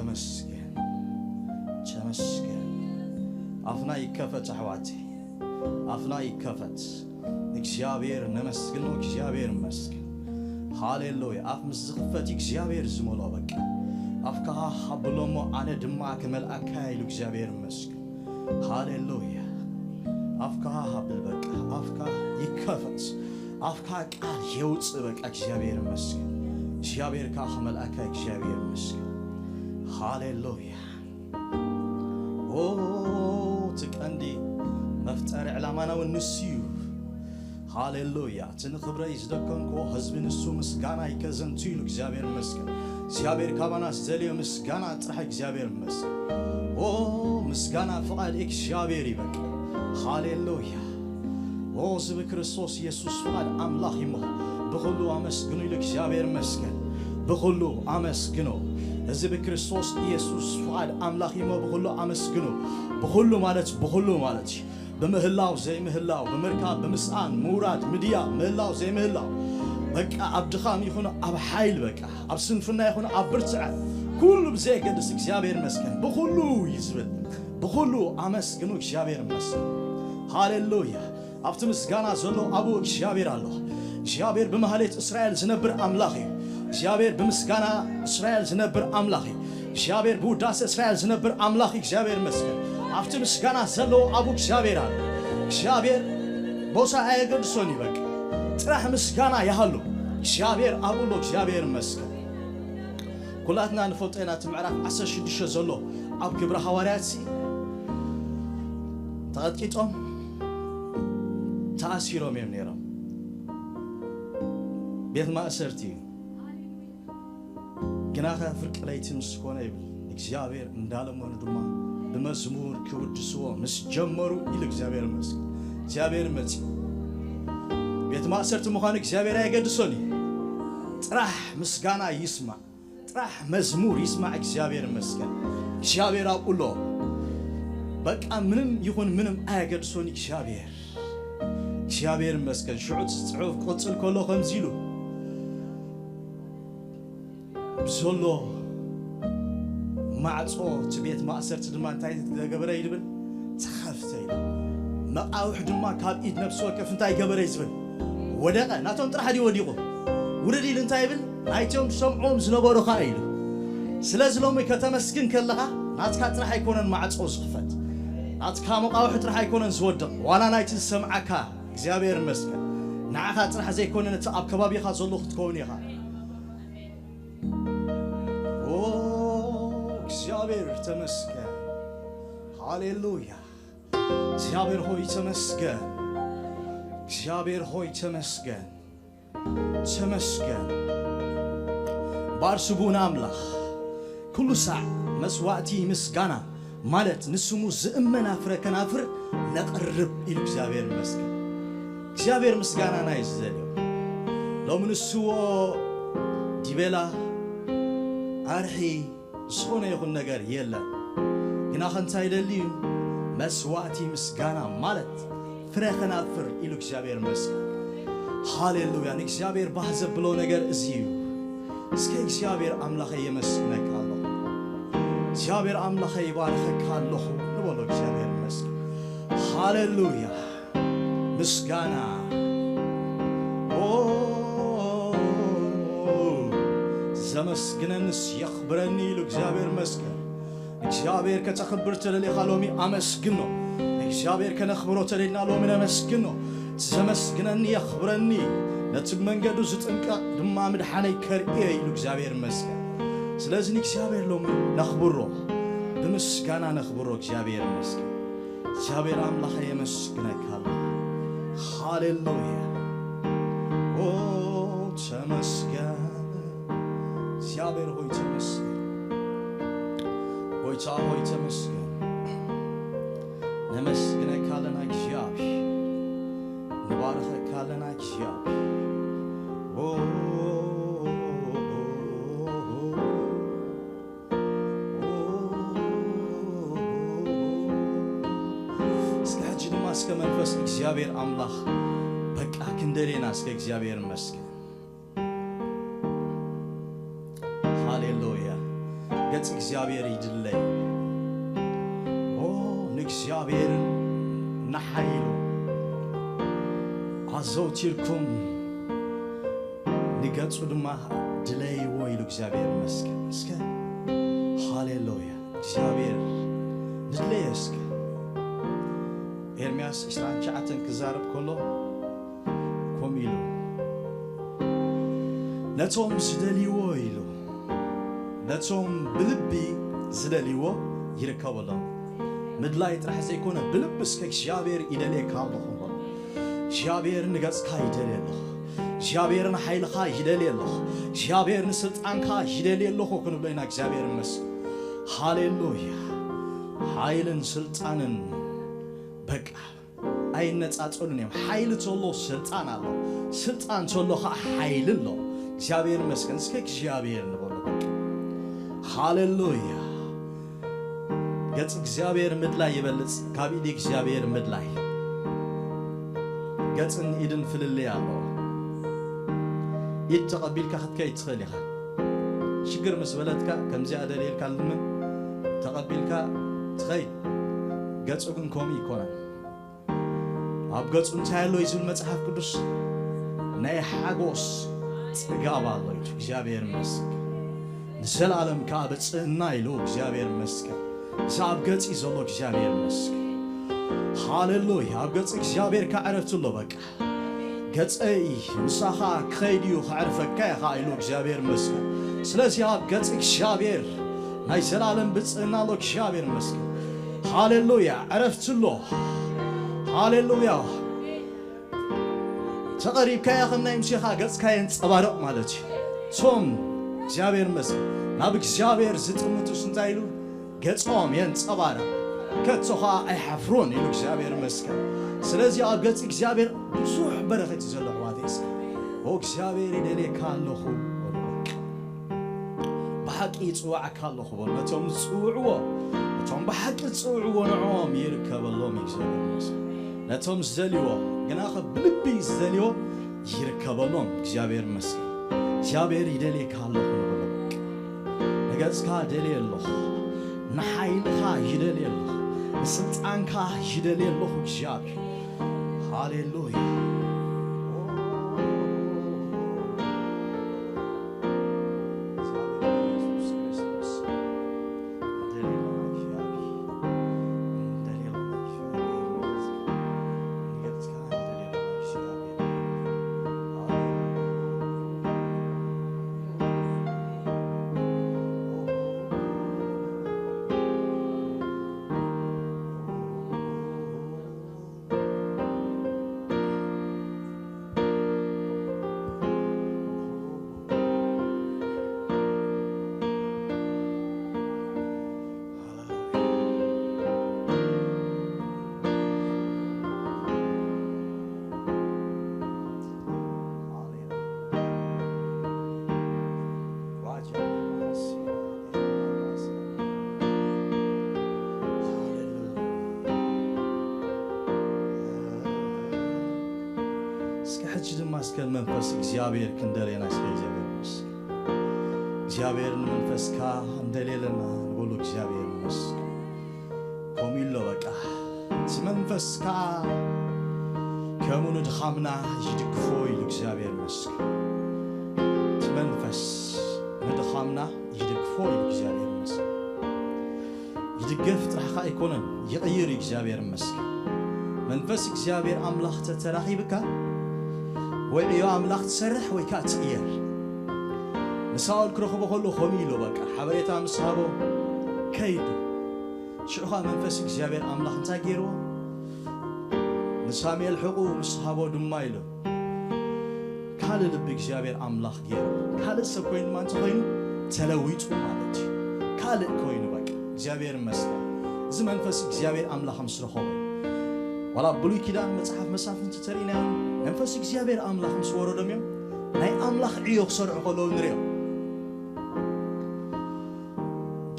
ተመስገን፣ ተመስገን። ኣፍና ይከፈት ኣሕዋተይ፣ ኣፍና ይከፈት። እግዚኣብሔር ነመስግኖ፣ እግዚኣብሔር ይመስገን። ሃሌሉያ። ኣፍ ምስ ዝኽፈት እግዚኣብሔር ዝመልኦ በቃ። ኣፍካ ሃብሎ እሞ ኣነ ድማ ክመልኣካ ኢሉ እግዚኣብሔር ይመስገን። ሃሌሉያ። ኣፍካ ሃብል በቃ። ኣፍካ ይከፈት። ኣፍካ ቃል የውፅእ በቃ። እግዚኣብሔር ይመስገን። እግዚኣብሔር ከዓ ክመልኣካ እግዚኣብሔር ይመስገን። ሃሌሉያ። ኦ፣ እቲ ቀንዲ መፍጠሪ ዕላማና እውን ንሱ እዩ። ሃሌሉያ። እቲ ንኽብረይ ዝደከምክዎ ህዝቢ ንሱ ምስጋና ይከዘንቱ ኢሉ እግዚኣብሔር ይመስገን። እግዚኣብሔር ካባና ዝደልዮ ምስጋና ጥራሕ እግዚኣብሔር ይመስገን። ኦ፣ ምስጋና ፍቓድ እግዚኣብሔር እዩ በቃ። ሃሌሉያ። ኦ፣ እዚ ብክርስቶስ ኢየሱስ ፍቓድ ኣምላኽ እዩ እሞ ብኹሉ ኣመስግኑ ኢሉ እግዚኣብሔር ይመስገን። ብኹሉ ኣመስግኖ። እዚ ብክርስቶስ ኢየሱስ ፍቓድ ኣምላኽ እዩ እሞ ብኹሉ ኣመስግኑ። ብኹሉ ማለት፣ ብኹሉ ማለት እዩ። ብምህላው ዘይምህላው፣ ብምርካብ ብምስኣን፣ ምውራድ ምድያብ፣ ምህላው ዘይምህላው፣ በቃ ኣብ ድኻም ይኹን ኣብ ሓይል፣ በቃ ኣብ ስንፍና ይኹን ኣብ ብርትዐ፣ ኩሉ ብዘየገድስ እግዚኣብሔር ይመስገን። ብኹሉ እዩ ዝብል። ብኹሉ ኣመስግኑ፣ እግዚኣብሔር ይመስገን። ሃሌሉያ። ኣብቲ ምስጋና ዘሎ ኣብኡ እግዚኣብሔር ኣሎ። እግዚኣብሔር ብማህሌት እስራኤል ዝነብር ኣምላኽ እዩ። እግዚኣብሔር ብምስጋና እስራኤል ዝነብር ኣምላኽ እዩ። እግዚኣብሔር ብውዳሴ እስራኤል ዝነብር ኣምላኽ እዩ። እግዚኣብሔር ይመስገን። ኣብቲ ምስጋና ዘለዎ ኣብኡ እግዚኣብሔር ኣሎ። እግዚኣብሔር ቦታ ኣየገድሶን እዩ። በቃ ጥራሕ ምስጋና ይሃሉ። እግዚኣብሔር ኣብኡ ኣሎ። እግዚኣብሔር ይመስገን። ኩላትና ንፈልጦ ኢና፣ እቲ ምዕራፍ ዓሰርተ ሽዱሽተ ዘሎ ኣብ ግብረ ሃዋርያት ሲ ተቐጥቂጦም ተኣሲሮም እዮም ነይሮም። ቤት ማእሰርቲ እዩ። ግናኸ ፍርቂ ለይቲ ምስ ኮነ ይብል እግዚኣብሔር እንዳለመኑ ድማ ብመዝሙር ክውድስዎ ምስ ጀመሩ ኢሉ እግዚኣብሔር ይመስገን። እግዚኣብሔር መጺኡ። ቤት ማእሰርቲ ምዃኑ እግዚኣብሔር ኣየገድሶን እዩ። ጥራሕ ምስጋና ይስማዕ። ጥራሕ መዝሙር ይስማዕ። እግዚኣብሔር ይመስገን። እግዚኣብሔር ኣብኡ ኣሎ። በቃ ምንም ይኹን ምንም ኣየገድሶን እግዚኣብሔር። እግዚኣብሔር ይመስገን። ሽዑ እቲ ጽሑፍ ክቕጽል ከሎ ከምዚ ኢሉ ብዘሎ ማዕጾ እቲ ቤት ማእሰርቲ ድማ እንታይ ገበረ ይብል? ተኸፍተ ይብል። መቓውሕ ድማ ካብ ኢድ ነፍሲ ወከፍ እንታይ ገበረ እዩ ዝብል? ወደቐ። ናቶም ጥራሕ ድዩ ወዲቑ? ውርድ ኢሉ እንታይ ይብል? ናይቶም ዝሰምዕዎም ዝነበሩ ኸኣ ኢሉ። ስለዚ ሎሚ ከተመስግን ከለኻ ናትካ ጥራሕ ኣይኮነን ማዕጾ ዝኽፈት፣ ናትካ መቓውሕ ጥራሕ ኣይኮነን ዝወድቕ፣ ዋላ ናይቲ ዝሰምዓካ እግዚኣብሔር ይመስገን። ንዓኻ ጥራሕ ዘይኮነ ነቲ ኣብ ከባቢኻ ዘሎ ክትከውን ኢኻ። ኦ እግዚኣብሔር ተመስገን። ሃሌሉያ። እግዚኣብሔር ሆይ ተመስገን። እግዚኣብሔር ሆይ ተመስገን። ተመስገን። ባር ስቡን ኣምላኽ ኩሉ ሳዕ መስዋእቲ ምስጋና ማለት ንስሙ ዝእመና ፍረ ከናፍር ነቕርብ ኢሉ እግዚኣብሔር ይመስገን። እግዚኣብሔር ምስጋናና እዩ ዝደልዮ። ሎሚ ንስዎ ዲቤላ ኣርሒ ዝኾነ ይኹን ነገር የለን። ግና ከንታይ ይደሊ እዩ? መስዋእቲ ምስጋና ማለት ፍረ ከናፍር ኢሉ እግዚኣብሔር ይመስገን። ሃሌሉያ። ንእግዚኣብሔር ባህ ዘብሎ ነገር እዚ እዩ። እስከ እግዚኣብሔር ኣምላኸይ የመስግነካ ኣለኹ። እግዚኣብሔር ኣምላኸይ ይባርኸካ ኣለኹ ንበሎ። እግዚኣብሔር ይመስገን። ሃሌሉያ። ምስጋና። ኦ፣ ዘመስግነንስ የኽብረኒ ኢሉ እግዚኣብሔር ይመስገን። እግዚኣብሔር ከተኽብር ተደሊኻ ሎሚ ኣመስግኖ። እግዚኣብሔር ከነኽብሮ ተደሊና ሎሚ ነመስግኖ። ዘመስግነኒ የኽብረኒ፣ ነቲ መንገዱ ዝጥንቀቕ ድማ ምድሓነይ ከርእየ ኢሉ እግዚኣብሔር ይመስገን። ስለዚ ንእግዚኣብሔር ሎሚ ነኽብሮ፣ ብምስጋና ነኽብሮ። እግዚኣብሔር ይመስገን። እግዚኣብሔር ኣምላኸ የመስግነካ ኣለኹ። ሃሌሉያ። ኦ ተመስገን። እግዚኣብሔር ሆይ ተመስገን። ጎይታ ሆይ ተመስገን። ነመስግነካ ኣለና እግዚኣብሔር። ንባርኸካ ኣለና እግዚኣብሔር። ኦ እስከ ሕጂ ድማ እስከ መንፈስ እግዚኣብሔር ኣምላኽ በቃ ክንደሌና እስከ እግዚኣብሔር ይመስገን። ሃሌሉያ። ገጽ እግዚኣብሔር ይድለይ። ኦ ንእግዚኣብሔርን ንሓይሉ ኣዘውቲርኩም ንገጹ ድማ ድለይዎ ኢሉ እግዚኣብሔር ይመስገን። እስከ ሃሌሉያ እግዚኣብሔር ንድለየ እስከ። ኤርምያስ ዕስራን ትሽዓተን ክዛረብ ከሎ ከምኡ ኢሉ ነቶም ዝደልይዎ ኢሉ ነቶም ብልቢ ዝደልይዎ ይርከበሎም። ምድላይ ጥራሕ ዘይኮነ ብልቢ እስከ እግዚኣብሔር ይደልየካ ኣለኹ በሎ። እግዚኣብሔር ንገጽካ ይደልየ ኣለኹ። እግዚኣብሔር ንሓይልኻ ይደልየ ኣለኹ። እግዚኣብሔር ንስልጣንካ ይደልየ ኣለኹ ክንብሎ ኢና እግዚኣብሔር ይመስል። ሃሌሉያ። ሓይልን ስልጣንን በቃ ኣይነጻጸሉን እዮም። ሓይሊ ተሎ ስልጣን ኣሎ። ስልጣን ተሎ ኸዓ ሓይሊ ኣሎ። እግዚኣብሔር ይመስገን። እስከ እግዚኣብሔር ንበሎ በቃ። ሃሌሉያ። ገጽ እግዚኣብሔር ምድላይ ይበልጽ ካብ ኢድ እግዚኣብሔር ምድላይ። ገጽን ኢድን ፍልልይ ኣለዎ። ኢድ ተቐቢልካ ክትከይድ ትኽእል ኢኻ። ሽግር ምስ በለትካ ከምዚኣ ደልየልካ ልምን ተቐቢልካ ትኸይድ። ገጹ ግን ከምኡ ይኮነን። ኣብ ገጹ እንታይ ኣሎ እዩ ዝብል መጽሓፍ ቅዱስ? ናይ ሓጎስ ጽጋብ ኣሎ እዩ። እግዚኣብሔር ይመስገን። ንዘለኣለም ከኣ ብጽእና ኢሉ እግዚኣብሔር ይመስገን። እዚ ኣብ ገጽ እዩ ዘሎ እግዚኣብሔር ይመስገን። ሃሌሉያ። ኣብ ገጽ እግዚኣብሔር ከኣ ዕረፍቲ ኣሎ። በቃ ገጸይ ምሳኻ ክኸይድ እዩ ከዕርፈካ እየ ከኣ ኢሉ እግዚኣብሔር ይመስገን። ስለዚ ኣብ ገጽ እግዚኣብሔር ናይ ዘላለም ብጽእና ኣሎ። እግዚኣብሔር ይመስገን። ሃሌሉያ። ዕረፍቲ ኣሎ። ሃሌሉያ። ተቐሪብካያ ከም ናይ ሙሴኻ ገጽካ የንጸባርቕ ማለት እዩ። ቶም እግዚኣብሔር ይመስገን ናብ እግዚኣብሔር ዝጥምቱስ እንታይ ኢሉ? ገጾም የንጸባርቕ ከቶ ኸዓ ኣይሓፍሩን ኢሉ እግዚኣብሔር ይመስገን። ስለዚ ኣብ ገጽ እግዚኣብሔር ብዙሕ በረኸት እዩ ዘሎ ኣሕዋተይ። እስከ ኦ እግዚኣብሔር ይደልየካ ኣለኹ በሉ። ብሓቂ ይጽውዓካ ኣለኹ በሉ። ነቶም ዝጽውዕዎ እቶም ብሓቂ ዝጽውዕዎ ንዕኦም ይርከበሎም እዩ እግዚኣብሔር ይመስገን። ነቶም ዝደልይዎ ግናኸ ብልቢ ዝደልይዎ ይርከበሎም እግዚኣብሔር ይመስገን። እግዚኣብሔር ይደልየካ ኣለኹ ንበሎ። ንገጽካ ደልየ ኣለኹ። ንሓይልኻ ይደልየ ኣለኹ። ንስልጣንካ ይደልየ ኣለኹ እግዚኣብሔር። ሃሌሉያ። እስከ ሕጂ ድማ እስከ መንፈስ እግዚኣብሔር ክንደልየና እስከ እግዚኣብሔር ይመስገን። እግዚኣብሔር ንመንፈስካ እንደልየለና ንበሉ እግዚኣብሔር ይመስገን። ከምኡ ኢሎ በቃ እቲ መንፈስ ከዓ ከምኡ ንድኻምና ይድግፎ ኢሉ እግዚኣብሔር ይመስገን። እቲ መንፈስ ንድኻምና ይድግፎ ኢሉ እግዚኣብሔር ይመስገን። ይድገፍ ጥራሕ ከዓ ኣይኮነን ይቕይር እዩ እግዚኣብሔር ይመስገን። መንፈስ እግዚኣብሔር ኣምላኽ ተተራኺብካ ወይ ዕዮ ኣምላኽ ትሰርሕ ወይ ከዓ ትቕየር። ንሳኦል ክረኽቦ ከሎ ከምኡ ኢሎ በቃ ሓበሬታ ምስ ሃቦ ከይዱ ሽዑ ኸዓ መንፈስ እግዚኣብሔር ኣምላኽ እንታይ ገይርዎ? ንሳሙኤል ሕቑ ምስ ሃቦ ድማ ኢሉ ካልእ ልቢ እግዚኣብሔር ኣምላኽ ገይሩ ካልእ ሰብ ኮይኑ ድማ እንተኾይኑ ተለዊጡ ማለት እዩ። ካልእ ኮይኑ በቃ እግዚኣብሔር ይመስገን። እዚ መንፈስ እግዚኣብሔር ኣምላኽ ምስ ረኸቦ እዩ። ዋላ ብሉይ ኪዳን መጽሓፍ መሳፍንቲ ተርእናዮ መንፈስ እግዚኣብሔር ኣምላኽ ምስ ወረዶም እዮም ናይ ኣምላኽ ዕዮ ክሰርሑ ከለዉ ንሪኦም።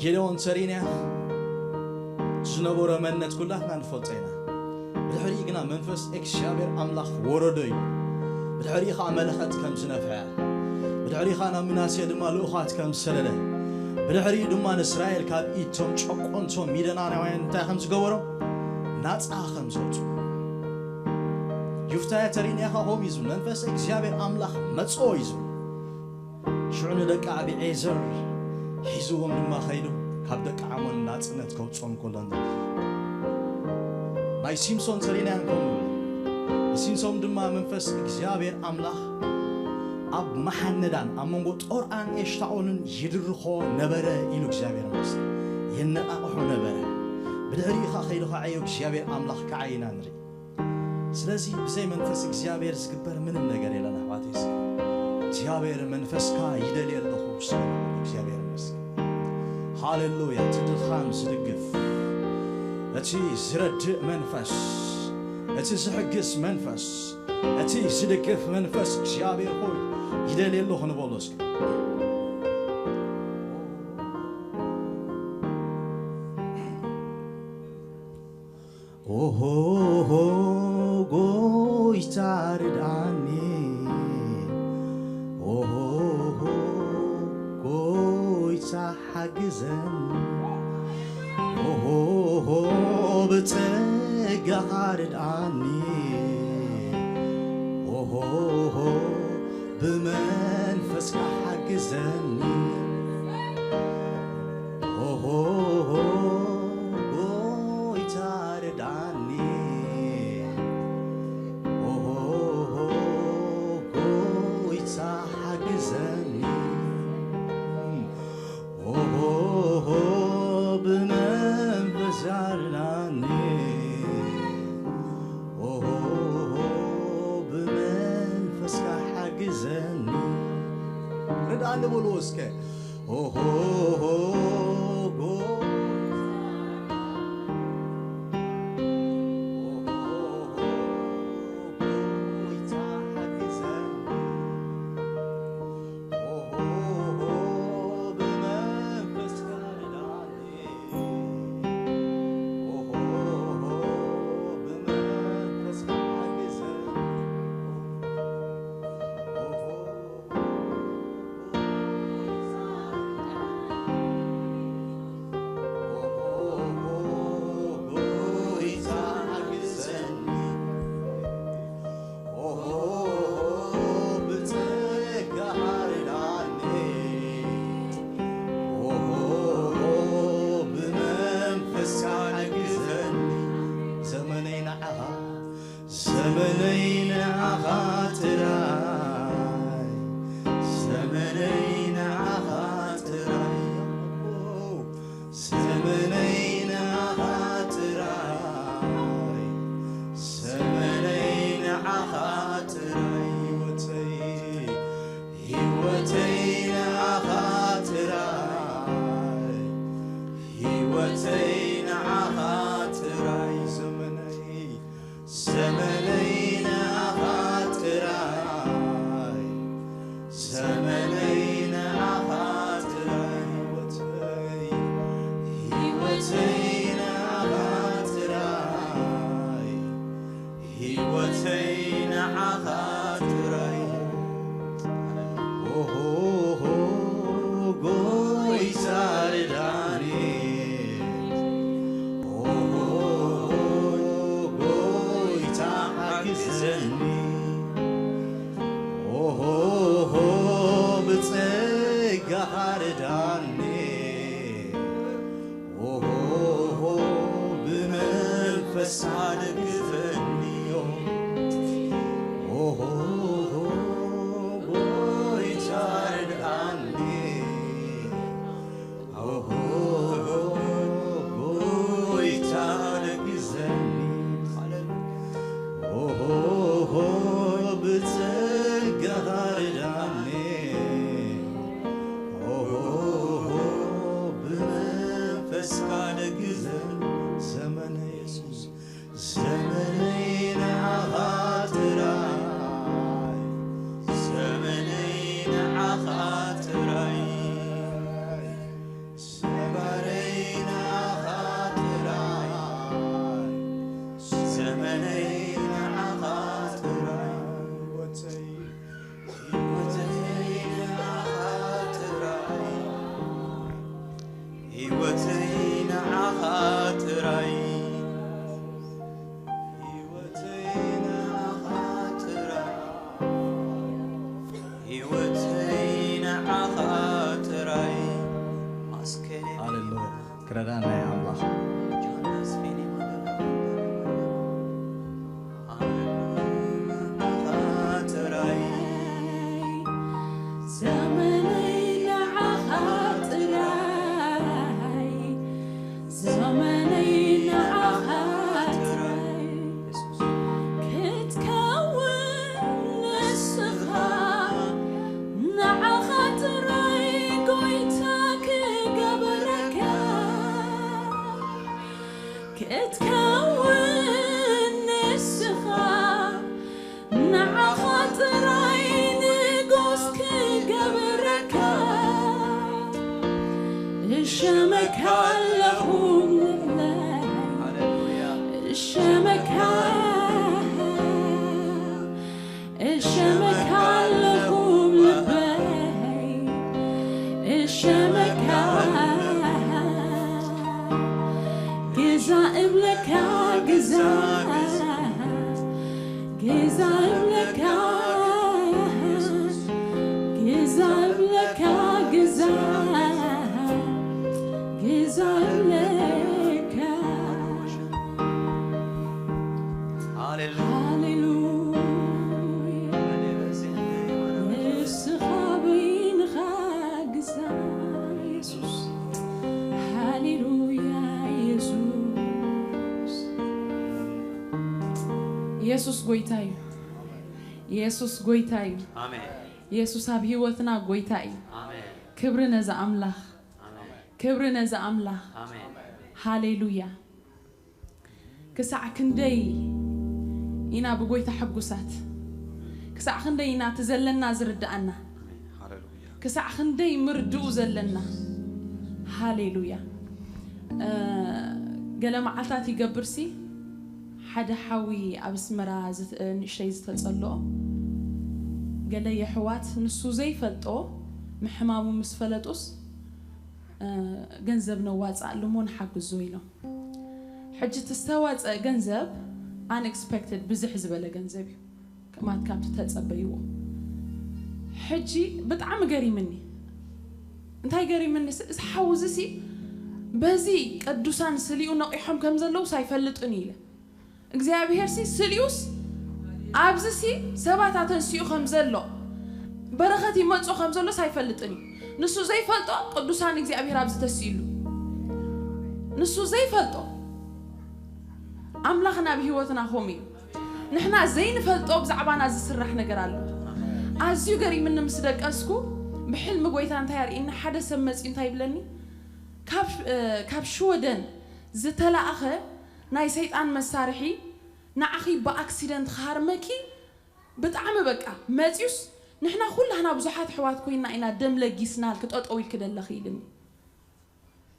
ጌዴዎን ተሪእና ዝነበሮ መንነት ኩላትና ንፈልጦ ኢና። ብድሕሪኡ ግና መንፈስ እግዚኣብሔር ኣምላኽ ወረዶ እዩ። ብድሕሪኡ ኸዓ መለኸት ከም ዝነፍሐ ብድሕሪኡ ኸዓ ናብ ምናሴ ድማ ልኡኻት ከም ዝሰደደ ብድሕሪኡ ድማ ንእስራኤል ካብ ኢድ እቶም ጨቆንቶም ሚድያናውያን እንታይ ከም ዝገበሮም፣ ናጻ ከም ዘውጽኡ። ዩፍታየ ተሪኒያኻ ከምኡ እዩ ዝብል። መንፈስ እግዚኣብሔር ኣምላኽ መጽኦ እዩ ዝብል። ሽዑ ንደቂ ኣቢዔዘር ሒዝዎም ድማ ኸይዱ ካብ ደቂ ዓሞን ናጽነት ከውጽኦም ከሎ ንርኢ። ናይ ሲምሶን ተሪናያን ከምኡ። ንሲምሶን ድማ መንፈስ እግዚኣብሔር ኣምላኽ ኣብ መሓነዳን ኣብ መንጎ ጦርኣን ኤሽታኦልን ይድርኾ ነበረ ኢሉ እግዚኣብሔር መንፈስ የነቓቕሖ ነበረ። ብድሕሪኡ ኸዓ ከይዱ ኸዓዮ እግዚኣብሔር ኣምላኽ ከዓይና ንርኢ። ስለዚ ብዘይ መንፈስ እግዚኣብሔር ዝግበር ምንም ነገር የለን ኣሕዋተይ። እስኪ እግዚኣብሔር መንፈስካ ይደልየ ኣለኹ። ስለ እግዚኣብሔር ይመስገን። ሃሌሉያ። እቲ ድኻም ዝድግፍ፣ እቲ ዝረድእ መንፈስ፣ እቲ ዝሕግዝ መንፈስ፣ እቲ ዝድግፍ መንፈስ እግዚኣብሔር ሆይ ይደልየ ኣለኹ ንበሎ እስኪ። ኦሆሆ ጎይታ ርድኣኒ፣ ኦሆሆ ጎይታ ሓግዘኒ፣ ኦሆሆ ብጸጋኻ ርድኣኒ፣ ኦሆሆ ብመንፈስካ ሓግዘኒ። ኦሆሆ ጎይታ ርድኣኒ። ኦሆሆ ጎይታ ሓግዘኒ። ኦሆሆ ብመንፈስካ ርድኣኒ። ኦሆሆ ብመንፈስካ ሓግዘኒ። ርድኣኒ በልዎ እስከ። ኦሆሆ ጎይታ፣ ኦሆሆ ጎይታ ሓግዘኒ። ኦሆሆ ብመንፈስካ ርድኣኒ። ኦሆሆ ብመንፈስካ ሓግዘኒ። ኦሆ ህይወተይ ንዓኻ ጥራይ፣ ህይወተይ ንዓኻ ጥራይ፣ ህይወተይ ንዓኻ ጥራይ። ማስከ ሃሌሉያ። ክረዳና እዩ ኣምላኽ። ጆናስ ፊኒ ጥራይ፣ ዘመነይ ንዓኻ ጥራይ፣ ዘመነይ ንዓኻ ጥራይ ክትከውን ንስኻ፣ ንዓኻ ጥራይ ጎይታ ክገብረካ። ክትከውን ንስኻ፣ ንዓኻ ጥራይ ንጉስ ክገብረካ። እሸመካ ኣለኹ፣ ሃሌሉያ። እሸመካ፣ እሸመካ ኣለኹ ልበይ፣ እሸመካ። ግዛ እብለካ፣ ግዛ፣ ግዛ እብለካ፣ ግዛ እብለካ፣ ግዛ፣ ግዛ እብለካ። ሃሌሉያ። ሃሌሉያ። ንስኻ በይንኻ ግዛ። ኢየሱስ። ሃሌሉያ ኢየሱስ። ኢየሱስ ጎይታ እዩ። ኢየሱስ ጎይታ እዩ። ኣሜን። ኢየሱስ ኣብ ህይወትና ጎይታ እዩ። ኣሜን። ክብሪ ነዚ ኣምላኽ። ኣሜን። ክብሪ ነዚ ኣምላኽ። ኣሜን። ሃሌሉያ። ክሳዕ ክንደይ ኢና ብጎይታ ሕጉሳት? ክሳዕ ክንደይ ኢና እቲ ዘለና ዝርድኣና? ኣሜን። ሃሌሉያ። ክሳዕ ክንደይ ምርድኡ ዘለና? ሃሌሉያ። እ፣ ገለ መዓልታት ይገብርሲ፣ ሓደ ሓዊ ኣብ ኣስመራ ዝት-፣ ንእሽተይ ዝተጸልኦ፣ ገለ የሕዋት ንሱ ዘይፈልጦ ምሕማሙ ምስ ፈለጡስ፣ እ፣ ገንዘብ ነዋጽኣሉ እሞ ንሓግዞ ኢሎም። ሕጂ እቲ ዝተዋጸአ ገንዘብ unexpected ብዝሕ ዝበለ ገንዘብ እዩ። ከማት ካብቲ ተጸበይዎ። ሕጂ ብጣዕሚ ገሪምኒ። እንታይ ገሪምኒ? ስ-፣ እዚ ሓዊ እዚ ሲ በዚ ቅዱሳን ስሊኡ ነቂሖም ከም ዘለውስ ኣይፈልጥን እዩ ኢለ። እግዚኣብሔር ሲ ስሊኡስ ኣብዚ ሲ ሰባት ኣተንሲኡ ከም ዘሎ፣ በረኸት ይመጾ ከም ዘሎስ ኣይፈልጥን እዩ። ንሱ ዘይፈልጦ ቅዱሳን እግዚኣብሔር ኣብዚ ተሲእሉ። ንሱ ዘይፈልጦ ኣምላኽና ኣብ ህይወትና ከምኡ እዩ። ንሕና ዘይንፈልጦ ብዛዕባና ዝስራሕ ነገር ኣሎ። ኣዝዩ ገሪምኒ ምስ ደቀስኩ ብሕልሚ ጎይታ እንታይ ኣርእየኒ፣ ሓደ ሰብ መጺኡ እንታይ ይብለኒ፣ ካብ፣ እ፣ ካብ ሽወደን ዝተላእኸ ናይ ሰይጣን መሳርሒ ንዓኺ ብኣክሲደንት ክሃርመኪ ብጣዕሚ በቃ መጺኡስ ንሕና ኩላህና ብዙሓት ኣሕዋት ኮይና ኢና ደም ለጊስናልኪ ጠጠው ኢልኪ ደለኺ ኢልኒ።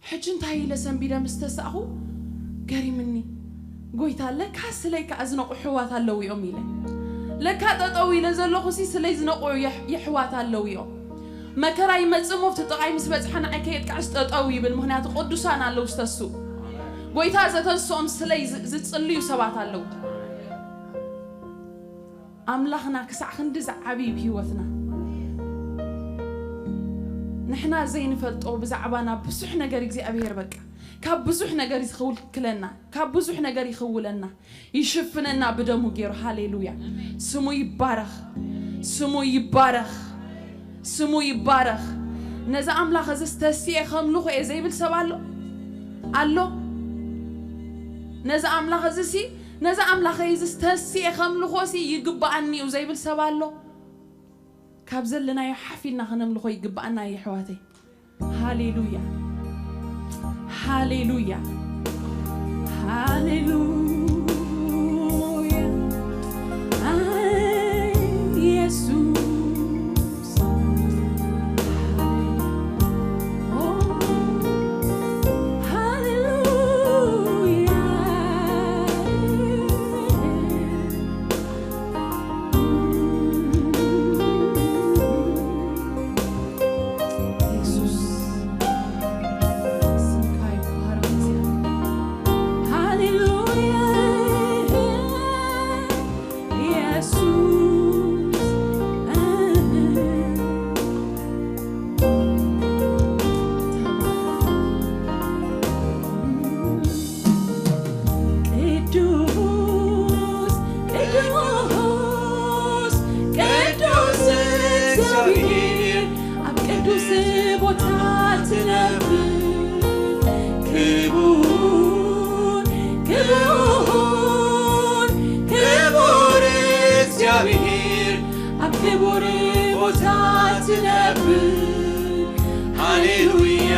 ሕጂ እንታይ ኢለ ሰንቢደ ምስ ተሳእኹ ገሪምኒ። ጎይታ ለካ ስለይ ከኣ ዝነቑ ኣሕዋት ኣለዉ እዮም ኢለ። ለካ ጠጠው ኢለ ዘለኹሲ ስለይ ዝነቑ የሕ-፣ የሕዋት ኣለዉ እዮም። መከራ ይመጽእ እሞ ኣብቲ ጥቓይ ምስ በጽሐ ንዓይ ከየጥቅዕስ ጠጠው ይብል፣ ምኽንያቱ ቅዱሳን ኣለዉ ዝተስኡ። ጎይታ ዘተንስኦም ስለይ ዝ-፣ ዝጽልዩ ሰባት ኣለዉ። ኣምላኽና ክሳዕ ክንዲ ዝዓብይ ብህይወትና ንሕና ዘይንፈልጦ ብዛዕባና ብዙሕ ነገር እግዚኣብሔር በቃ ካብ ብዙሕ ነገር ይኽልክለና፣ ካብ ብዙሕ ነገር ይኽውለና፣ ይሽፍነና ብደሙ ገይሩ። ሃሌሉያ። ስሙ ይባረኽ፣ ስሙ ይባረኽ፣ ስሙ ይባረኽ። ነዚ ኣምላኽ እዚስ ተሲኤ ከምልኾ እየ ዘይብል ሰብ ኣሎ? ኣሎ? ነዚ ኣምላኽ እዚሲ፣ ነዚ ኣምላኸይ እዚስ ተሲኤ ከምልኾሲ ይግብኣኒ እዩ ዘይብል ሰብ ኣሎ? ካብ ዘለናዮ ሓፍ ኢልና ከነምልኾ ይግብኣና እዩ፣ ኣሕዋተይ። ሃሌሉያ፣ ሃሌሉያ፣ ሃሌሉያ። ኣይ ኢየሱስ፣ ኦ፣ ሃሌሉያ። ኢየሱስ፣ ክቡር ቦታ ትነብር። ሃሌሉያ፣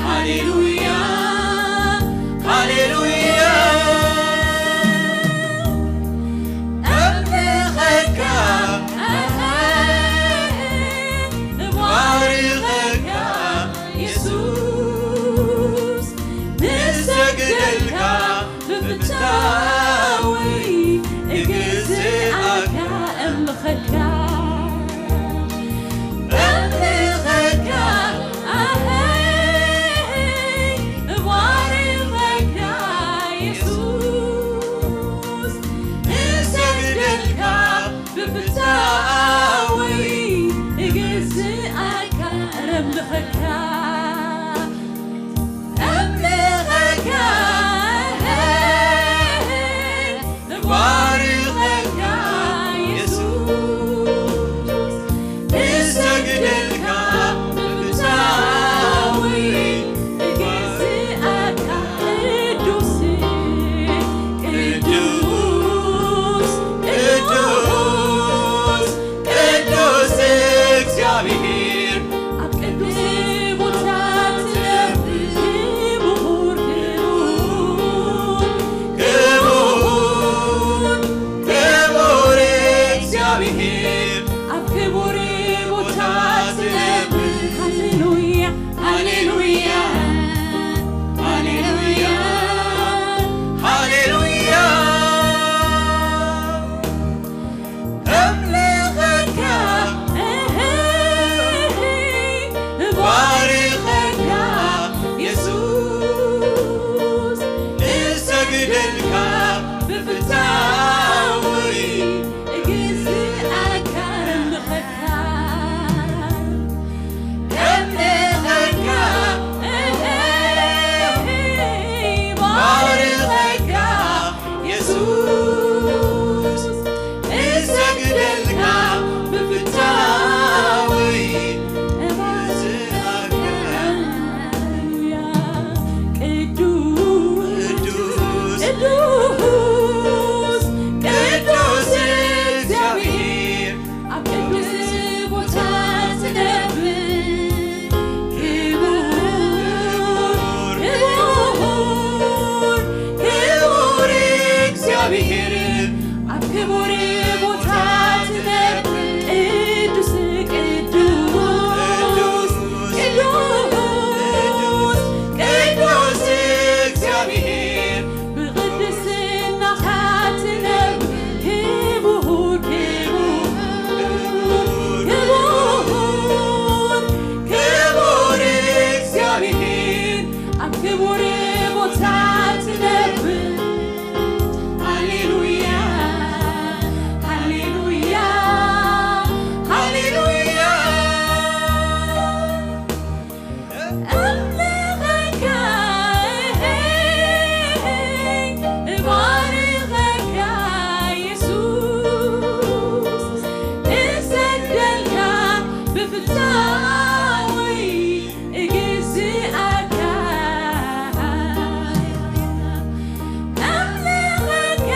ሃሌሉያ፣ ሃሌሉያ። እምልኸካ፣ እባርኸካ የሱስ፣ ንሰግደልካ ብፍታወይ እግዝኣካ እምልኸካ፣ እምልኸካ፣ ኣሃይ፣ እባርኸካ የሱስ፣ ንሰግደልካ ብፍታወይ እግዝኣካ እምልኸካ። እምልኸካ፣ እባርኸካ የሱስ፣ እሰግደልካ ብፍታወይ እግዝኣካ ቅዱስ፣ ቅዱስ፣ ቅዱስ፣ ቅዱስ እግዚኣብሔር ኣብ ቅዱስ ቦታ ትነብር ክቡር፣ ክቡር፣ ክቡር፣ ክቡር እግዚኣብሔር ኣብ ክቡር ቦታ ትነብር። ሃሌሉያ፣ ሃሌሉያ፣ ሃሌሉያ፣ ሃሌሉያ። እምልኸካ፣ እህይ፣ እባርኸካ የሱስ፣ እሰግደልካ ብፍታወይ እግዝኣካ እምልኸካ። እምልኸካ፣ እህይ፣ እባርኸካ የሱስ፣ እሰግደልካ ብፍታወይ እግዝኣካ። ቅዱስ፣ ቅዱስ፣ ቅዱስ፣ ቅዱስ እግዚኣብሔር ኣብ ቅዱስ ቦታ ትነብር። ክቡር፣ ክቡር፣ ክቡር እግዚኣብሔር ኣብ ክቡር ቦታ ትነብር። ቅዱስ፣ ቅዱስ፣ ቅዱስ፣ ቅዱስ እግዚኣብሔር ብቕድስናኻ ትነብር። ክቡር፣ ክቡር፣ ክቡር፣ ክቡር እግዚኣብሔር ኣብ ክቡር ቦታ ትነብር። ሃሌሉያ፣ ሃሌሉያ፣ ሃሌሉያ። እምልኸካ፣ እባርኸካ የሱስ፣ እሰግደልካ ብፍታወይ እግዝኣካ። እምልኸካ፣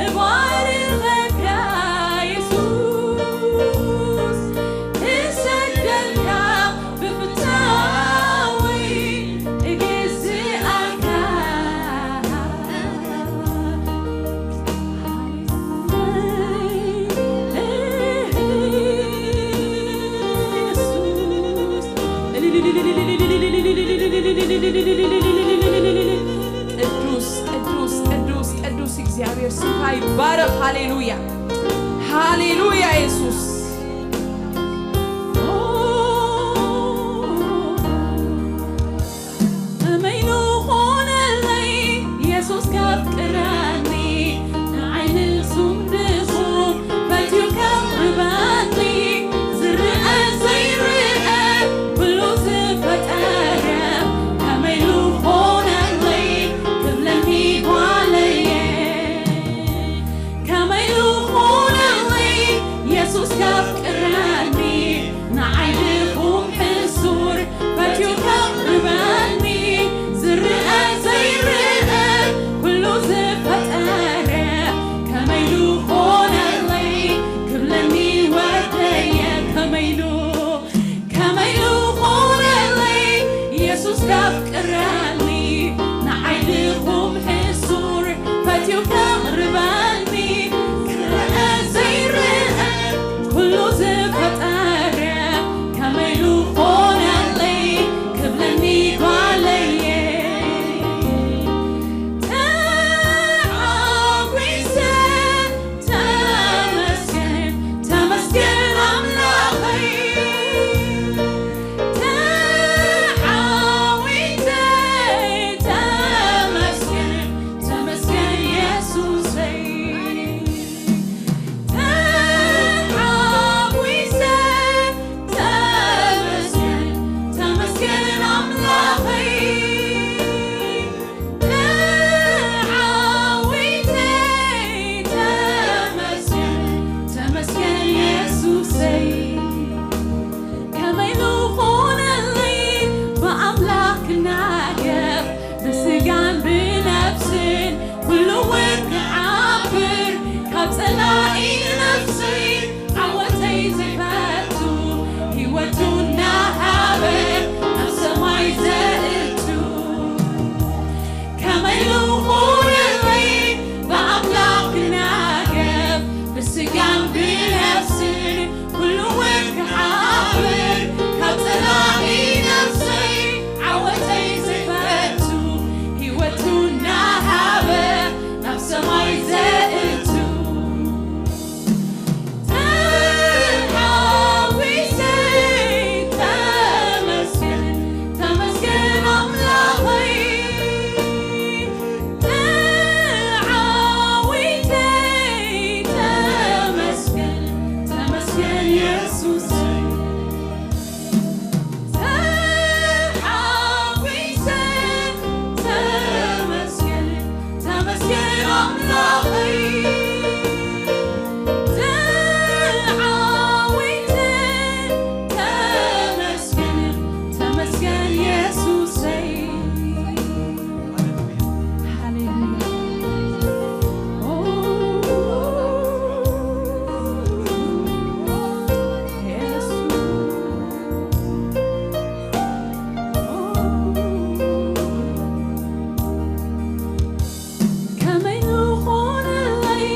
እባርኸካ የሱስ፣ እሰግደልካ ራኒ ንዓይ ድኹም ሕሱር ፈትዩ ከቕርበኒ ክረአ ዘይረአ ኩሉ ዝፈጠረ ከመይ ዝኾነለይ ክብለኒ ጓለየ ተዓዊሰ ተመስገን ተመስገን ኣምላኸይ ተዓዊተ ተመስገን ተመስገን የሱሰይ ተዓዊተ ተመስገን ተመስገን ኣምላኸይ ተዓዊተ ተመስገን ተመስገን የሱሰይ ከመይ ንኾነለይ ብኣምላኽ ክናገር ብስጋን ብነፍስን ኩሉ እውን ክዓብር ካብ ጸላኢ ነፍሰይ ዓወተይ ዝፈቱ ህይወቱ እናሃበ ናብ ሰማይ ዘእቱ ከመይ ንኾነለይ ብኣምላኽ ክናገር ብስጋን ብነፍስን ኩሉ እውን ክዓብር ካብ ጸላኢ ነፍሰይ ዓወተይ ዝፈቱ ህይወቱ እናሃበ ናብ ሰማይ ዘእቱ ተዓዊተ ተመስገን ተመስገን ኣምላኸይ ተዓዊተ ተመስገን ተመስገን የሱሰይ ተዓዊተ ተመስገን ተመስገን ኣምላኸይ ተዓዊተ ተመስገን ተመስገን የሱሰይ ሃሌሉያ ኦ የሱስ ከመይ ንኾነለይ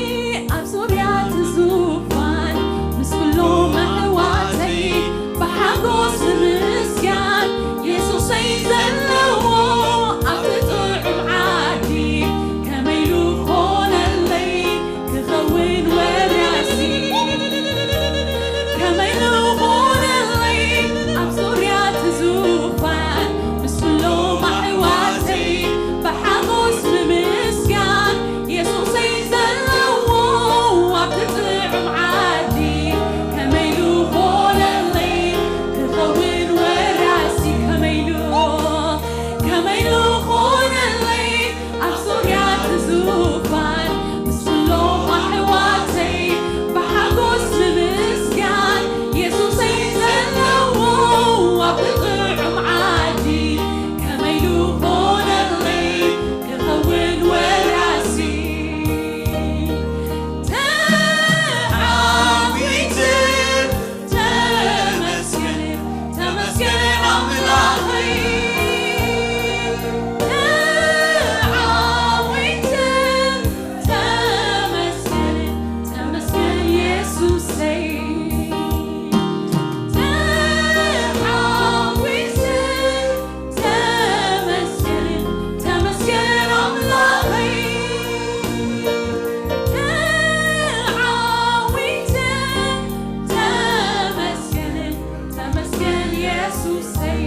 ኣብ ዙርያ እቲ ዙፋን ምስ ኩሎም ኣሕዋተይ ብሓጎስ ንምስጋን የሱሰይ ዘለዎ ኣብቲ ጥዑም ዓዲ ከመይ ንኾነለይ ክኸውን ወራሲ ከመይ ንኾነለይ ኣብ ዙርያ እቲ ዙፋን ምስ ኩሎም ኣሕዋተይ ብሓጎስ ንምስጋን የሱሰይ ዘለዎ ኣብቲ ጥዑም ዓዲ ከመይ ንኾነለይ ክኸውን ወራሲ ከመይ ን ከመይ ንኾነለይ ኣብ ዙርያ እቲ ዙፋን ምስ ኩሎም ኣሕዋተይ ብሓጎስ ንምስጋን የሱሰይ ዘለዎ ኣብቲ ጥዑም ዓዲ ከመይ ንኾነለይ ክኸውን ወራሲ ተዓዊተ ተመስገን ተመስገን ኣምላኸይ ተዓዊተ ተመስገን ተመስገን የሱሰይ ተዓዊተ ተመስገን ተመስገን ኣምላኸይ ተዓዊተ ተመስገን ተመስገን የሱሰይ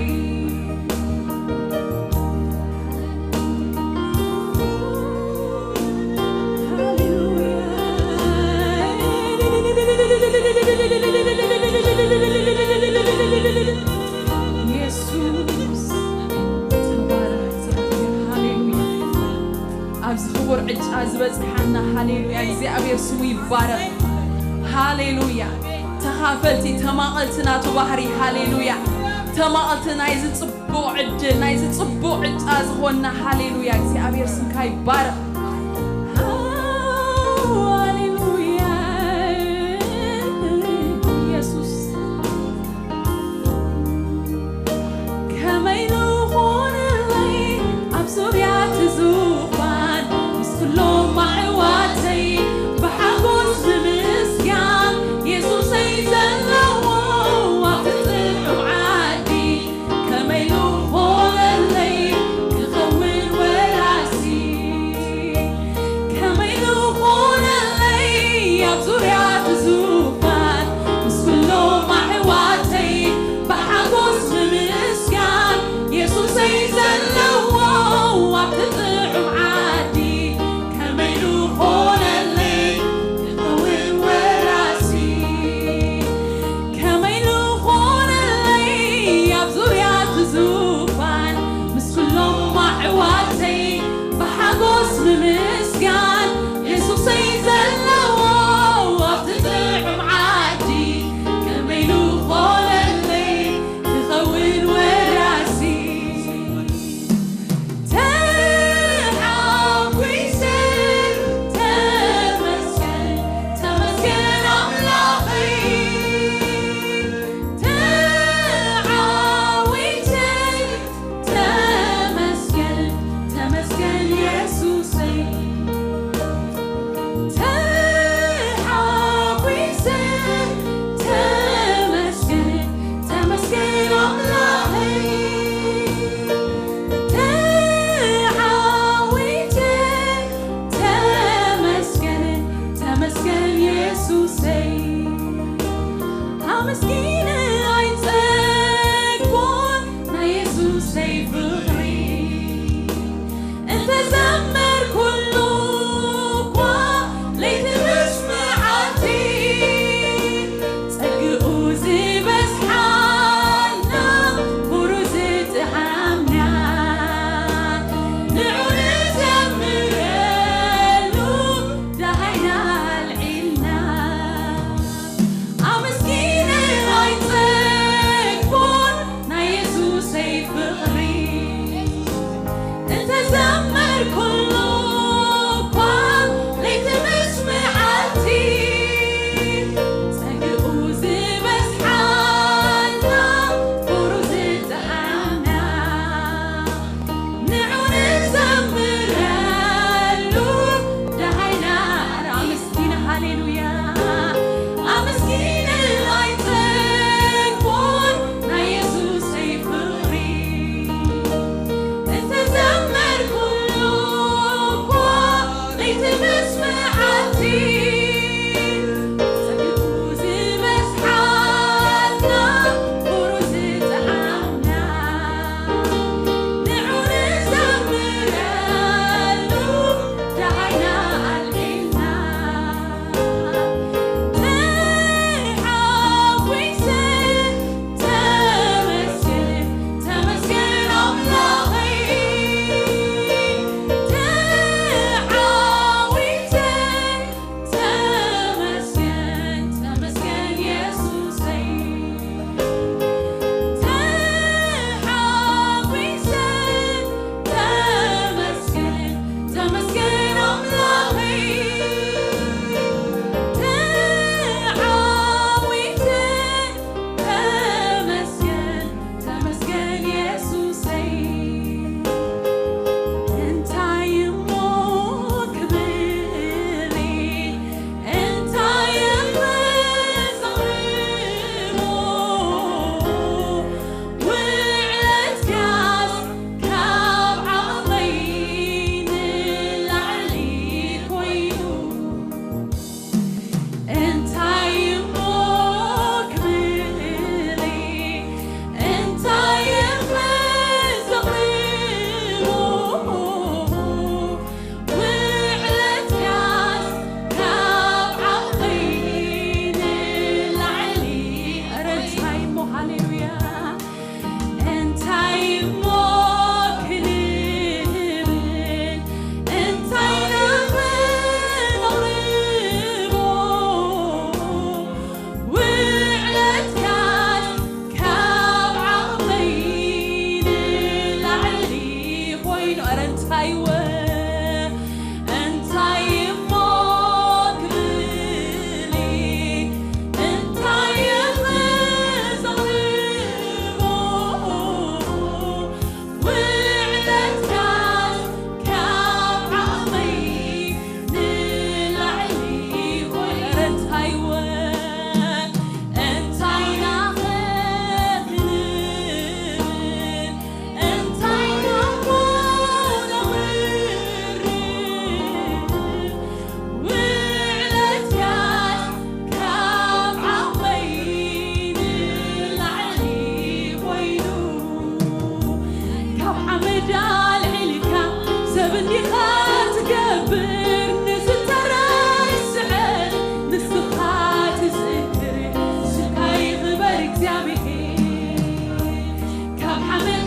ሃሌሉያ የሱስ ተባረኽ እግዚኣብሔር ሃሌሉያ ኣብዚ ክቡር ዕጫ ዝበፅሓና ሃሌሉያ እግዚኣብሔር ስሙ ይባረኽ ሃሌሉያ ተኻፈልቲ ተማቐልቲ ናቱ ባህሪ ሃሌሉያ ተማቐልቲ ናይዚ ፅቡቕ ዕድል ናይዚ ፅቡቕ ዕጫ ዝኾንና ሃሌሉያ እግዚኣብሔር ስምካ ይባረኽ ሃሌሉያ የሱስ ከመይ ንኾነለይ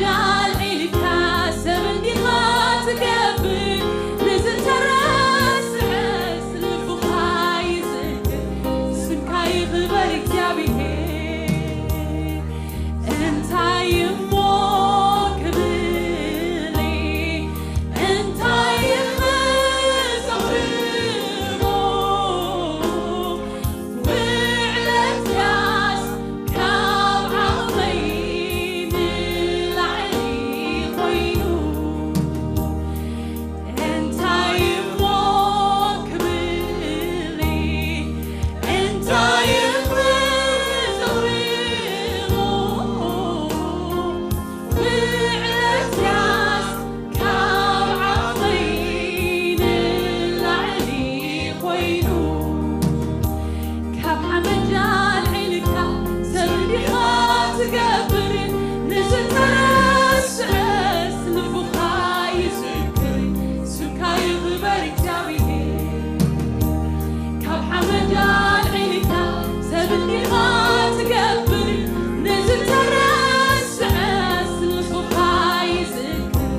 ጃል ኢልካ ሰብ እንዲኻ ትገብር፣ ንዝተረስዐስ ልብኻ ይዝክር። ስምካ ይኽበር እግዚኣብሔር። እንታይ እሞ ክብል፣ እንታይ ክዘምር እሞ፣ ውዕለትካስ ካብ ዓቕመይ ንላዕሊ ኮይኑ። እንታይ እሞ ክብል፣ እንታይ ክዘምር እሞ፣ ውዕለትካስ ካብ ዓቕመይ ንላዕሊ ኮይኑ። ካብ ሓመድ ኣልዒልካ ሰብ እንዲኻ ትገብር፣ ንዝተረስዐስ ልብኻ ይዝክር። ስምካ ይኽበር እግዚኣብሔር። ካብ ሓመድ ኣልዒልካ ሰብ እንዲኻ ትገብር፣ ንዝተረስዐስ ልብኻ ይዝክር።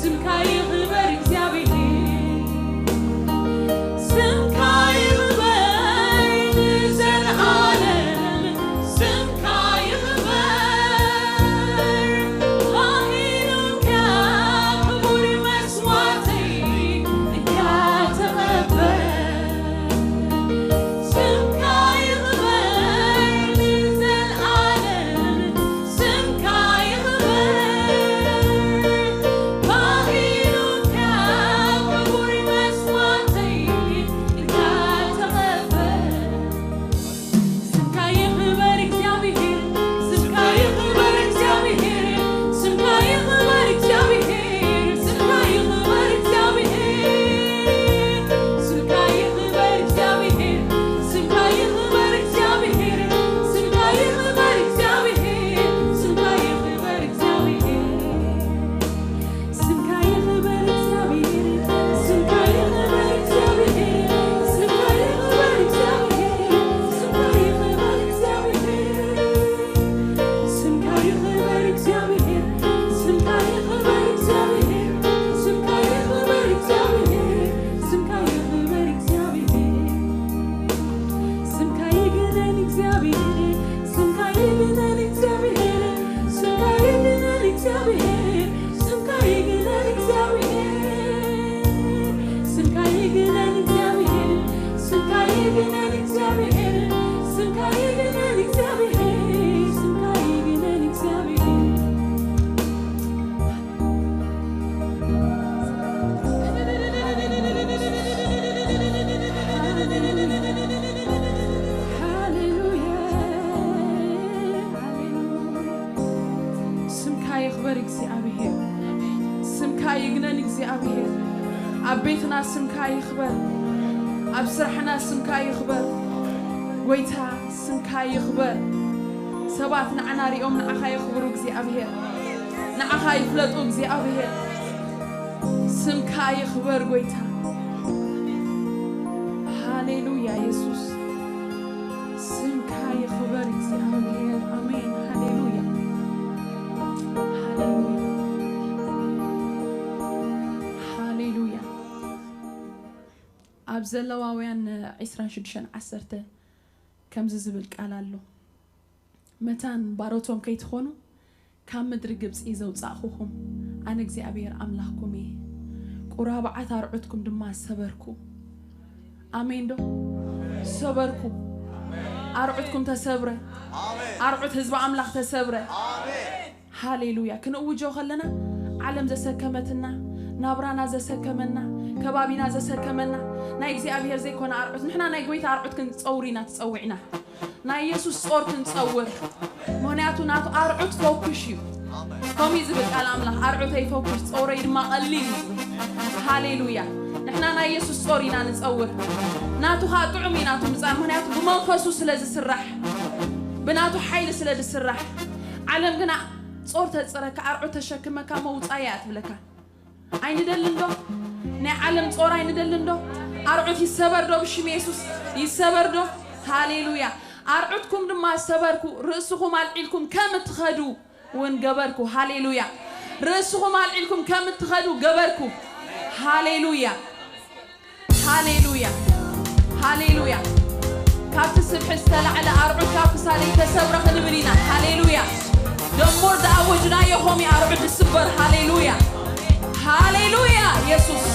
ስምካ ይኽበር እግዚኣብሔር። ስምካ ይኽበር ንዘለዓለም። ስምካ ይኽበር። ባህሉካ ክቡር መስዋዕተይ እካ ተቐበል። ስምካ ይኽበር ንዘለዓለም። ስምካ ይኽበር። ባህሉካ ክቡር መስዋዕተይ እካ ተቐበል። ስምካ ይኽበር እግዚኣብሔር። ስምካ ይኽበር እግዚኣብሔር። ስምካ ይኽበር እግዚኣብሔር። ስምካ ይኽበር እግዚኣብሔር። ስምካ ይኽበር እግዚኣብሔር። ስምካ ይኽበር እግዚኣብሔር። ስምካ ይኽበር እግዚኣብሔር። ስምካ ይኽበር እግዚኣብሔር። ስምካ ይኽበር እግዚኣብሔር። ስምካ ይኽበር እግዚኣብሔር። ስምካ ይኽበር እግዚኣብሔር። ስምካ ይኽበር እግዚኣብሔር። ስምካ ይኽበር እግዚኣብሔር። ስምካ ይኽበር እግዚኣብሔር። ስምካ ይኽበር እግዚኣብሔር። ስምካ ይኽበር እግዚኣብሔር። ስምካ ይግነን እግዚኣብሔር። ስምካ ይግነን እግዚኣብሔር። ስምካ ይግነን እግዚኣብሔር። ስምካ ይግነን እግዚኣብሔር። ስምካ ይግነን እግዚኣብሔር። ስምካ ይግነን እግዚኣብሔር። ስምካ ይግነን እግዚኣብሔር። ስምካ ይግነን እግዚኣብሔር። ሃሌሉያ፣ ሃሌሉያ። ስምካ ይኽበር እግዚኣብሔር። ስምካ ይግነን እግዚኣብሔር። ኣብ ቤትና ስምካ ይኽበር። ኣብ ስራሕና ስምካ ይኽበር። ጎይታ ስምካ ይኽበር። ሰባት ንዓና ሪኦም ንዓኻ የኽብሩ እግዚኣብሔር። ንዓኻ ይፍለጡ እግዚኣብሔር። ስምካ ይኽበር ጎይታ። ሃሌሉያ የሱስ። ስምካ ይኽበር እግዚኣብሔር። ኣሜን። ሃሌሉያ። ሃሌሉያ። ሃሌሉያ። ኣብ ዘለዋውያን ዕስራን ሽዱሽተን ዓሰርተ ከምዚ ዝብል ቃል ኣሎ። መታን ባሮቶም ከይትኾኑ ካብ ምድሪ ግብጺ ዘውጻእኹኹም ኣነ እግዚኣብሔር ኣምላኽኩም እየ። ቁራብዓት ኣርዑትኩም ድማ ሰበርኩ። ኣሜን ዶ? ሰበርኩ። ኣርዑትኩም ተሰብረ። ኣርዑት ህዝቢ ኣምላኽ ተሰብረ። ሃሌሉያ። ክንእውጆ ከለና ዓለም ዘሰከመትና፣ ናብራና ዘሰከመና፣ ከባቢና ዘሰከመና ናይ እግዚኣብሔር ዘይኮነ ኣርዑት፣ ንሕና ናይ ጎይታ ኣርዑት ክንጸውር ኢና ተጸዊዕና። ናይ የሱስ ጾር ክንጸውር። ምኽንያቱ ናቱ ኣርዑት ፈኩሽ እዩ። ከምኡ እዩ ዝብል ቃል ኣምላኽ፣ ኣርዑተይ ፈኩሽ፣ ጾረይ ድማ ቀሊል እዩ ዝብል። ሃሌሉያ። ንሕና ናይ የሱስ ጾር ኢና ንጸውር። ናቱ ኸኣ ጥዑም እዩ ናቱ ምጻር፣ ምኽንያቱ ብመንፈሱ ስለ ዝስራሕ፣ ብናቱ ሓይሊ ስለ ዝስራሕ። ዓለም ግና ጾር ተጽረካ፣ ኣርዑት ተሸክመካ መውጻኢ እያ ትብለካ። ኣይንደልን ዶ? ናይ ዓለም ጾር ኣይንደልን ዶ? ኣርዑት ይሰበር ዶ ብሽም የሱስ? ይሰበር ዶ? ሃሌሉያ። ኣርዑትኩም ድማ ሰበርኩ፣ ርእስኹም ኣልዒልኩም ከም እትኸዱ እውን ገበርኩ። ሃሌሉያ። ርእስኹም ኣልዒልኩም ከም እትኸዱ ገበርኩ። ሃሌሉያ። ሃሌሉያ። ሃሌሉያ። ካብቲ ስብሒ ዝተላዕለ ኣርዑት ካብ ክሳደይ ተሰብረ ክንብል ኢና። ሃሌሉያ። ደሞር ዝኣወጅናዮ ኾሚ ኣርዑት ዝስበር። ሃሌሉያ። ሃሌሉያ። ኢየሱስ።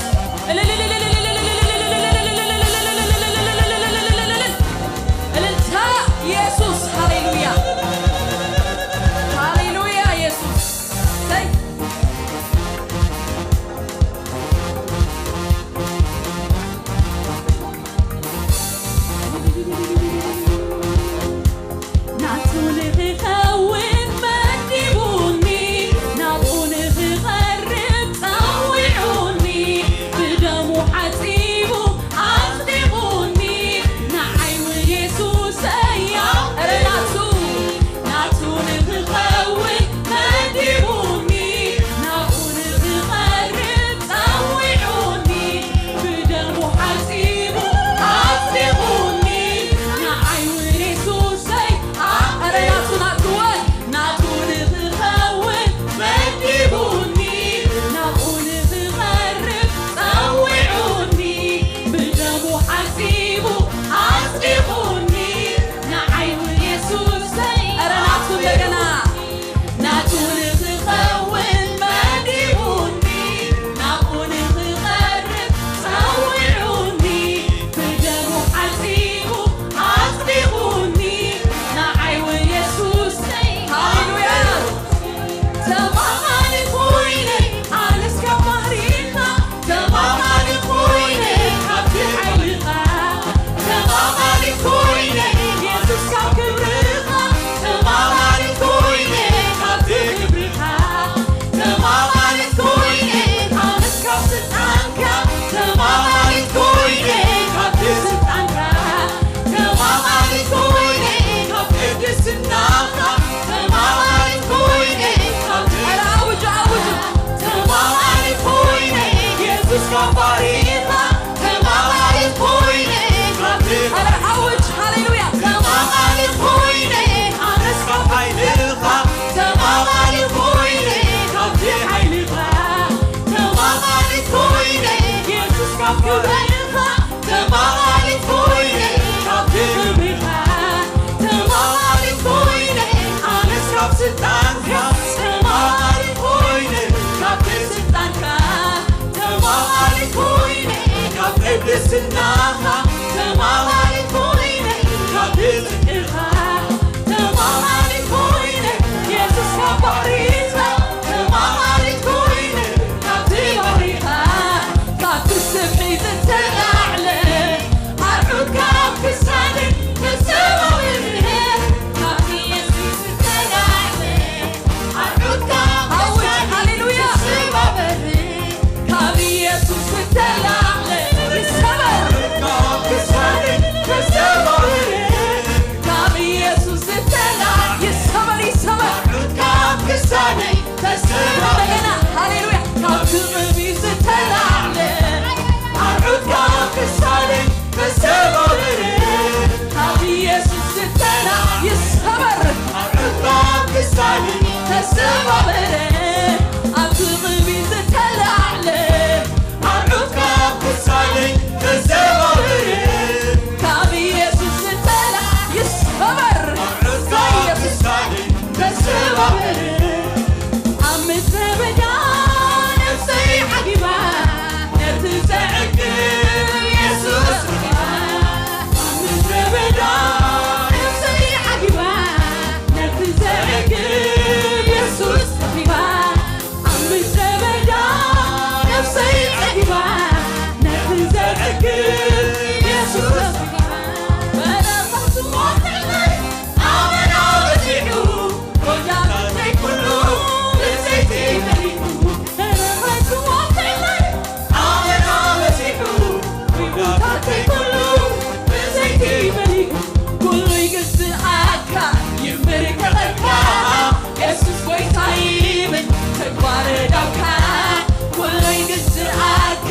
እልልታ ኢየሱስ። ሃሌሉያ። ሃሌሉያ ኢየሱስ። ሰይ። ናቱ ንኽኸውን መዲቡኒ፣ ናብኡ ንኽቐርብ ጸዊዑኒ፣ ብደሙ ሓጺቡ ኣጽዲቑኒ፣ ንዓይ እውን የሱሰይ ኣቕረብ። ናቱ፣ ናቱ ንኽኸውን መዲቡኒ፣ ናብኡ ንኽቐርብ ጸዊዑኒ፣ ብደሙ ሓጺቡ ኣጽዲቑኒ፣ ንዓይ እውን የሱሰይ ኣቕረብ። ናቱ፣ ናቱ እውን ናቱ ንኽኸውን መዲቡኒ፣ ናብኡ ንኽቐርብ ጸዊዑኒ፣ ብደሙ ሓጺቡ ኣጽዲቑኒ፣ ንዓይ እውን የሱሰይ። ኧረ ናቱ እንደገና። ናቱ ንኽኸውን መዲቡኒ፣ ናብኡ ንኽቐርብ ጸዊዑኒ፣ ብደሙ ሓጺቡ ኣጽዲቑኒ፣ ንዓይ እውን የሱሰይ። ሃሌሉያ። ተማማኒ ኮይነ ኣነስ ካብ ባህሪኻ፣ ተማማኒ ኮይነ ካብቲ ሓይልኻ፣ ተማማኒ ኮይነ የሱስ ካብ ክብርኻ፣ ተማማኒ ኮይነ ካብቲ ክብርኻ፣ ተማማኒ ኮይነ ኣነስ ካብ ስልጣንካ፣ ተማማኒ ኮይነ ካብቲ ስልጣንካ፣ ተማማኒ ኮይነ ካብ ቅድስናኻ፣ ተማማኒ ኮይነ ካብ ኧረ ኣውጁ፣ ኣውጁ። ተማማኒ ኮይነ የሱስ ካብ ባሪኻ፣ ተማማኒ ኮይነ ካብ ኧረ ኣውጅ፣ ሃሌሉያ። ተማማኒ ኮይነ ኣነስ ካብ ሓይልኻ፣ ተማማኒ ኮይነ ካብቲ ሓይልኻ፣ ተማማኒ ኮይነ የሱስ ካብ ክብርኻ፣ ተማማኒ ኮይነ ካብ ክብርኻ፣ ተማማኒ ኮይነ ኣነስ ካብ ስልጣንካ፣ ተማማኒ ኮይነ ካብ ስልጣንካ፣ ተማማኒ ኮይነ ካብ ቅድስናኻ፣ ተማማኒ ኮይነ ካብ ጽድቅኻ፣ ተማማኒ ኮይነ የሱስ ካብ ባሪኻ፣ ተማማኒ ኮይነ ካብቲ ባሪኻ፣ ካብቲ ስብሒ ዝተላዕለ ኣርዑት ካብ ክሳደይ ተሰባቢረ፣ ካብቲ የሱስ ዝተላዕለ ኣርዑት ካብ ኣውጅ፣ ክሳደይ ሃሌሉያ። ተሰባቢረ፣ ካብ ኢየሱስ ዝተላዕለ ይሰበር። ካብ ክሳደይ ተሰባቢረ፣ ካብ ኢየሱስ ዝተላዕለ ይሰበር፣ ይሰበር። ኣርዑት ካብ ክሳደይ ተሰባቢረ። እንደገና፣ ሃሌሉያ። ካብ ክብሪ ዝተላዕለ ኣርዑት ካብ ክሳደይ ተሰባቢረ፣ ካብ ኢየሱስ ዝተላዕለ ይሰበር። ኣርዑት ካብ ክሳደይ ተሰባቢረ፣ ኣብ ክብሪ ዝተላዕለ ኣርዑት ካብ ክሳደይ ተሰባቢረ፣ ካብ ኢየሱስ ዝተላዕለ ይሰበር። ኣርዑት ካብ ክሳደይ ተሰባቢረ፣ ኣብ ምድረ በዳ ነፍሰይ ዓጊባ፣ ነቲ ዘዕግብ የሱስ ረኺባ። ኣብ ምድረ በዳ ነፍሰይ ዓጊባ፣ ነቲ ዘዕግብ የሱስ ረኺባ። ኣብ ምድረ በዳ ነፍሰይ ጸጊባ፣ ነቲ ዘዕግብ የሱስ ረኺባ። በረኸቱ ሞልዕለይ፣ ኣመና በዚሑ፣ ጎዳናተይ ኩሉ ብዘይቲ መሊኡ። በረኸቱ ሞልዕለይ፣ ኣመና በዚሑ፣ ጎዳናተይ ኩሉ ብዘይቲ መሊኡ። ኩሉ ይግዝኣካ፣ ይምልከተካ፣ የሱስ ጎይታ ይብል ተግባር እዳውካ። ኩሉ ይግዝኣካ፣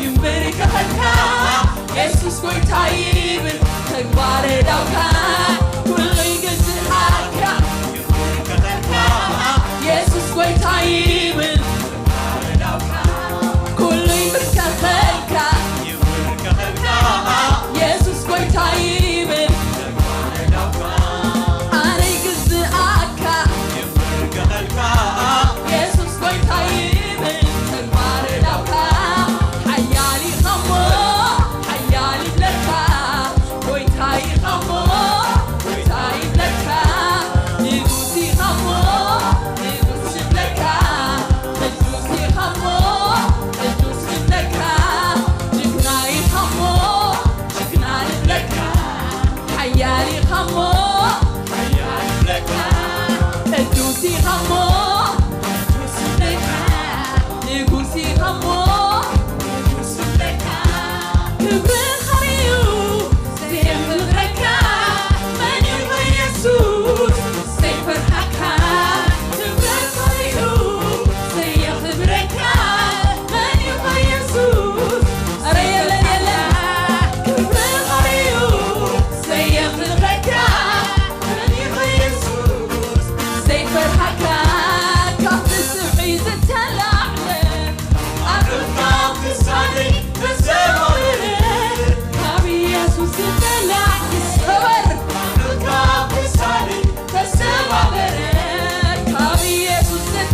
ይምልከተካ፣ የሱስ ጎይታ ይብል ተግባር እዳውካ። ኩሉ ይግዝኣካ፣ ይምልከተካ፣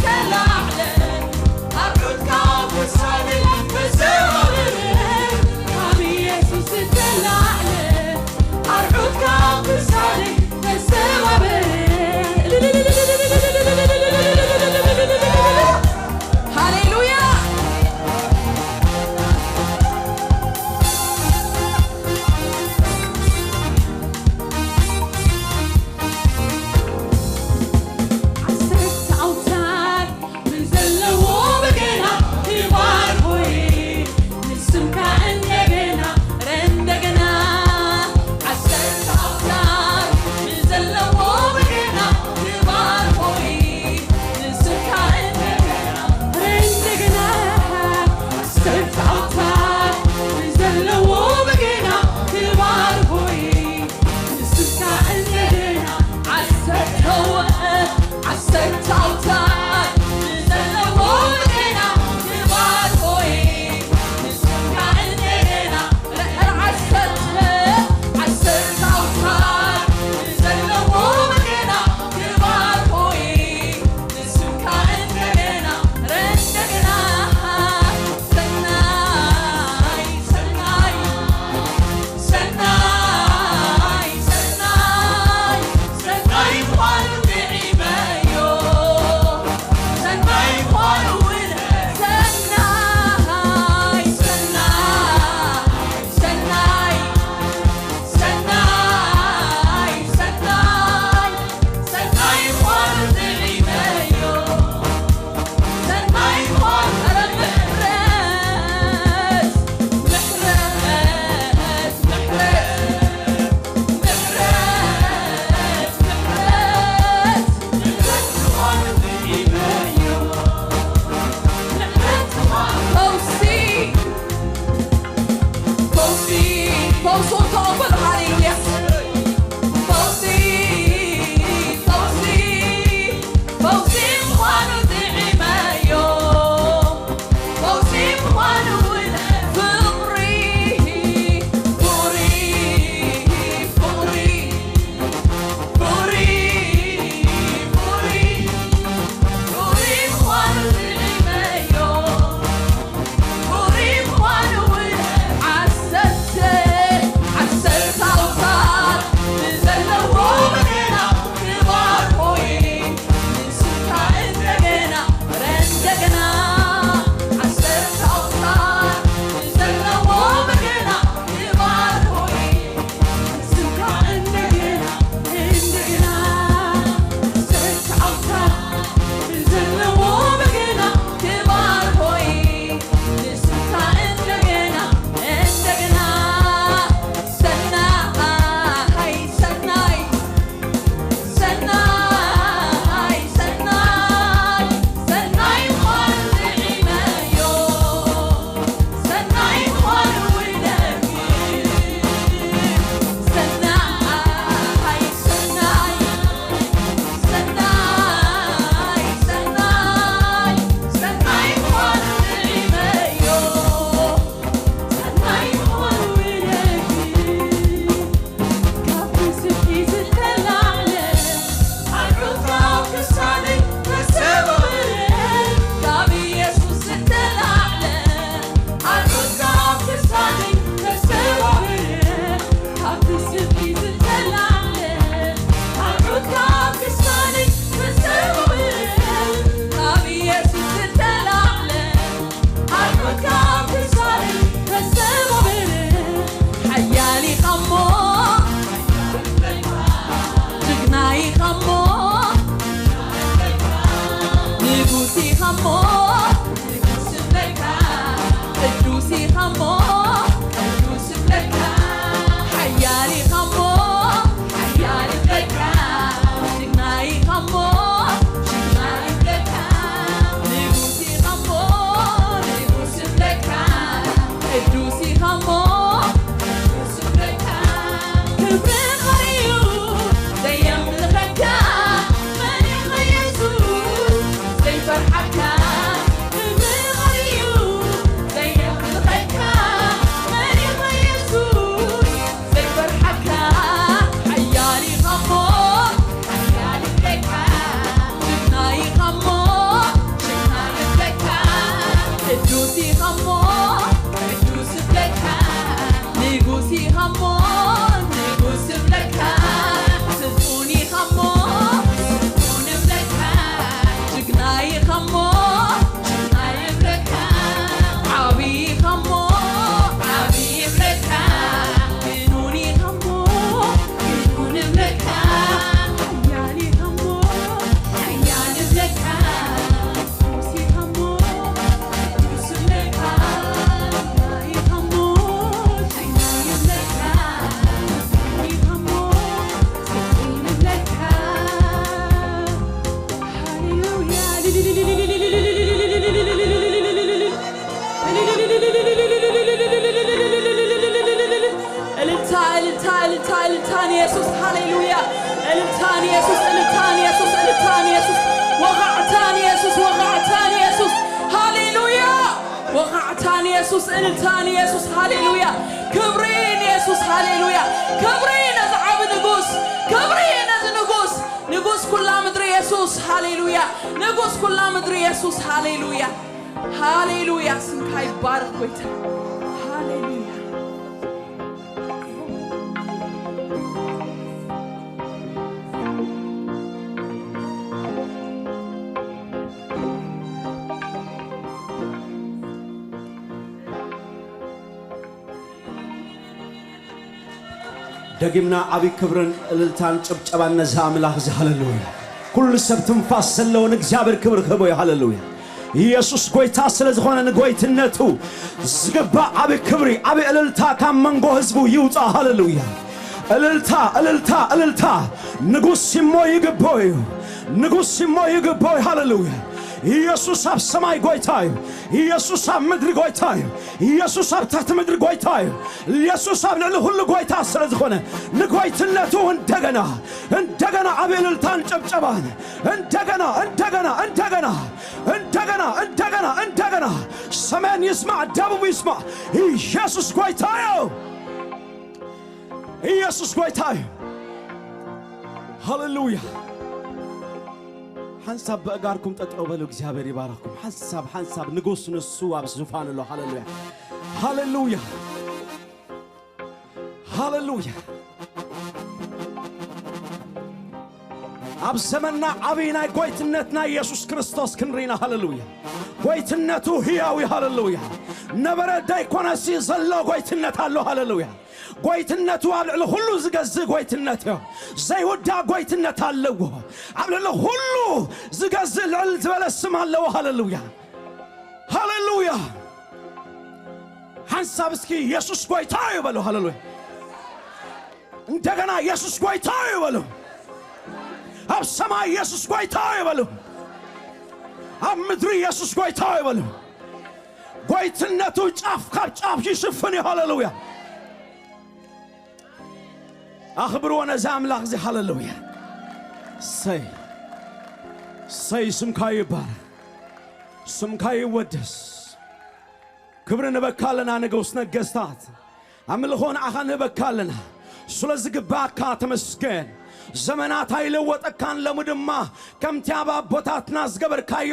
ተላዕለ ኣርዑትካ ክሳደይ ተሰባብረ፣ ካብ ኢየሱስ ተላዕለ ኣርዑትካ ክሳደይ ተሰባብረ። ሃሌሉያ። ዓሰርተ ኣውታር ንዘለዎ በገና ክባርኮይ፣ ንስምካ እንደገና፣ እንደገና። ዓሰርተ ኣውታር ንዘለዎ በገና ክባርኮይ፣ ንስምካ እንደገና፣ እንደገና። ዓሰርተ ኣውታር ንዘለዎ በገና ክባርኮይ፣ ንስምካ እንደገና። ዓሰርተ ኣውታር፣ ዓሰርተ ኣውታር ንዘለዎ በገና ክባርኮይ፣ ንስምካ እንደገና። ኧረ ዓሰርተ፣ ዓሰርተ ኣውታር ንዘለዎ በገና ክባርኮይ፣ ንስምካ እንደገና፣ እንደገና። ሰናይ፣ ሰናይ፣ ሰናይ፣ ሰናይ፣ ሰናይ ምዃኑ ንዒመዮ። ሰናይ ምዃኑ እውን ሰናይ፣ ሰናይ፣ ሰናይ፣ ሰናይ፣ ሰናይ፣ ሰናይ ምዃኑ ንዒመዮ። ሰናይ ምዃኑ፣ ኧረ ምሕረት፣ ምሕረት፣ ምሕረት፣ ምሕረት፣ ምሕረት፣ ምሕረት ምዃኑ ንዒመዮ። ምሕረት ምዃኑ፣ ፈውሲ፣ ፈውሲ፣ ፈውሲ ተቐበሉ። ሃሌሉያ። ፈውሲ፣ ፈውሲ፣ ፈውሲ ምዃኑ ንዒመዮ። ፈውሲ ምዃኑ እውን ፍቕሪ፣ ፍቕሪ፣ ፍቕሪ፣ ፍቕሪ፣ ፍቕሪ፣ ፍቕሪ ምዃኑ ንዒመዮ። ሓያል ኢኻ እሞ፣ ጅግና ኢኻ እሞ፣ ንጉስ ኢኻ እሞ፣ ቅዱስ ኢኻ እሞ፣ ቅዱስ እብለካ። ሓያል ኢኻ እሞ፣ ሓያል እብለካ። ጅግና ኢኻ እሞ፣ ጅግና እብለካ። ንጉስ ኢኻ እሞ፣ ንጉስ እብለካ። ቅዱስ ኢኻ እሞ፣ ቅዱስ እብለካ። ክብሪ ኸርእዩ ዘየምልኸካ፣ መን ኢኻ የሱስ ዘይፈርሓካ? ክብሪ ኸርእዩ ዘየምልኸካ፣ የሱስ፣ እልልታ ንየሱስ፣ ሃሌሉያ። ክብሪ ንየሱስ፣ ሃሌሉያ። ክብሪ ነዚ ዓቢ ንጉስ፣ ክብሪ ነዚ ንጉስ፣ ንጉስ ኩላ ምድሪ የሱስ፣ ሃሌሉያ። ንጉስ ኩላ ምድሪ የሱስ፣ ሃሌሉያ። ሃሌሉያ፣ ስምካ ይባረኽ ጎይታ። ሃሌሉያ። ደጊምና ዓቢ ክብርን እልልታን ጭብጨባን ነዚ ኣምላኽ እዚ። ሃሌሉያ። ኩሉ ሰብ ትንፋስ ዘለዎ ንእግዚኣብሔር ክብሪ ክህቦ እዩ። ሃሌሉያ። ኢየሱስ ጎይታ ስለ ዝኾነ ንጎይትነቱ ዝግባእ ዓቢ ክብሪ፣ ዓቢ እልልታ ካብ መንጎ ህዝቡ ይውጻእ። ሃሌሉያ። እልልታ፣ እልልታ፣ እልልታ። ንጉስ እሞ ይግብኦ እዩ። ንጉስ እሞ ይግብኦ እዩ። ሃሌሉያ። ኢየሱስ ኣብ ሰማይ ጎይታ እዩ። ኢየሱስ ኣብ ምድሪ ጎይታ እዩ። ኢየሱስ ኣብ ትሕቲ ምድሪ ጎይታ እዩ። ኢየሱስ ኣብ ልዕሊ ኩሉ ጎይታ ስለ ዝኾነ ንጎይትነቱ እንደገና፣ እንደገና ዓቢ እልልታን ጭብጨባን፣ እንደገና፣ እንደገና፣ እንደገና፣ እንደገና፣ እንደገና፣ እንደገና፣ ሰሜን ይስማዕ፣ ደቡብ ይስማዕ፣ ኢየሱስ ጎይታ እዩ። ኢየሱስ ጎይታ እዩ። ሃሌሉያ። ሓንሳብ በእጋርኩም ጠጠው በሉ፣ እግዚኣብሔር ይባረኽኩም። ሓንሳብ፣ ሓንሳብ ንጉስ ንሱ ኣብ ዙፋን ኣሎ። ሃሌሉያ። ሃሌሉያ። ሃሌሉያ። ኣብ ዘመንና ዓብዪ ናይ ጎይትነት ናይ ኢየሱስ ክርስቶስ ክንርኢና። ሃሌሉያ። ጎይትነቱ ህያው እዩ። ሃሌሉያ። ነበረ ደይኮነሲ ዘሎ ጎይትነት ኣሎ። ሃሌሉያ። ጎይትነቱ ኣብ ልዕሊ ኩሉ ዝገዝእ ጎይትነት እዩ። ዘይውዳእ ጎይትነት ኣለዎ። ኣብ ልዕሊ ኩሉ ዝገዝእ ልዕል ዝበለ ስም ኣለዎ። ሃሌሉያ። ሃሌሉያ። ሓንሳብ እስኪ የሱስ ጎይታ እዩ በሉ። ሃሌሉያ። እንደገና የሱስ ጎይታ እዩ በሉ። ኣብ ሰማይ የሱስ ጎይታ እዩ በሉ። ኣብ ምድሪ የሱስ ጎይታ እዩ በሉ። ጎይትነቱ ጫፍ ካብ ጫፍ ይሽፍን እዩ። ሃሌሉያ። ኣኽብርዎ ነዚ ኣምላኽ እዚ። ሃሌሉያ። ሰይ፣ ሰይ፣ ስምካ ይባረኽ፣ ስምካ ይወደስ። ክብሪ ንበካ ኣለና ንጉስ ነገስታት። ኣምልኾ ንዓኻ ንህበካ ኣለና። ስለ ዝግባካ ተመስገን። ዘመናት ኣይለወጠካን፣ ሎሚ ድማ ከምቲ ኣብ ኣቦታትና ዝገበርካዮ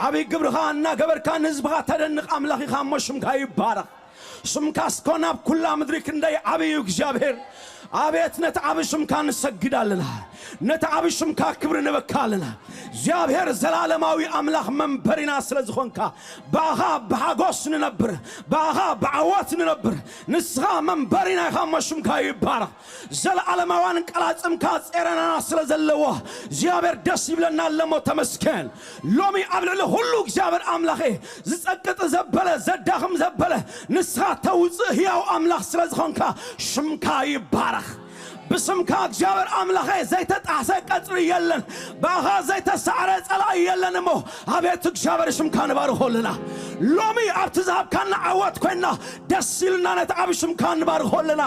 ዓብዪ ግብርኻ እናገበርካ ንህዝብኻ ተደንቕ ኣምላኽ ኢኻ እሞ ሽምካ ይባረኽ። ስምካ እስኮ ናብ ኩላ ምድሪ ክንደይ ዓብዪ እዩ እግዚኣብሔር። ኣቤት ነቲ ዓቢ ሽምካ ንሰግድ ኣለና። ነቲ ዓቢ ሽምካ ክብሪ ንህበካ ኣለና። እግዚኣብሔር ዘላለማዊ ኣምላኽ መንበሪና ስለ ዝኾንካ፣ ብኣኻ ብሓጎስ ንነብር፣ ብኣኻ ብዓወት ንነብር። ንስኻ መንበሪና ኢኻ እሞ ሽምካ ይባረኽ። ዘለዓለማውያን ቀላጽምካ ጼረናና ስለ ዘለዎ እግዚኣብሔር ደስ ይብለና ኣለሞ ተመስገን። ሎሚ ኣብ ልዕሊ ኩሉ እግዚኣብሔር ኣምላኸ ዝጸቅጥ ዘበለ ዘዳኽም ዘበለ ንስኻ ተውጽእ ህያው ኣምላኽ ስለ ዝኾንካ ሽምካ ይባረኽ። ብስምካ እግዚኣብሔር ኣምላኸ ዘይተጣሕሰ ቀጽሪ የለን፣ ብኣኻ ዘይተሳዕረ ጸላኢ የለን እሞ ኣቤት እግዚኣብሔር ሽምካ ንባርኾ ኣለና። ሎሚ ኣብቲ ዝሃብካና ዓወት ኮይንና ደስ ኢልና ነቲ ዓቢ ሽምካ ንባርኾ ኣለና።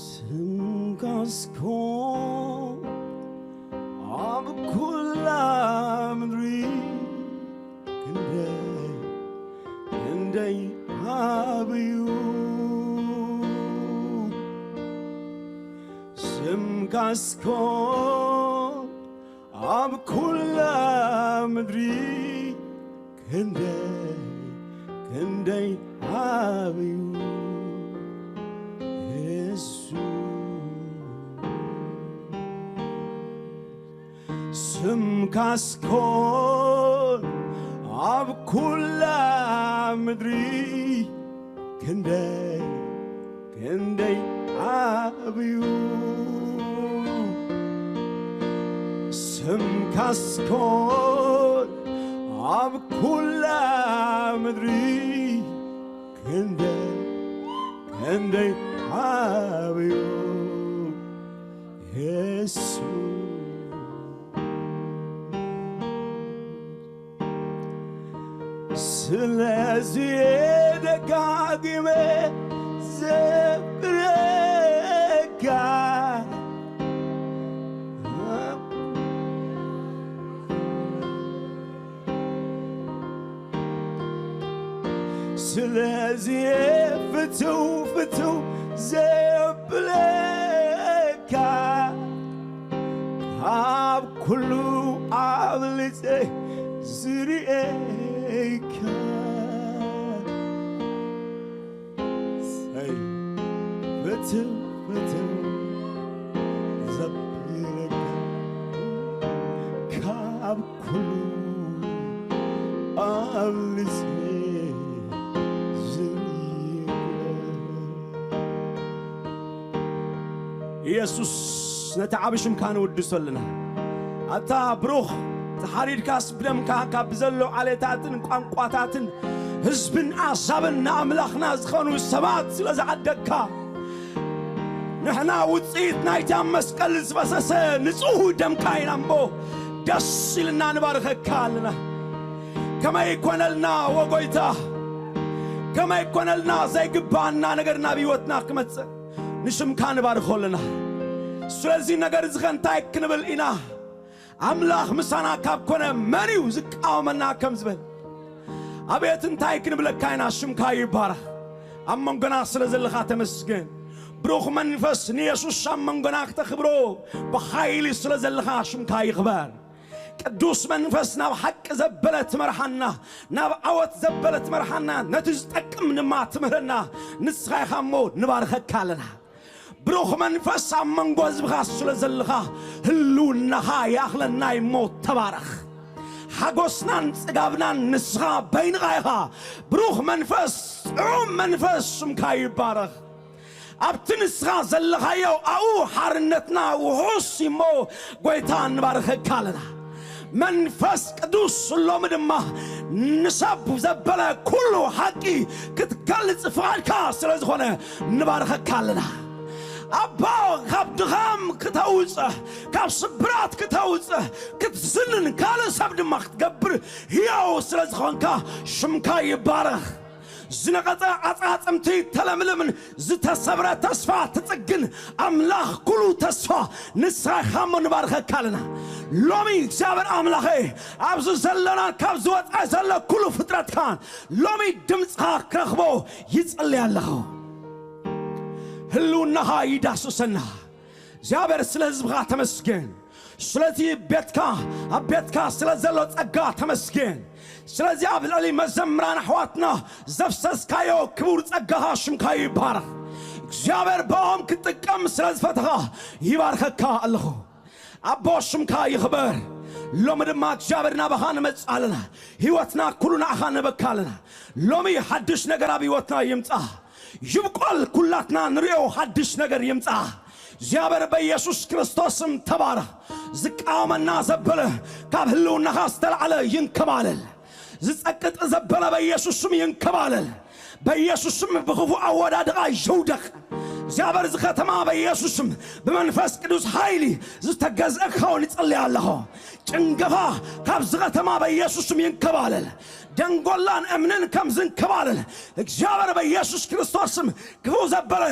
ስምካ እስኮ ኣብ ኩላ ምድሪ ክንደይ፣ ክንደይ ዓብዩ። ስምካ እስኮ ኣብ ኩላ ምድሪ ክንደይ፣ ክንደይ እዩ የሱስ። ስምካስ ኮን ኣብ ኩላ ምድሪ ክንደይ ክንደይ ዓብዩ። ስምካስ ኮን ኣብ ኩላ ምድሪ ክንደይ ክንደይ ዓብዩ የሱስ። ስለዚ ደጋጊመ ዘምረካ። ስለዚ ፍትው ፍትው ዘብለካ፣ ካብ ኩሉ ኣብልጸ ዝርእየካ። ሰይ፣ ፍትው ፍትው ዘብለካ፣ ካብ ኩሉ ኣብልጸ ዝርእየካ። ኢየሱስ፣ ነቲ ዓቢ ሽምካ ንውድሶ ኣለና። ኣታ ብሩኽ፣ ተሓሪድካስ ብደምካ ካብ ዘሎ ዓሌታትን ቋንቋታትን ህዝብን ኣሕዛብን ንኣምላኽና ዝኾኑ ሰባት ስለ ዝዓደግካ፣ ንሕና ውጽኢት ናይቲ ኣብ መስቀል ዝፈሰሰ ንጹህ ደምካ ኢና እሞ፣ ደስ ኢልና ንባርኸካ ኣለና። ከመይ ኮነልና ወጎይታ፣ ከመይ ኮነልና ዘይግባና ነገር ናብ ህይወትና ክመጽእ፣ ንሽምካ ንባርኾ ኣለና። ስለዚ ነገር እዚ ኸ እንታይ ክንብል ኢና? ኣምላኽ ምሳና ካብ ኮነ መን እዩ ዝቃወመና ከም ዝበል? ኣቤት እንታይ ክንብለካ ኢና፣ ሽምካ ይባረኽ። ኣብ መንጎና ስለ ዘለኻ ተመስገን። ብሩኽ መንፈስ ንየሱስ ኣብ መንጎና ክተኽብሮ ብሓይሊ ስለ ዘለኻ ሽምካ ይኽበር። ቅዱስ መንፈስ ናብ ሓቂ ዘበለ ትመርሓና፣ ናብ ዓወት ዘበለ ትመርሓና፣ ነቲ ዝጠቅም ድማ ትምህረና። ንስኻ ኢኻ እሞ ንባርኸካ ኣለና። ብሩኽ መንፈስ ኣብ መንጎ ህዝብኻ ስለ ዘለኻ ህልውናኻ ይኣኽለና እሞ ተባረኽ። ሓጎስናን ጽጋብናን ንስኻ በይንኻ ኢኻ። ብሩኽ መንፈስ፣ ጥዑም መንፈስ ስምካ ይባረኽ። ኣብቲ ንስኻ ዘለኻዮ ኣብኡ ሓርነትና ውሑስ እሞ ጎይታ ንባርኸካ ኣለና። መንፈስ ቅዱስ ሎሚ ድማ ንሰብ ዘበለ ኩሉ ሓቂ ክትገልጽ ፍቓድካ ስለ ዝኾነ ንባርኸካ ኣለና። ኣቦ፣ ካብ ድኻም ክተውጽእ፣ ካብ ስብራት ክተውጽእ፣ ክትዝንን ካልእ ሰብ ድማ ክትገብር ህያው ስለ ዝኾንካ ሽምካ ይባረኽ። ዝነቐጸ ዓጻጽምቲ ተለምልምን ዝተሰብረ ተስፋ ትጽግን ኣምላኽ ኩሉ ተስፋ ንስኻ ኢኻ እሞ ንባርኸካ ኣለና። ሎሚ እግዚኣብሔር ኣምላኸ ኣብዚ ዘለና ካብ ዝወጽኣ ዘሎ ኩሉ ፍጥረትካ ሎሚ ድምፅኻ ክረኽቦ ይጸልይ ኣለኹ። ህልውናኻ ይዳስሰና። እግዚኣብሔር ስለ ህዝብኻ ተመስገን። ስለዚ ቤትካ ኣብ ቤትካ ስለ ዘሎ ጸጋ ተመስገን። ስለዚ ኣብ ልዕሊ መዘምራን ኣሕዋትና ዘፍሰስካዮ ክቡር ጸጋኻ ሽምካ ይባረኽ። እግዚኣብሔር ብኦም ክትጥቀም ስለ ዝፈተኻ ይባርከካ ኣለኹ። ኣቦ ሽምካ ይኽበር። ሎሚ ድማ እግዚኣብሔር ናባኻ ንመጽእ ኣለና። ህይወትና ኩሉ ንዓኻ ንህበካ ኣለና። ሎሚ ሓድሽ ነገር ኣብ ህይወትና ይምጻ። ይብቆል ኩላትና ንሪኦ ሓድሽ ነገር ይምጻ። እግዚኣብሔር በኢየሱስ ክርስቶስ ስም ተባረኽ። ዝቃወመና ዘበለ ካብ ህልውናኻ ዝተላዕለ ይንከባለል። ዝጸቅጥ ዘበለ በኢየሱስ ስም ይንከባለል። በኢየሱስ ስም ብኽፉእ ኣወዳድቓ ይውደቕ። እግዚኣብሔር እዚ ከተማ በኢየሱስ ስም ብመንፈስ ቅዱስ ሓይሊ ዝተገዝአ ክኸውን ይጸልይ ኣለኹ። ጭንገፋ ካብዚ ከተማ በኢየሱስ ስም ይንከባለል። ደንጎላን እምንን ከም ዝንከባለል እግዚኣብሔር በኢየሱስ ክርስቶስ ስም ክፉእ ዘበለ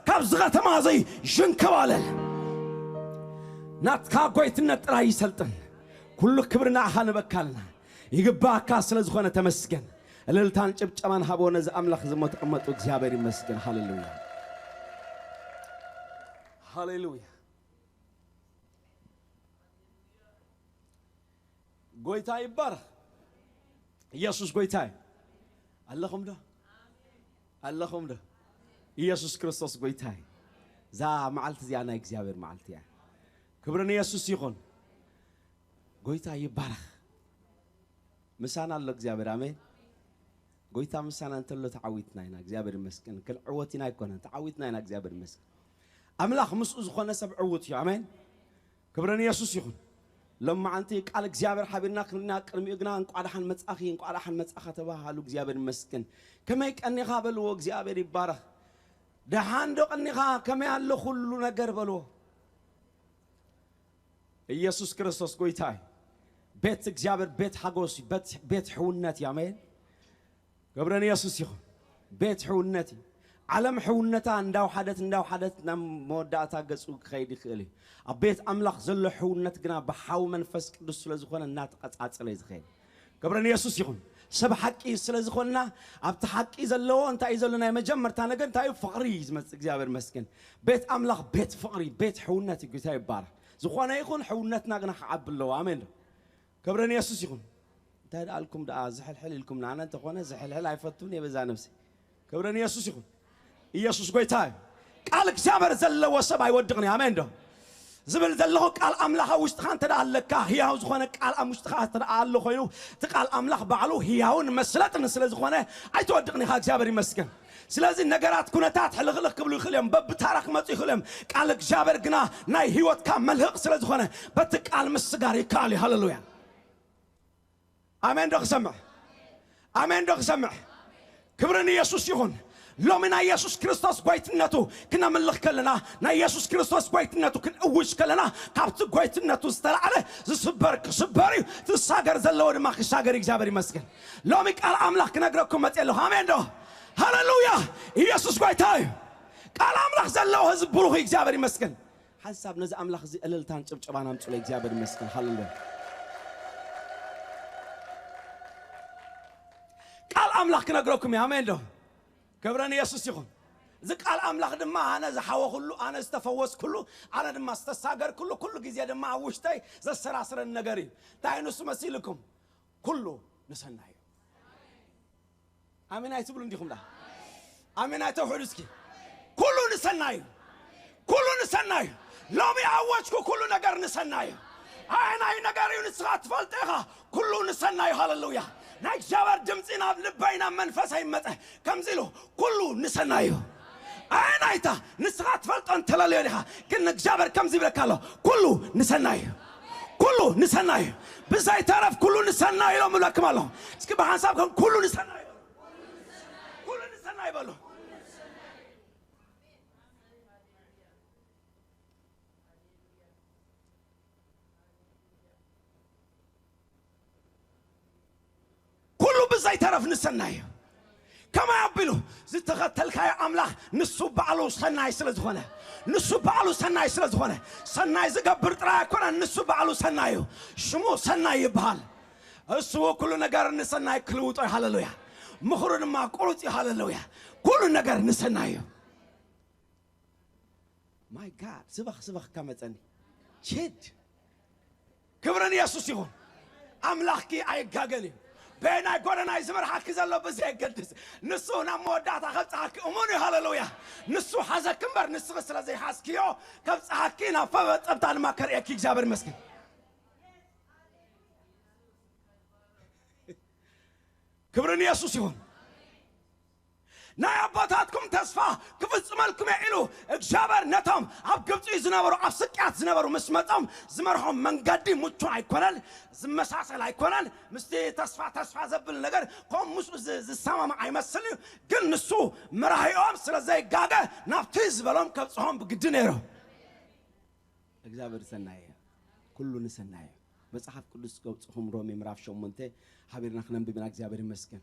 ካብዚ ከተማ እዚ ይንከባለል። ናትካ ጎይትነት ጥራይ ይሰልጥን። ኩሉ ክብሪ ንዓኻ ንህበካ ኣለና። ይግባእካ ስለ ዝኾነ ተመስገን። እልልታን ጭብጨባን ሃቦ ነዚ ኣምላኽ ዝሞ ተቐመጡ። እግዚኣብሔር ይመስገን። ሃሌሉያ፣ ሃሌሉያ። ጎይታ ይባረኽ። ኢየሱስ ጎይታ እዩ። ኣለኹም ዶ? ኣለኹም ዶ? ኢየሱስ ክርስቶስ ጎይታ እዩ። እዛ መዓልቲ እዚኣ ናይ እግዚኣብሔር መዓልቲ እያ። ክብሪ ንየሱስ ይኹን። ጎይታ ይባረኽ። ምሳና ኣሎ እግዚኣብሔር። ኣሜን። ጎይታ ምሳና እንተሎ ተዓዊትና ኢና። እግዚኣብሔር ይመስገን። ክንዕወት ኢና ኣይኮነን፣ ተዓዊትና ኢና። እግዚኣብሔር ይመስገን። ኣምላኽ ምስኡ ዝኾነ ሰብ ዕዉት እዩ። ኣሜን። ክብሪ ንየሱስ ይኹን። ሎማዓንቲ ቃል እግዚኣብሔር ሓቢርና ክንና ቅድሚኡ ግና እንቋዕ ደሓን መጻኺ፣ እንቋዕ ደሓን መጻኻ ተባሃሉ። እግዚኣብሔር ይመስገን። ከመይ ቀኒኻ በልዎ። እግዚኣብሔር ይባረኽ። ደሓን ዶ ቀኒኻ? ከመይ ኣሎ ኩሉ ነገር በልዎ። ኢየሱስ ክርስቶስ ጎይታ እዩ። ቤት እግዚኣብሔር ቤት ሓጎስ እዩ። ቤት፣ ቤት ሕውነት እዩ። ኣሜን። ክብሪ ንየሱስ ይኹን። ቤት ሕውነት እዩ። ዓለም ሕውነታ እንዳውሓደት እንዳውሓደት ናብ መወዳእታ ገጹ ክኸይድ ይኽእል እዩ። ኣብ ቤት ኣምላኽ ዘሎ ሕውነት ግና ብሓዊ መንፈስ ቅዱስ ስለ ዝኾነ እናተቐጻጸለ እዩ ዝኸይድ። ክብሪ ንየሱስ ይኹን። ሰብ ሓቂ ስለ ዝኾንና ኣብቲ ሓቂ ዘለዎ እንታይ እዩ ዘሎ? ናይ መጀመርታ ነገር እንታይ እዩ? ፍቕሪ እዩ ዝመጽእ። እግዚኣብሔር ይመስገን። ቤት ኣምላኽ ቤት ፍቕሪ፣ ቤት ሕውነት እዩ። ጎይታ ይባረኽ። ዝኾነ ይኹን ሕውነትና ግና ክዓቢ ኣለዎ። ኣሜን ዶ? ክብሪ ንየሱስ ይኹን። እንታይ ደኣልኩም ደኣ ዝሕልሕል ኢልኩም? ንኣነ እንተኾነ ዝሕልሕል ኣይፈቱን እየ በዛ ነብሲ። ክብሪ ንየሱስ ይኹን። ኢየሱስ ጎይታ እዩ። ቃል እግዚኣብሔር ዘለዎ ሰብ ኣይወድቕን እዩ። ኣሜን ዶ? ዝብል ዘለኹ ቃል ኣምላኽ ኣብ ውሽጥኻ እንተ ደኣ ኣለካ፣ ህያው ዝኾነ ቃል ኣብ ውሽጥኻ እንተ ደኣ ኣሎ ኮይኑ፣ እቲ ቃል ኣምላኽ ባዕሉ ህያውን መስለጥን ስለ ዝኾነ ኣይትወድቕን ኢኻ። እግዚኣብሔር ይመስገን። ስለዚ ነገራት፣ ኩነታት ሕልኽልኽ ክብሉ ይኽእሉ እዮም፣ በብታራ ክመጹ ይኽእሉ እዮም። ቃል እግዚኣብሔር ግና ናይ ህይወትካ መልህቕ ስለ ዝኾነ በቲ ቃል ምስጋር ይከኣል እዩ። ሃሌሉያ። ኣሜን ዶ ክሰምዕ? ኣሜን ዶ ክሰምዕ? ክብሪ ንየሱስ ይኹን። ሎሚ ናይ የሱስ ክርስቶስ ጎይትነቱ ክነምልኽ ከለና፣ ናይ የሱስ ክርስቶስ ጎይትነቱ ክንእውጅ ከለና፣ ካብቲ ጎይትነቱ ዝተላዕለ ዝስበር ክስበር እዩ፣ ዝሳገር ዘለዎ ድማ ክሳገር እዩ። እግዚኣብሔር ይመስገን። ሎሚ ቃል ኣምላኽ ክነግረኩም መፅእ ኣለኹ። ኣሜን ዶ? ሃሌሉያ! ኢየሱስ ጎይታ እዩ። ቃል ኣምላኽ ዘለዎ ህዝቢ ብሩኽ እዩ። እግዚኣብሔር ይመስገን። ሓንሳብ ነዚ ኣምላኽ እዚ እልልታን ጭብጨባን ኣምፅኡ ለእግዚኣብሔር ይመስገን። ሃሌሉያ። ቃል ኣምላኽ ክነግረኩም እዩ። ኣሜን ዶ? ክብሪ ንየሱስ ይኹን። እዚ ቃል ኣምላኽ ድማ ኣነ ዝሓወኹሉ፣ ኣነ ዝተፈወስኩሉ፣ ኣነ ድማ ዝተሳገርኩሉ፣ ኩሉ ግዜ ድማ ኣብ ውሽጠይ ዘሰራስረኒ ነገር እዩ። እንታይ ንሱ መሲልኩም? ኩሉ ንሰናይ እዩ። ኣሜን ኣይትብሉን ዲኹም ደኣ? ኣሜን ኣይተውሕዱ እስኪ። ኩሉ ንሰናይ እዩ። ኩሉ ንሰናይ እዩ። ሎሚ ኣወጅኩ፣ ኩሉ ነገር ንሰናይ እዩ። ኣየናይ ነገር እዩ ንስኻ ትፈልጦ ኢኻ? ኩሉ ንሰናይ እዩ። ሃሌሉያ። ናይ እግዚኣብሔር ድምፂ ናብ ልበይ ናብ መንፈሰይ ይመፀ። ከምዚ ኢሉ፣ ኩሉ ንሰናይ እዩ። ኣየናይታ ንስኻ ትፈልጦ እንተለለዮ ዲኻ? ግን እግዚኣብሔር ከምዚ ይብለካ ኣሎ፣ ኩሉ ንሰናይ እዩ። ኩሉ ንሰናይ እዩ። ብዘይተረፍ ኩሉ ንሰናይ ኢሎም ይብለኩም ኣሎ። እስኪ ብሓንሳብ ከም ኩሉ ንሰናይ እዩ። ኩሉ ንሰናይ በሉ። ኩሉ ብዘይተረፍ ንሰናይ እዩ። ከመይ ኣቢሉ? ዝተኸተልካዮ ኣምላኽ ንሱ ባዕሉ ሰናይ ስለ ዝኾነ፣ ንሱ ባዕሉ ሰናይ ስለ ዝኾነ፣ ሰናይ ዝገብር ጥራይ ኣይኮነን፣ ንሱ ባዕሉ ሰናይ እዩ። ሽሙ ሰናይ ይበሃል። እሱ ኩሉ ነገር ንሰናይ ክልውጦ እዩ። ሃሌሉያ። ምኽሩ ድማ ቁሩፅ እዩ። ሃሌሉያ። ኩሉ ነገር ንሰናይ እዩ። ማይ ጋድ፣ ስበኽ ስበኽ ከመፀኒ ችድ። ክብሪ ንየሱስ ይኹን። ኣምላኽኪ ኣይጋገን እዩ። በየናይ ጎደና እዩ ዝመርሓኪ ዘሎ ብዘየገድስ፣ ንሱ ናብ መወዳእታ ከብፅሓኪ እሙን እዩ። ሃሌሉያ። ንሱ ሓዘኪ እምበር፣ ንስኺ ስለ ዘይሓዝክዮ ከብፅሓኪ፣ ናብ ፈፀምታ ድማ ከርእየኪ። እግዚኣብሔር ይመስገን። ክብሪ ንየሱስ ይኹን። ናይ ኣቦታትኩም ተስፋ ክፍጽመልኩም እየ ኢሉ እግዚኣብሔር ነቶም ኣብ ግብጺ ዝነበሩ፣ ኣብ ስቅያት ዝነበሩ ምስ መጾም ዝመርሖም መንገዲ ምቹ ኣይኮነን፣ ዝመሳሰል ኣይኮነን። ምስቲ ተስፋ፣ ተስፋ ዘብል ነገር ከም ምስኡ ዝ-፣ ዝሰማማዕ ኣይመስል እዩ። ግን ንሱ መራሒኦም ስለ ዘይጋገ ናብቲ ዝበሎም ከብጽሖም ብግዲ ነይሩ። እግዚኣብሔር ሰናይ እዩ። ኩሉ ንሰናይ እዩ። መጽሓፍ ቅዱስ ገጽኹም ሮሜ ምዕራፍ ሸሞንተ ሓቢርና ክነንብብ ኢና። እግዚኣብሔር ይመስገን።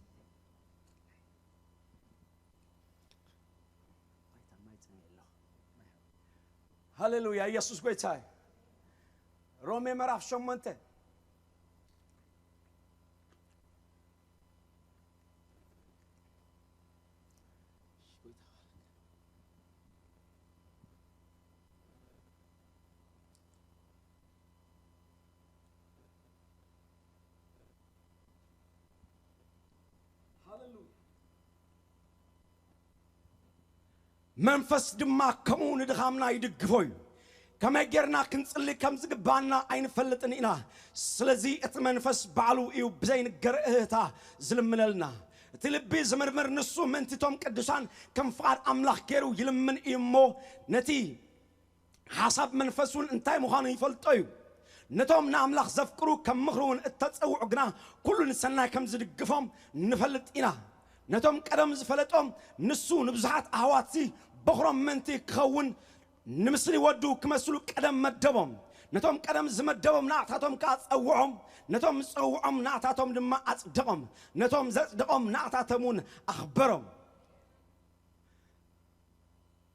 ሃሌሉያ፣ ኢየሱስ ጎይታ እዩ። ሮሜ ምዕራፍ ሸሞንተ። ሃሌሉያ። መንፈስ ድማ ከምኡ ንድኻምና ይድግፎ እዩ። ከመይ ጌርና ክንጽሊ ከም ዝግባና ኣይንፈልጥን ኢና። ስለዚ እቲ መንፈስ ባዕሉ እዩ ብዘይንገር እህታ ዝልምነልና። እቲ ልቢ ዝምርምር ንሱ ምእንቲ እቶም ቅዱሳን ከም ፍቓድ ኣምላኽ ገይሩ ይልምን እዩ እሞ፣ ነቲ ሓሳብ መንፈስ እውን እንታይ ምዃኑ ይፈልጦ እዩ። ነቶም ንኣምላኽ ዘፍቅሩ ከም ምኽሪ እውን እተጸውዑ ግና ኩሉ ንሰናይ ከም ዝድግፎም ንፈልጥ ኢና። ነቶም ቀደም ዝፈለጦም ንሱ ንብዙሓት ኣሕዋትሲ በኹሮም ምእንቲ ክኸውን ንምስሊ ወዱ ክመስሉ ቀደም መደቦም። ነቶም ቀደም ዝመደቦም ንኣታቶም ከኣ ጸውዖም፣ ነቶም ዝጸውዖም ንኣታቶም ድማ ኣጽደቖም፣ ነቶም ዘጽደቖም ንኣታቶም እውን ኣኽበሮም።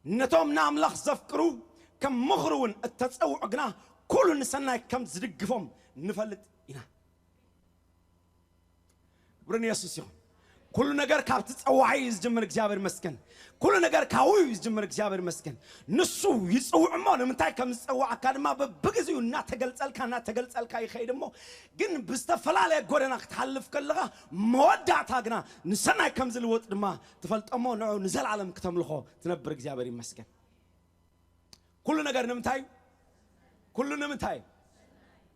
ነቶም ንኣምላኽ ዘፍቅሩ ከም ምኽሩ እውን እተጸውዑ ግና ኩሉ ንሰናይ ከም ዝድግፎም ንፈልጥ ኢና። ክብሪ ንየሱስ ይኹን። ኩሉ ነገር ካብቲ ጸዋዒ እዩ ዝጅምር። እግዚኣብሔር ይመስገን። ኩሉ ነገር ካብኡ እዩ ዝጅምር። እግዚኣብሔር ይመስገን። ንሱ ይጽውዕ እሞ ንምንታይ ከም ዝጸዋዓካ ድማ በብግዜኡ እናተገልጸልካ እናተገልጸልካ ይኸይድ እሞ፣ ግን ብዝተፈላለየ ጎደና ክትሓልፍ ከለኻ መወዳእታ ግና ንሰናይ ከም ዝልወጥ ድማ ትፈልጦ እሞ ንዑ ንዘለኣለም ክተምልኾ ትነብር። እግዚኣብሔር ይመስገን። ኩሉ ነገር ንምንታይ እዩ? ኩሉ ንምንታይ እዩ?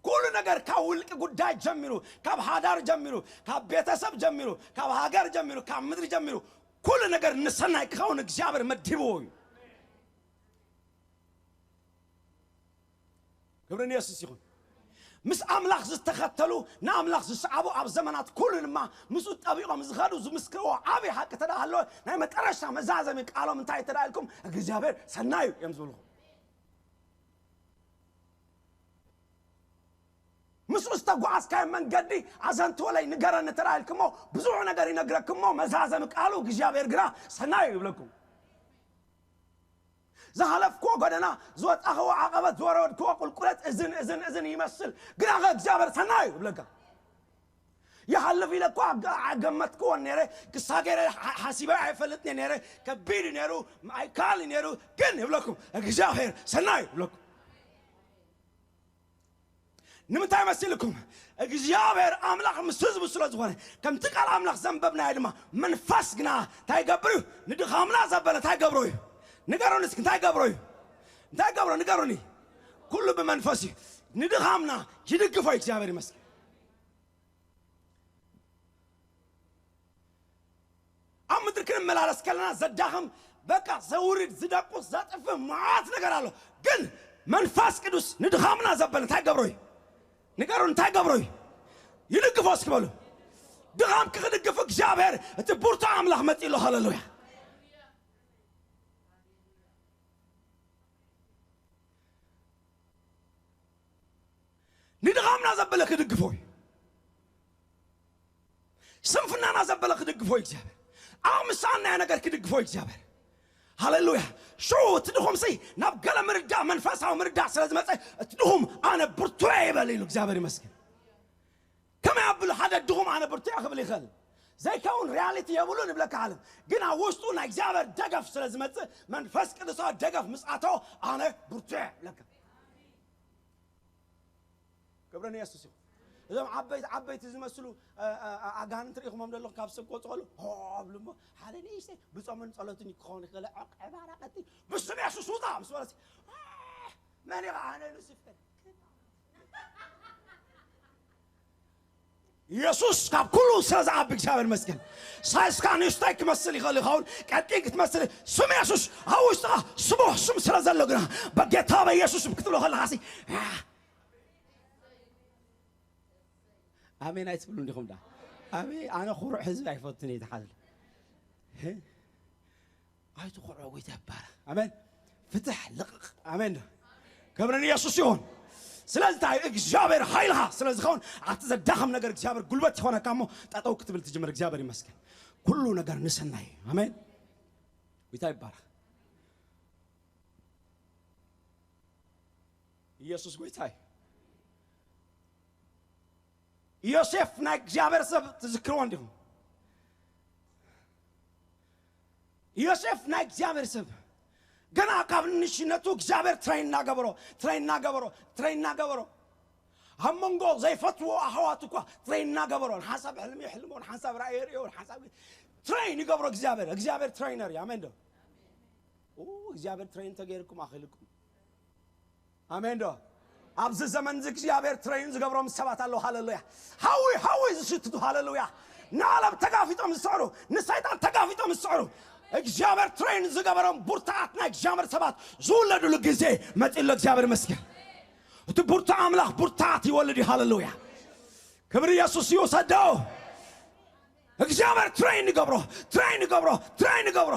ኩሉ ነገር ካብ ውልቂ ጉዳይ ጀሚሩ፣ ካብ ሓዳር ጀሚሩ፣ ካብ ቤተሰብ ጀሚሩ፣ ካብ ሃገር ጀሚሩ፣ ካብ ምድሪ ጀሚሩ፣ ኩሉ ነገር ንሰናይ ክኸውን እግዚኣብሔር መዲብዎ እዩ። ክብሪ ንየሱስ ይኹን። ምስ ኣምላኽ ዝተኸተሉ፣ ንኣምላኽ ዝሰዓቡ፣ ኣብ ዘመናት ኩሉ ድማ ምስኡ ጠቢቖም ዝኸዱ ዝምስክርዎ ዓብዪ ሓቂ ተደኣ ሃለወ፣ ናይ መጨረሻ መዛዘሚ ቃሎም እንታይ ተደኣ ኢልኩም፣ እግዚኣብሔር ሰናይ እዩ እዮም ዝብልኹም። ምስኡ ዝተጓዓዝካዮ መንገዲ ኣዘንትወለይ፣ ንገረኒ ተደኣ ኢልኩሞ፣ ብዙሕ ነገር ይነግረኩሞ፣ መዛዘሚ ቃሉ እግዚኣብሔር ግና ሰናይ እዩ ይብለኩም። ዝሃለፍክዎ ጎደና፣ ዝወጻኽዎ ዓቐበት፣ ዝወረድክዎ ቁልቁለት እዝን እዝን እዝን ይመስል፣ ግና ኸ እግዚኣብሔር ሰናይ እዩ ይብለካ። ይሃልፍ ኢለ እኮ ኣገ-፣ ኣገመትክዎን ነይረ፣ ክሳገረ ሓ-፣ ሓሲበ ኣይፈልጥን ነይረ፣ ከቢድ እዩ ነይሩ፣ ኣይከኣል እዩ ነይሩ፣ ግን ይብለኩም እግዚኣብሔር ሰናይ እዩ ይብለኩም። ንምንታይ መሲልኩም? እግዚኣብሔር ኣምላኽ ምስ ህዝቡ ስለ ዝኾነ፣ ከምቲ ቃል ኣምላኽ ዘንበብናዮ ድማ፣ መንፈስ ግና እንታይ ይገብር እዩ? ንድኻምና ዘበለ እንታይ ገብሮ እዩ? ንገሩኒ እስኪ፣ እንታይ ገብሮ እዩ? እንታይ ገብሮ? ንገሩኒ። ኩሉ ብመንፈስ እዩ። ንድኻምና ይድግፎ እዩ። እግዚኣብሔር ይመስገን። ኣብ ምድሪ ክንመላለስ ከለና ዘዳኽም፣ በቃ ዘውርድ፣ ዝደቁስ፣ ዘጥፍእ መዓት ነገር ኣሎ። ግን መንፈስ ቅዱስ ንድኻምና ዘበለ እንታይ ገብሮ እዩ? ንገሩ፣ እንታይ ገብሮ እዩ? ይድግፎ እስኪ በሉ። ድኻምኪ ክድግፍ እግዚኣብሔር እቲ ብርቱዕ ኣምላኽ መጺኡ ኣሎ። ሃሌሉያ። ንድኻምና ዘበለ ክድግፎ እዩ። ስንፍናና ዘበለ ክድግፎ እዩ እግዚኣብሔር። ኣብ ምሳናያ ነገር ክድግፎ እዩ እግዚኣብሔር። ሃሌሉያ። ሽዑ እቲ ድኹምሲ ናብ ገለ ምርዳእ፣ መንፈሳዊ ምርዳእ ስለ ዝመጸ፣ እቲ ድኹም ኣነ ብርቱዕ እየ ይበል ኢሉ። እግዚኣብሔር ይመስገን። ከመይ ኣቢሉ ሓደ ድኹም ኣነ ብርቱዕ እየ ክብል ይኽእል? ዘይከውን ሪያሊቲ የብሉን ይብለካ ዓለም። ግን ኣብ ውሽጡ ናይ እግዚኣብሔር ደገፍ ስለ ዝመጽእ፣ መንፈስ ቅዱሳዊ ደገፍ ምስ ኣተዎ ኣነ ብርቱዕ እየ ይብለካ። ክብሪ ንየሱስ ይኹን። እዞም ዓበይቲ ዓበይቲ ዝመስሉ፣ እ፣ እ፣ እ፣ ኣጋንንቲ ርኢኹሞም ዶ ኣለኹም? ካብ ስብ ክወጹ ከለዉ፣ ሆ፣ ብሉ እሞ፣ ሓደ ንእሽተይ ብጾምን ጸሎትን ክኸውን ይኽእል፣ ዕቕ ዕባራ ቀጢ፣ ብስም የሱስ ውጻ ምስ በለሲ፣ እ፣ መን ኢኻ? ኣነ ሉሲፈር። የሱስ ካብ ኩሉ ስለ ዝዓቢ እግዚኣብሔር ይመስገን። ሳይዝካ ንእሽተይ ክመስል ይኽእል ይኸውን፣ ቀጢን ክትመስል፣ ስም የሱስ ኣብ ውሽጥኻ ስቡሕ ስም ስለ ዘሎ ግና፣ በጌታ በየሱስ ስም ክትብሎ ከለኻሲ፣ እ፣ ኣሜን ኣይትብሉ እንዲኹም ዳ? ኣሜን። ኣነ ኩሩዕ ህዝቢ ኣይፈቱን እየ፣ ተሓዝሉ። ህ? ኣይትኹርዖ፣ ጎይታ ይባረኽ። ኣሜን። ፍትሕ ልቕቕ። ኣሜን ዶ? ክብሪ ንየሱስ ይኹን። ስለዚ እንታይ? እግዚኣብሔር ሓይልኻ ስለ ዝኸውን፣ ኣብቲ ዘዳኸም ነገር እግዚኣብሔር ጉልበት ይኾነካ እሞ፣ ጠጠው ክትብል ትጅምር። እግዚኣብሔር ይመስገን። ኩሉ ነገር ንሰናይ እዩ። ኣሜን። ጎይታ ይባረኽ። ኢየሱስ ጎይታ እዩ። ዮሴፍ ናይ እግዚኣብሔር ሰብ ትዝክርዎ እንዲኹም? ዮሴፍ ናይ እግዚኣብሔር ሰብ፣ ገና ካብ ንሽነቱ እግዚኣብሔር ትሬን እናገበሮ፣ ትሬን እናገበሮ፣ ትሬን እናገበሮ፣ ኣብ መንጎ ዘይፈትዎ ኣሕዋት እኳ ትሬን እናገበሮ፣ ሓንሳብ ሕልሚ ይሕልሞ፣ ሓንሳብ ራእይ የርእዮ፣ ሓንሳብ ትሬን ይገብሮ እግዚኣብሔር። እግዚኣብሔር ትሬነር እዩ። ኣሜን ዶ? እግዚኣብሔር ትሬን ተገይርኩም ኣኽልኩም። ኣሜን ዶ? ኣብዚ ዘመን እዚ እግዚኣብሔር ትሬን ዝገብሮም ሰባት ኣለዉ። ሃሌሉያ። ሃዊ ሃዊ ዝሽትቱ፣ ሃሌሉያ። ንዓለም ተጋፊጦም ዝስዕሩ፣ ንሰይጣን ተጋፊጦም ዝስዕሩ፣ እግዚኣብሔር ትሬን ዝገበሮም ቡርታዓት ናይ እግዚኣብሔር ሰባት ዝውለዱሉ ግዜ መጺሉ። እግዚኣብሔር ይመስገን። እቲ ቡርታ ኣምላኽ ቡርታዓት ይወልድ እዩ። ሃሌሉያ። ክብሪ ኢየሱስ ይውሰዶ። እግዚኣብሔር ትሬን ይገብሮ፣ ትሬን ይገብሮ፣ ትሬን ይገብሮ።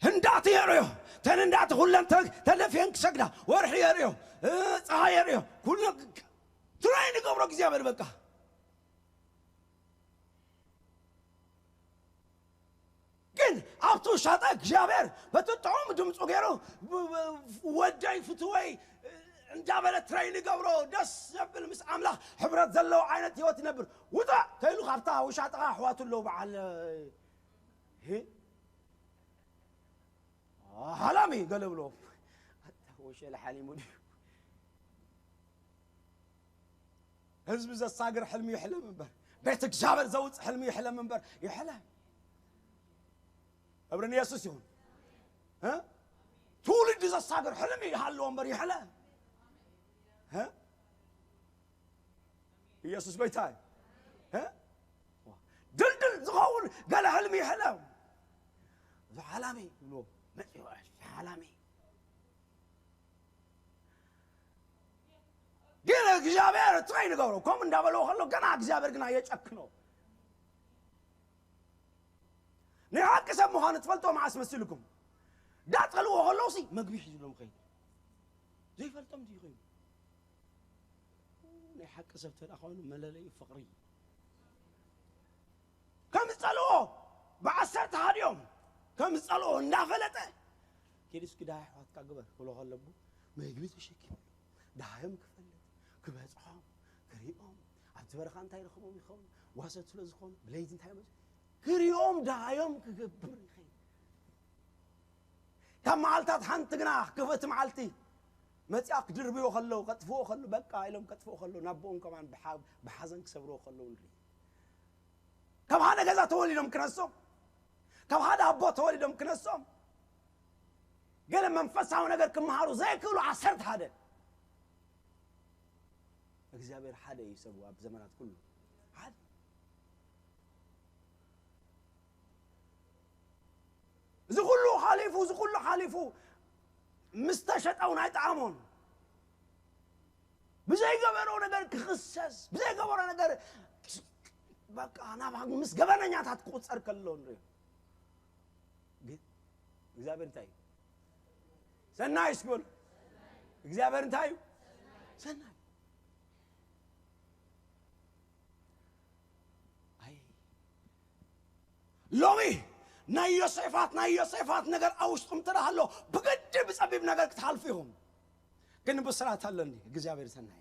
ህንዳቲ የርእዮ። ተን ህንዳቲ ኩለን ተ-፣ ተደፊአን ክሰግዳ። ወርሒ የርእዮ፣ እ፣ ፀሃይ የርእዮ። ኩሉ ትሬን ይገብሮ እግዚኣብሔር በቃ። ግን ኣብቲ ውሻጠ እግዚኣብሔር በቲ ጥዑም ድምፁ ገይሩ፣ ብ-፣ ብ-፣ ወደይ ፍትወይ እንዳበለ ትሬን ይገብሮ። ደስ ዘብል ምስ ኣምላኽ ሕብረት ዘለዎ ዓይነት ህይወት ይነብር። ውፃእ ተይሉ ካብታ ውሻጠኻ ኣሕዋቱ ኣለዉ በዓል፣ እ፣ ሓላሚ ገለ ብሎ። ኣታ ወሸለ ሓሊሙ ድዩ? ህዝቢ ዘሳግር ሕልሚ ይሕለም እምበር፣ ቤት እግዚኣብሔር ዘውፅእ ሕልሚ ይሕለም እምበር፣ ይሕለም። ክብሪ ንየሱስ ይኹን። እ? ትውልዲ ዘሳግር ሕልሚ ይሃልዎ እምበር ይሕለም። እ? ኢየሱስ ጎይታ እዩ። እ? ድልድል ዝኸውን ገለ ሕልሚ ይሕለም። እዚ ሓላሚ ይብልዎ። መጺኡ ሓላሚ። ግን እግዚኣብሔር ትራይ ንገብሮ። ከምኡ እንዳበልዎ ከሎ ገና እግዚኣብሔር ግና የጨክኖ። ናይ ሓቂ ሰብ ምዃኑ ትፈልጦ መዓስ መሲልኩም? ዳጸልዎ ከለውሲ መግቢ ሒዙሎም ኸይድ። ዘይፈልጦም ድዩ ኸይዱ? ናይ ሓቂ ሰብ ተደኣ ኮይኑ መለለዩ ፍቕሪ። ከም ዝጸልኦ ብዓሰርተ ሓዲኦም ከም ዝጸልኦ እንዳፈለጠ፣ ኪድ እስኪ ደሃይ ኣሕዋትካ ግበር ክብሎ ከለቡ፣ መግቢ ተሸኪሙ ደሃዮም ክፈልጥ፣ ክበጽሖም፣ ክሪኦም፣ ኣብቲ በረኻ እንታይ ረኽቦም ይኸውን? ጓሶት ስለ ዝኾኑ፣ ብለይቲ እንታይ መ-፣ ክሪኦም ደሃዮም ክገብር ይኸይድ። ካብ መዓልታት ሓንቲ ግና ክፍእቲ መዓልቲ መጺኣ ክድርብዮ ከለዉ፣ ከጥፍኦ ከለዉ፣ በቃ ኢሎም ከጥፍኦ ከለዉ፣ ናቦኦም ከማን ብሓ-፣ ብሓዘን ክሰብርዎ ከለዉ ንርኢ። ካብ ሓደ ገዛ ተወሊዶም ክነሶም፣ ካብ ሓደ ኣቦ ተወሊዶም ክነሶም፣ ገለ መንፈሳዊ ነገር ክመሃሩ ዘይክእሉ ዓሰርተ ሓደ። እግዚኣብሔር ሓደ እዩ ሰቡ ኣብ ዘመናት ኩሉ። ሓደ። እዚ ኩሉ ሓሊፉ፣ እዚ ኩሉ ሓሊፉ፣ ምስ ተሸጠ እውን ኣይጠዓሞን። ብዘይገበሮ ነገር ክኽሰስ፣ ብዘይገበሮ ነገር በቃ ናብ ምስ ገበነኛታት ክቑጸር ከሎ ንሪኦ። ግን እግዚኣብሔር እንታይ እዩ? ሰናይ እስኪ በሉ። እግዚኣብሔር እንታይ እዩ? ሰናይ። ኣይ፣ ሎሚ ናይ ዮሴፋት፣ ናይ ዮሴፋት ነገር ኣብ ውሽጥኩም እንተ ደኣ ኣሎ፣ ብግዲ ብጸቢብ ነገር ክትሓልፉ ኢኹም። ግን ብስራት ኣለኒ፣ እግዚኣብሔር ሰናይ።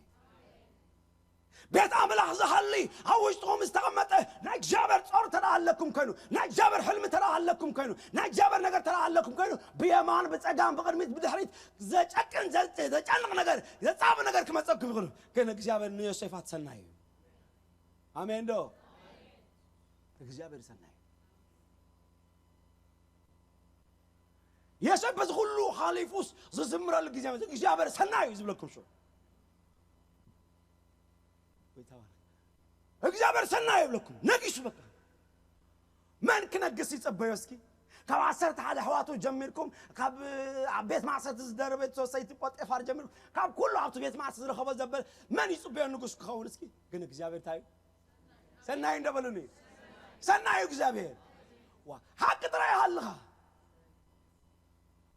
ቤት ኣምላኽ ዝሃሊ ኣብ ውሽጥኹም ዝተቐመጠ ናይ እግዚኣብሔር ጾር እንተ ደኣ ኣለኩም ኮይኑ፣ ናይ እግዚኣብሔር ሕልሚ እንተ ደኣ ኣለኩም ኮይኑ፣ ናይ እግዚኣብሔር ነገር እንተ ደኣ ኣለኩም ኮይኑ፣ ብየማን፣ ብጸጋም፣ ብቕድሚት፣ ብድሕሪት ዘጨቅን፣ ዘ-፣ ዘጨንቕ ነገር፣ ዘጻቢ ነገር ክመጸኩም ይኽእሉ። ግን እግዚኣብሔር ንዮሴፋት ሰናይ እዩ። ኣሜን ዶ? እግዚኣብሔር ሰናይ። ዮሴፍ በዚ ኩሉ ሓሊፉስ ዝዝምረሉ ግዜ መጽእ፣ እግዚኣብሔር ሰናይ እዩ ዝብለኩም ሽዑ። ወይ ተባረክ። እግዚኣብሔር ሰናይ ይብለኩም። ነጊሱ በቃ። መን ክነግስ ይጸበዮ እስኪ? ካብ ዓሰርተ ሓደ ኣሕዋቱ ጀሚርኩም፣ ካብ፣ ኣብ ቤት ማእሰርቲ ዝደረበት ሰበይቲ ጶጤፋር ጀሚርኩም፣ ካብ ኩሉ ኣብቲ ቤት ማእሰርቲ ዝረኸቦ ዘበለ መን ይጽበዮ ንጉስ ክኸውን እስኪ? ግን እግዚኣብሔር እንታይ እዩ? ሰናይ እንደ በሉኒ። ሰናይ እዩ እግዚኣብሔር። ዋ፣ ሓቂ ጥራይ ሃልኻ።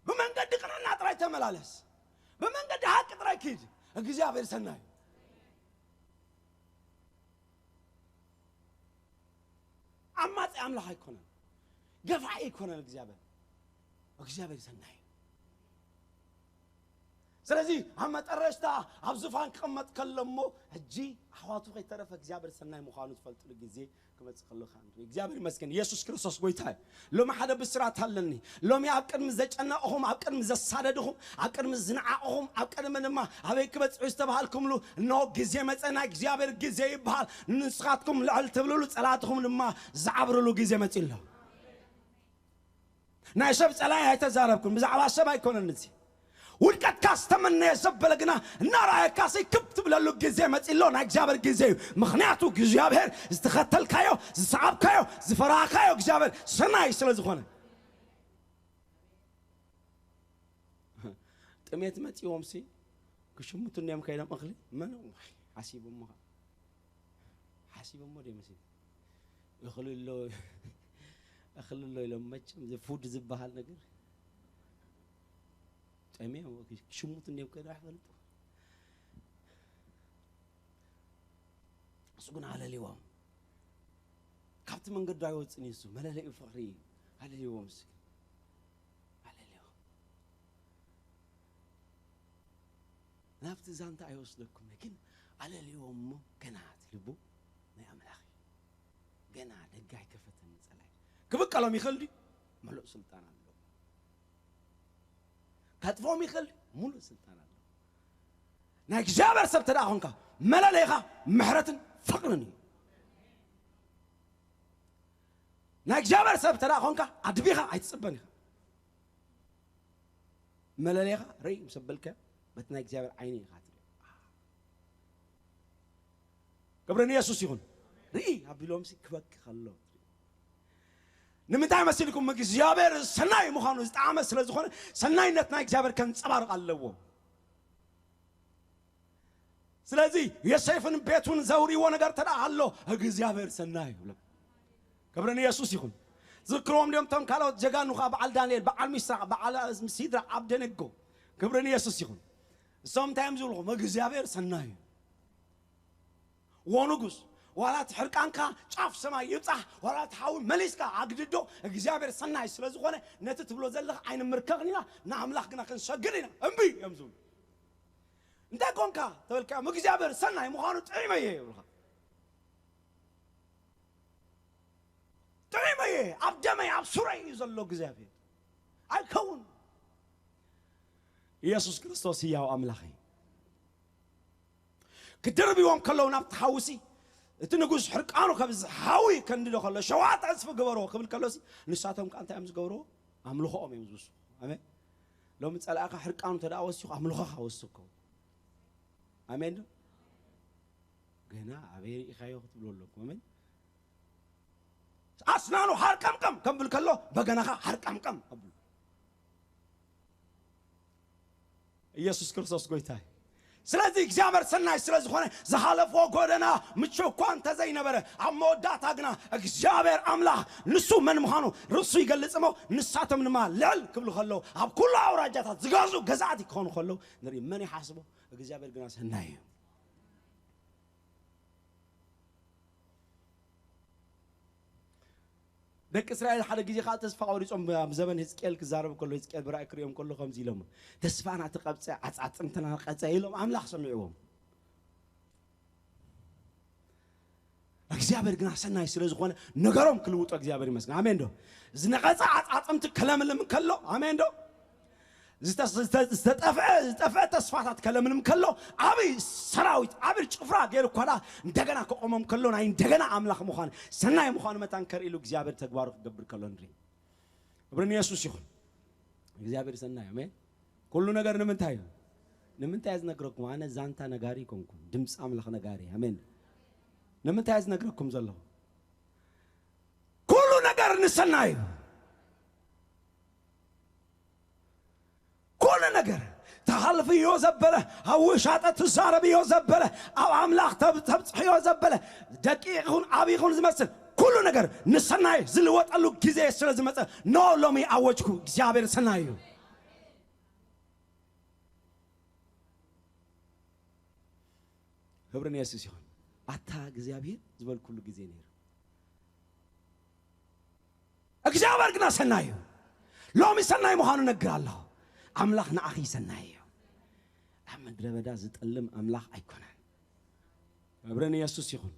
ብመንገዲ ቅንዕና ጥራይ ተመላለስ። ብመንገዲ ሓቂ ጥራይ ኪድ። እግዚኣብሔር ሰናይ እዩ። ዓማጺ ኣምላኽ ኣይኮነን። ገፋዒ ኣይኮነን እግዚኣብሔር። እግዚኣብሔር ሰናይ እዩ። ስለዚ ኣብ መጠረሽታ ኣብ ዙፋን ክቕመጥ ከሎ እሞ፣ ሕጂ ኣሕዋቱ ከይተረፈ እግዚኣብሔር ሰናይ ምዃኑ ዝፈልጥሉ ግዜ ክመጽእ ከሎ ከኣ ንርኢ። እግዚኣብሔር ይመስገን። ኢየሱስ ክርስቶስ ጎይታ እዩ። ሎሚ ሓደ ብስራት ኣለኒ። ሎሚ ኣብ ቅድሚ ዘጨነቕኹም፣ ኣብ ቅድሚ ዘሳደድኹም፣ ኣብ ቅድሚ ዝነዓቕኹም፣ ኣብ ቅድሚ ድማ ኣበይ ክበጽሑ ዝተባሃልኩምሉ፣ እነሆ ግዜ መጸ፣ ናይ እግዚኣብሔር ግዜ ይበሃል። ንስኻትኩም ልዕል ትብልሉ፣ ጸላትኹም ድማ ዝዓብርሉ ግዜ መጺኡ ኣሎ። ናይ ሰብ ጸላይ ኣይተዛረብኩን፣ ብዛዕባ ሰብ ኣይኮነን እዚ። ውድቀትካ ዝተመነየ ዘበለ ግና እናረኣየካ ሲ ክብ ትብለሉ ግዜ መጺ ኣሎ። ናይ እግዚኣብሔር ግዜ እዩ። ምኽንያቱ እግዚኣብሔር ዝተኸተልካዮ፣ ዝሰዓብካዮ፣ ዝፈራህካዮ እግዚኣብሔር ሰናይ ስለ ዝኾነ። ጥሜት መጺዎም ሲ ክሽምቱ እንዲዮም ከይዶም እኽሊ መን ሓሲቦሞ ሓሲቦሞ ደ መሲ እኽሊ ኣሎ እኽሊ ኣሎ ኢሎም መቸም ፉድ ዝበሃል ነገር ጠሚዮም ሽሙት እንዲም ከዳ ይፈልጡ። እሱ ግን ኣለልዎም። ካብቲ መንገዱ ኣይወፅን እዩ። እሱ መለለዩ ፍቕሪ እዩ። ኣለልዎም እሱ ግን ኣለልዎም። ናብቲ ዛንታ ኣይወስደኩም ግን ኣለልዎም እሞ ገና እቲ ልቡ ናይ ኣምላኽ እዩ። ገና ደገ ኣይከፈተን ንጸላይ። ክብቀሎም ይኽእል ድዩ? ምሉእ ስልጣን ኣለዎ። ከጥፍኦም ይኽእል ድዩ? ምሉእ ስልጣን ኣለዎ። ናይ እግዚኣብሔር ሰብ ተደኣ ኾንካ መለለይኻ ምሕረትን ፍቕርን እዩ። ናይ እግዚኣብሔር ሰብ ተደኣ ኾንካ ኣድቢኻ ኣይትጽበን ኢኻ። መለለይኻ ርኢ ምስ ኣበልካዮ በቲ ናይ እግዚኣብሔር ዓይኒ ኢኻ ትርኢ። ክብሪ ንየሱስ ይኹን። ርኢ ኣቢሎምሲ ክበኪ ከሎ ንምንታይ መሲልኩም? እግዚኣብሔር ሰናይ ምዃኑ ዝጠዓመ ስለ ዝኾነ ሰናይነት ናይ እግዚኣብሔር ከንጸባርቕ ኣለዎ። ስለዚ ዮሴፍን ቤቱን ዘውርይዎ ነገር ተደኣ ኣሎ እግዚኣብሔር ሰናይ ይብሎም። ክብሪ ንየሱስ ይኹን። ዝክርዎም ድዮም እቶም ካልኦት ጀጋኑ ኸዓ በዓል ዳንኤል፣ በዓል ሚሳቅ፣ በዓል ሲድራቅ፣ ዓብደነጎ። ክብሪ ንየሱስ ይኹን። እሶም እንታይ እዮም ዝብልኹም? እግዚኣብሔር ሰናይ እዩ። ወንጉስ ዋላ እቲ ሕርቃንካ ጫፍ ሰማይ ይብጻሕ ዋላ እቲ ሓዊ መሊስካ ኣግድዶ እግዚኣብሔር ሰናይ ስለ ዝኾነ ነቲ ትብሎ ዘለኻ ኣይንምርከኽን ኢና ንኣምላኽ ግና ክንሰግድ ኢና እምቢ እዮም ዝብሉ። እንታይ ኮንካ ተበልካዮም እግዚኣብሔር ሰናይ ምዃኑ ጥዒመ እየ ይብልኻ። ጥዒመ እየ ኣብ ደመይ ኣብ ሱረይ እዩ ዘሎ እግዚኣብሔር ኣይከውን። ኢየሱስ ክርስቶስ ህያው ኣምላኽ እዩ። ክድርብዎም ከለዉ ናብቲ ሓዊ ሲ እቲ ንጉስ ሕርቃኑ ከብዝሕ ሓዊ ከንድዶ ከሎ ሸዋተ ዕፅፊ ግበርዎ ክብል ከሎ ሲ ንሳቶም ከዓ እንታይ እዮም ዝገብርዎ? ኣምልኾኦም እዮም ዝውስኹ። ኣሜን። ሎሚ ፀላእኻ ሕርቃኑ ተደኣ ወሲኹ ኣምልኾኻ ወስኮ። ኣሜን ዶ? ገና ኣበይ ርኢኻዮ ክትብሎ ኣለኩም። ኣሜን። ኣስናኑ ሓርቀምቀም ከምብል ከሎ በገናኻ ሓርቀምቀም ኣብሉ። ኢየሱስ ክርስቶስ ጎይታ እዩ። ስለዚ እግዚኣብሔር ሰናይ ስለ ዝኾነ ዝሓለፍዎ ጎደና ምቹ እኳ እንተዘይነበረ ኣብ መወዳእታ ግና እግዚኣብሔር ኣምላኽ ንሱ መን ምዃኑ ርእሱ ይገልጽ እሞ ንሳቶም ድማ ልዕል ክብሉ ከለዉ ኣብ ኩሉ ኣውራጃታት ዝገዝኡ ገዛእቲ ክኾኑ ከለዉ ንርኢ። መን ይሓስቦ? እግዚኣብሔር ግና ሰናይ እዩ። ደቂ እስራኤል ሓደ ግዜ ከዓ ተስፋ ቆሪጾም ኣብ ዘበን ህዝቅኤል ክዛረቡ ከሎ ህዝቅኤል ብራእይ ክሪኦም ከሎ ከምዚ ኢሎም ተስፋና ተቐብፀ ዓፃፅምትና ቀፀ ኢሎም ኣምላኽ ሰሚዕዎም። እግዚኣብሔር ግና ሰናይ ስለ ዝኾነ ነገሮም ክልውጦ እግዚኣብሔር ይመስገን። ኣሜን ዶ? ዝነቐፀ ዓፃፅምቲ ከለምልም ከሎ ኣሜን ዶ? ዝተጠፍአ ዝተጠፍአ ተስፋታት ከለምልም ከሎ ዓብይ ሰራዊት ዓብይ ጭፍራ ገይሩ እኳ እንደገና ከቆሞም ከሎ ናይ እንደገና ኣምላኽ ምዃን ሰናይ ምዃኑ መታን ከርእሉ እግዚኣብሔር ተግባሩ ክገብር ከሎ ንርኢ። ክብሪ ንየሱስ ይኹን። እግዚኣብሔር ሰናይ ኣሜን። ኩሉ ነገር ንምንታይ እዩ? ንምንታይ ዝነግረኩም ኣነ ዛንታ ነጋሪ ይኮንኩም ድምፂ ኣምላኽ ነጋሪ ኣሜን። ንምንታይ ዝነግረኩም ዘለኹ ኩሉ ነገር ንሰናይ እዩ። ኩሉ ነገር ተሃልፍዮ ዘበለ ኣብ ውሻጠ ትዛረብዮ ዘበለ ኣብ ኣምላኽ ተብፅሕዮ ዘበለ ደቂ ይኹን ዓብ ይኹን ዝመስል ኩሉ ነገር ንሰናይ ዝልወጠሉ ግዜ ስለ ዝመፀ ኖ ሎሚ ኣወጅኩ እግዚኣብሔር ሰናይ እዩ። ክብሪ ንየሱስ ይኹን። ኣታ እግዚኣብሔር ዝበልኩሉ ግዜ ነይሩ። እግዚኣብሔር ግና ሰናይ እዩ። ሎሚ ሰናይ ምዃኑ ነግር ኣለኹ። ኣምላኽ ንኣኺ ሰናይ እዩ። ኣብ ምድረ በዳ ዝጠልም ኣምላኽ ኣይኮነን። ክብሪ ንየሱስ ይኹን።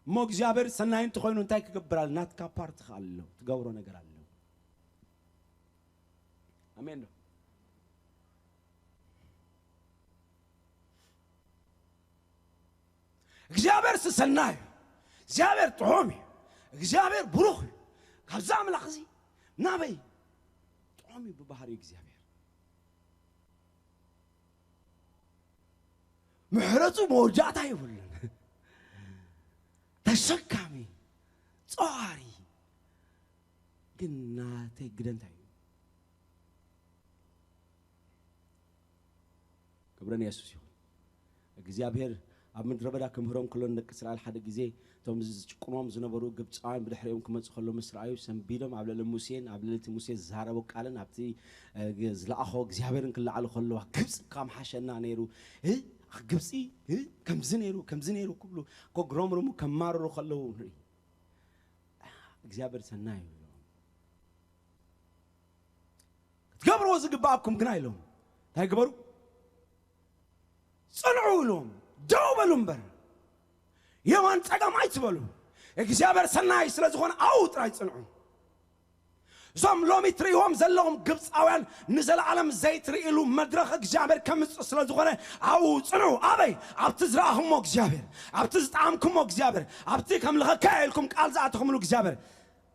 እሞ እግዚኣብሔር ሰናይ እንተኾይኑ እንታይ ክገብር ኣሎ? ናትካ ፓርቲ ኣሎ ትገብሮ ነገር ኣሎ። ኣሜን ዶ? እግዚኣብሔር ስሰና እዩ። እግዚኣብሔር ጥዑም እዩ። እግዚኣብሔር ብሩኽ እዩ። ካብዚ ኣምላኽ እዚ ናበይ ብጣዕሚ ብባህሪ እግዚኣብሔር ምሕረቱ መወዳእታ የብሉን። ተሸካሚ፣ ጸዋሪ። ግን ናተይ ግደ እንታይ እዩ? ክብሪ ንየሱስ ይኹን። እግዚኣብሔር ኣብ ምድረ በዳ ክምህሮም ከሎ ንደቂ እስራኤል ሓደ ግዜ እቶም ዝጭቁኖም ዝነበሩ ግብፃውያን ብድሕሪኦም ክመፁ ከሎ ምስ ረኣዩ ሰንቢዶም ኣብ ልዕሊ ሙሴን ኣብ ልዕሊ እቲ ሙሴ ዝዛረቦ ቃልን ኣብቲ እ፣ ዝለኣኾ እግዚኣብሔርን ክለዓሉ ከለዋ ግብፂ ካብ ሓሸና ነይሩ እ፣ ግብፂ እ፣ ከምዚ ነይሩ ከምዚ ነይሩ ክብሉ ከጉረምርሙ ከማርሩ ከለዉ ንርኢ። እግዚኣብሔር ሰናይ እዩ። ክትገብርዎ ዝግባኣኩም ግና ኢሎም እንታይ ግበሩ? ጽንዑ ኢሎም ደው በሉ እምበር የማን ጸጋም ኣይትበሉ። እግዚኣብሔር ሰናይ ስለ ዝኾነ ኣብኡ ጥራይ ጽንዑ። እዞም ሎሚ ትርእይዎም ዘለኹም ግብፃውያን ንዘለዓለም ዘይትርእይሉ መድረኽ እግዚኣብሔር ከምፅእ ስለ ዝኾነ ኣብኡ ጽንዑ። ኣበይ? ኣብቲ ዝረኣኹሞ እግዚኣብሔር፣ ኣብቲ ዝጠዓምኩሞ እግዚኣብሔር፣ ኣብቲ ከምልኸካ ኢልኩም ቃል ዝኣተኹምሉ እግዚኣብሔር፣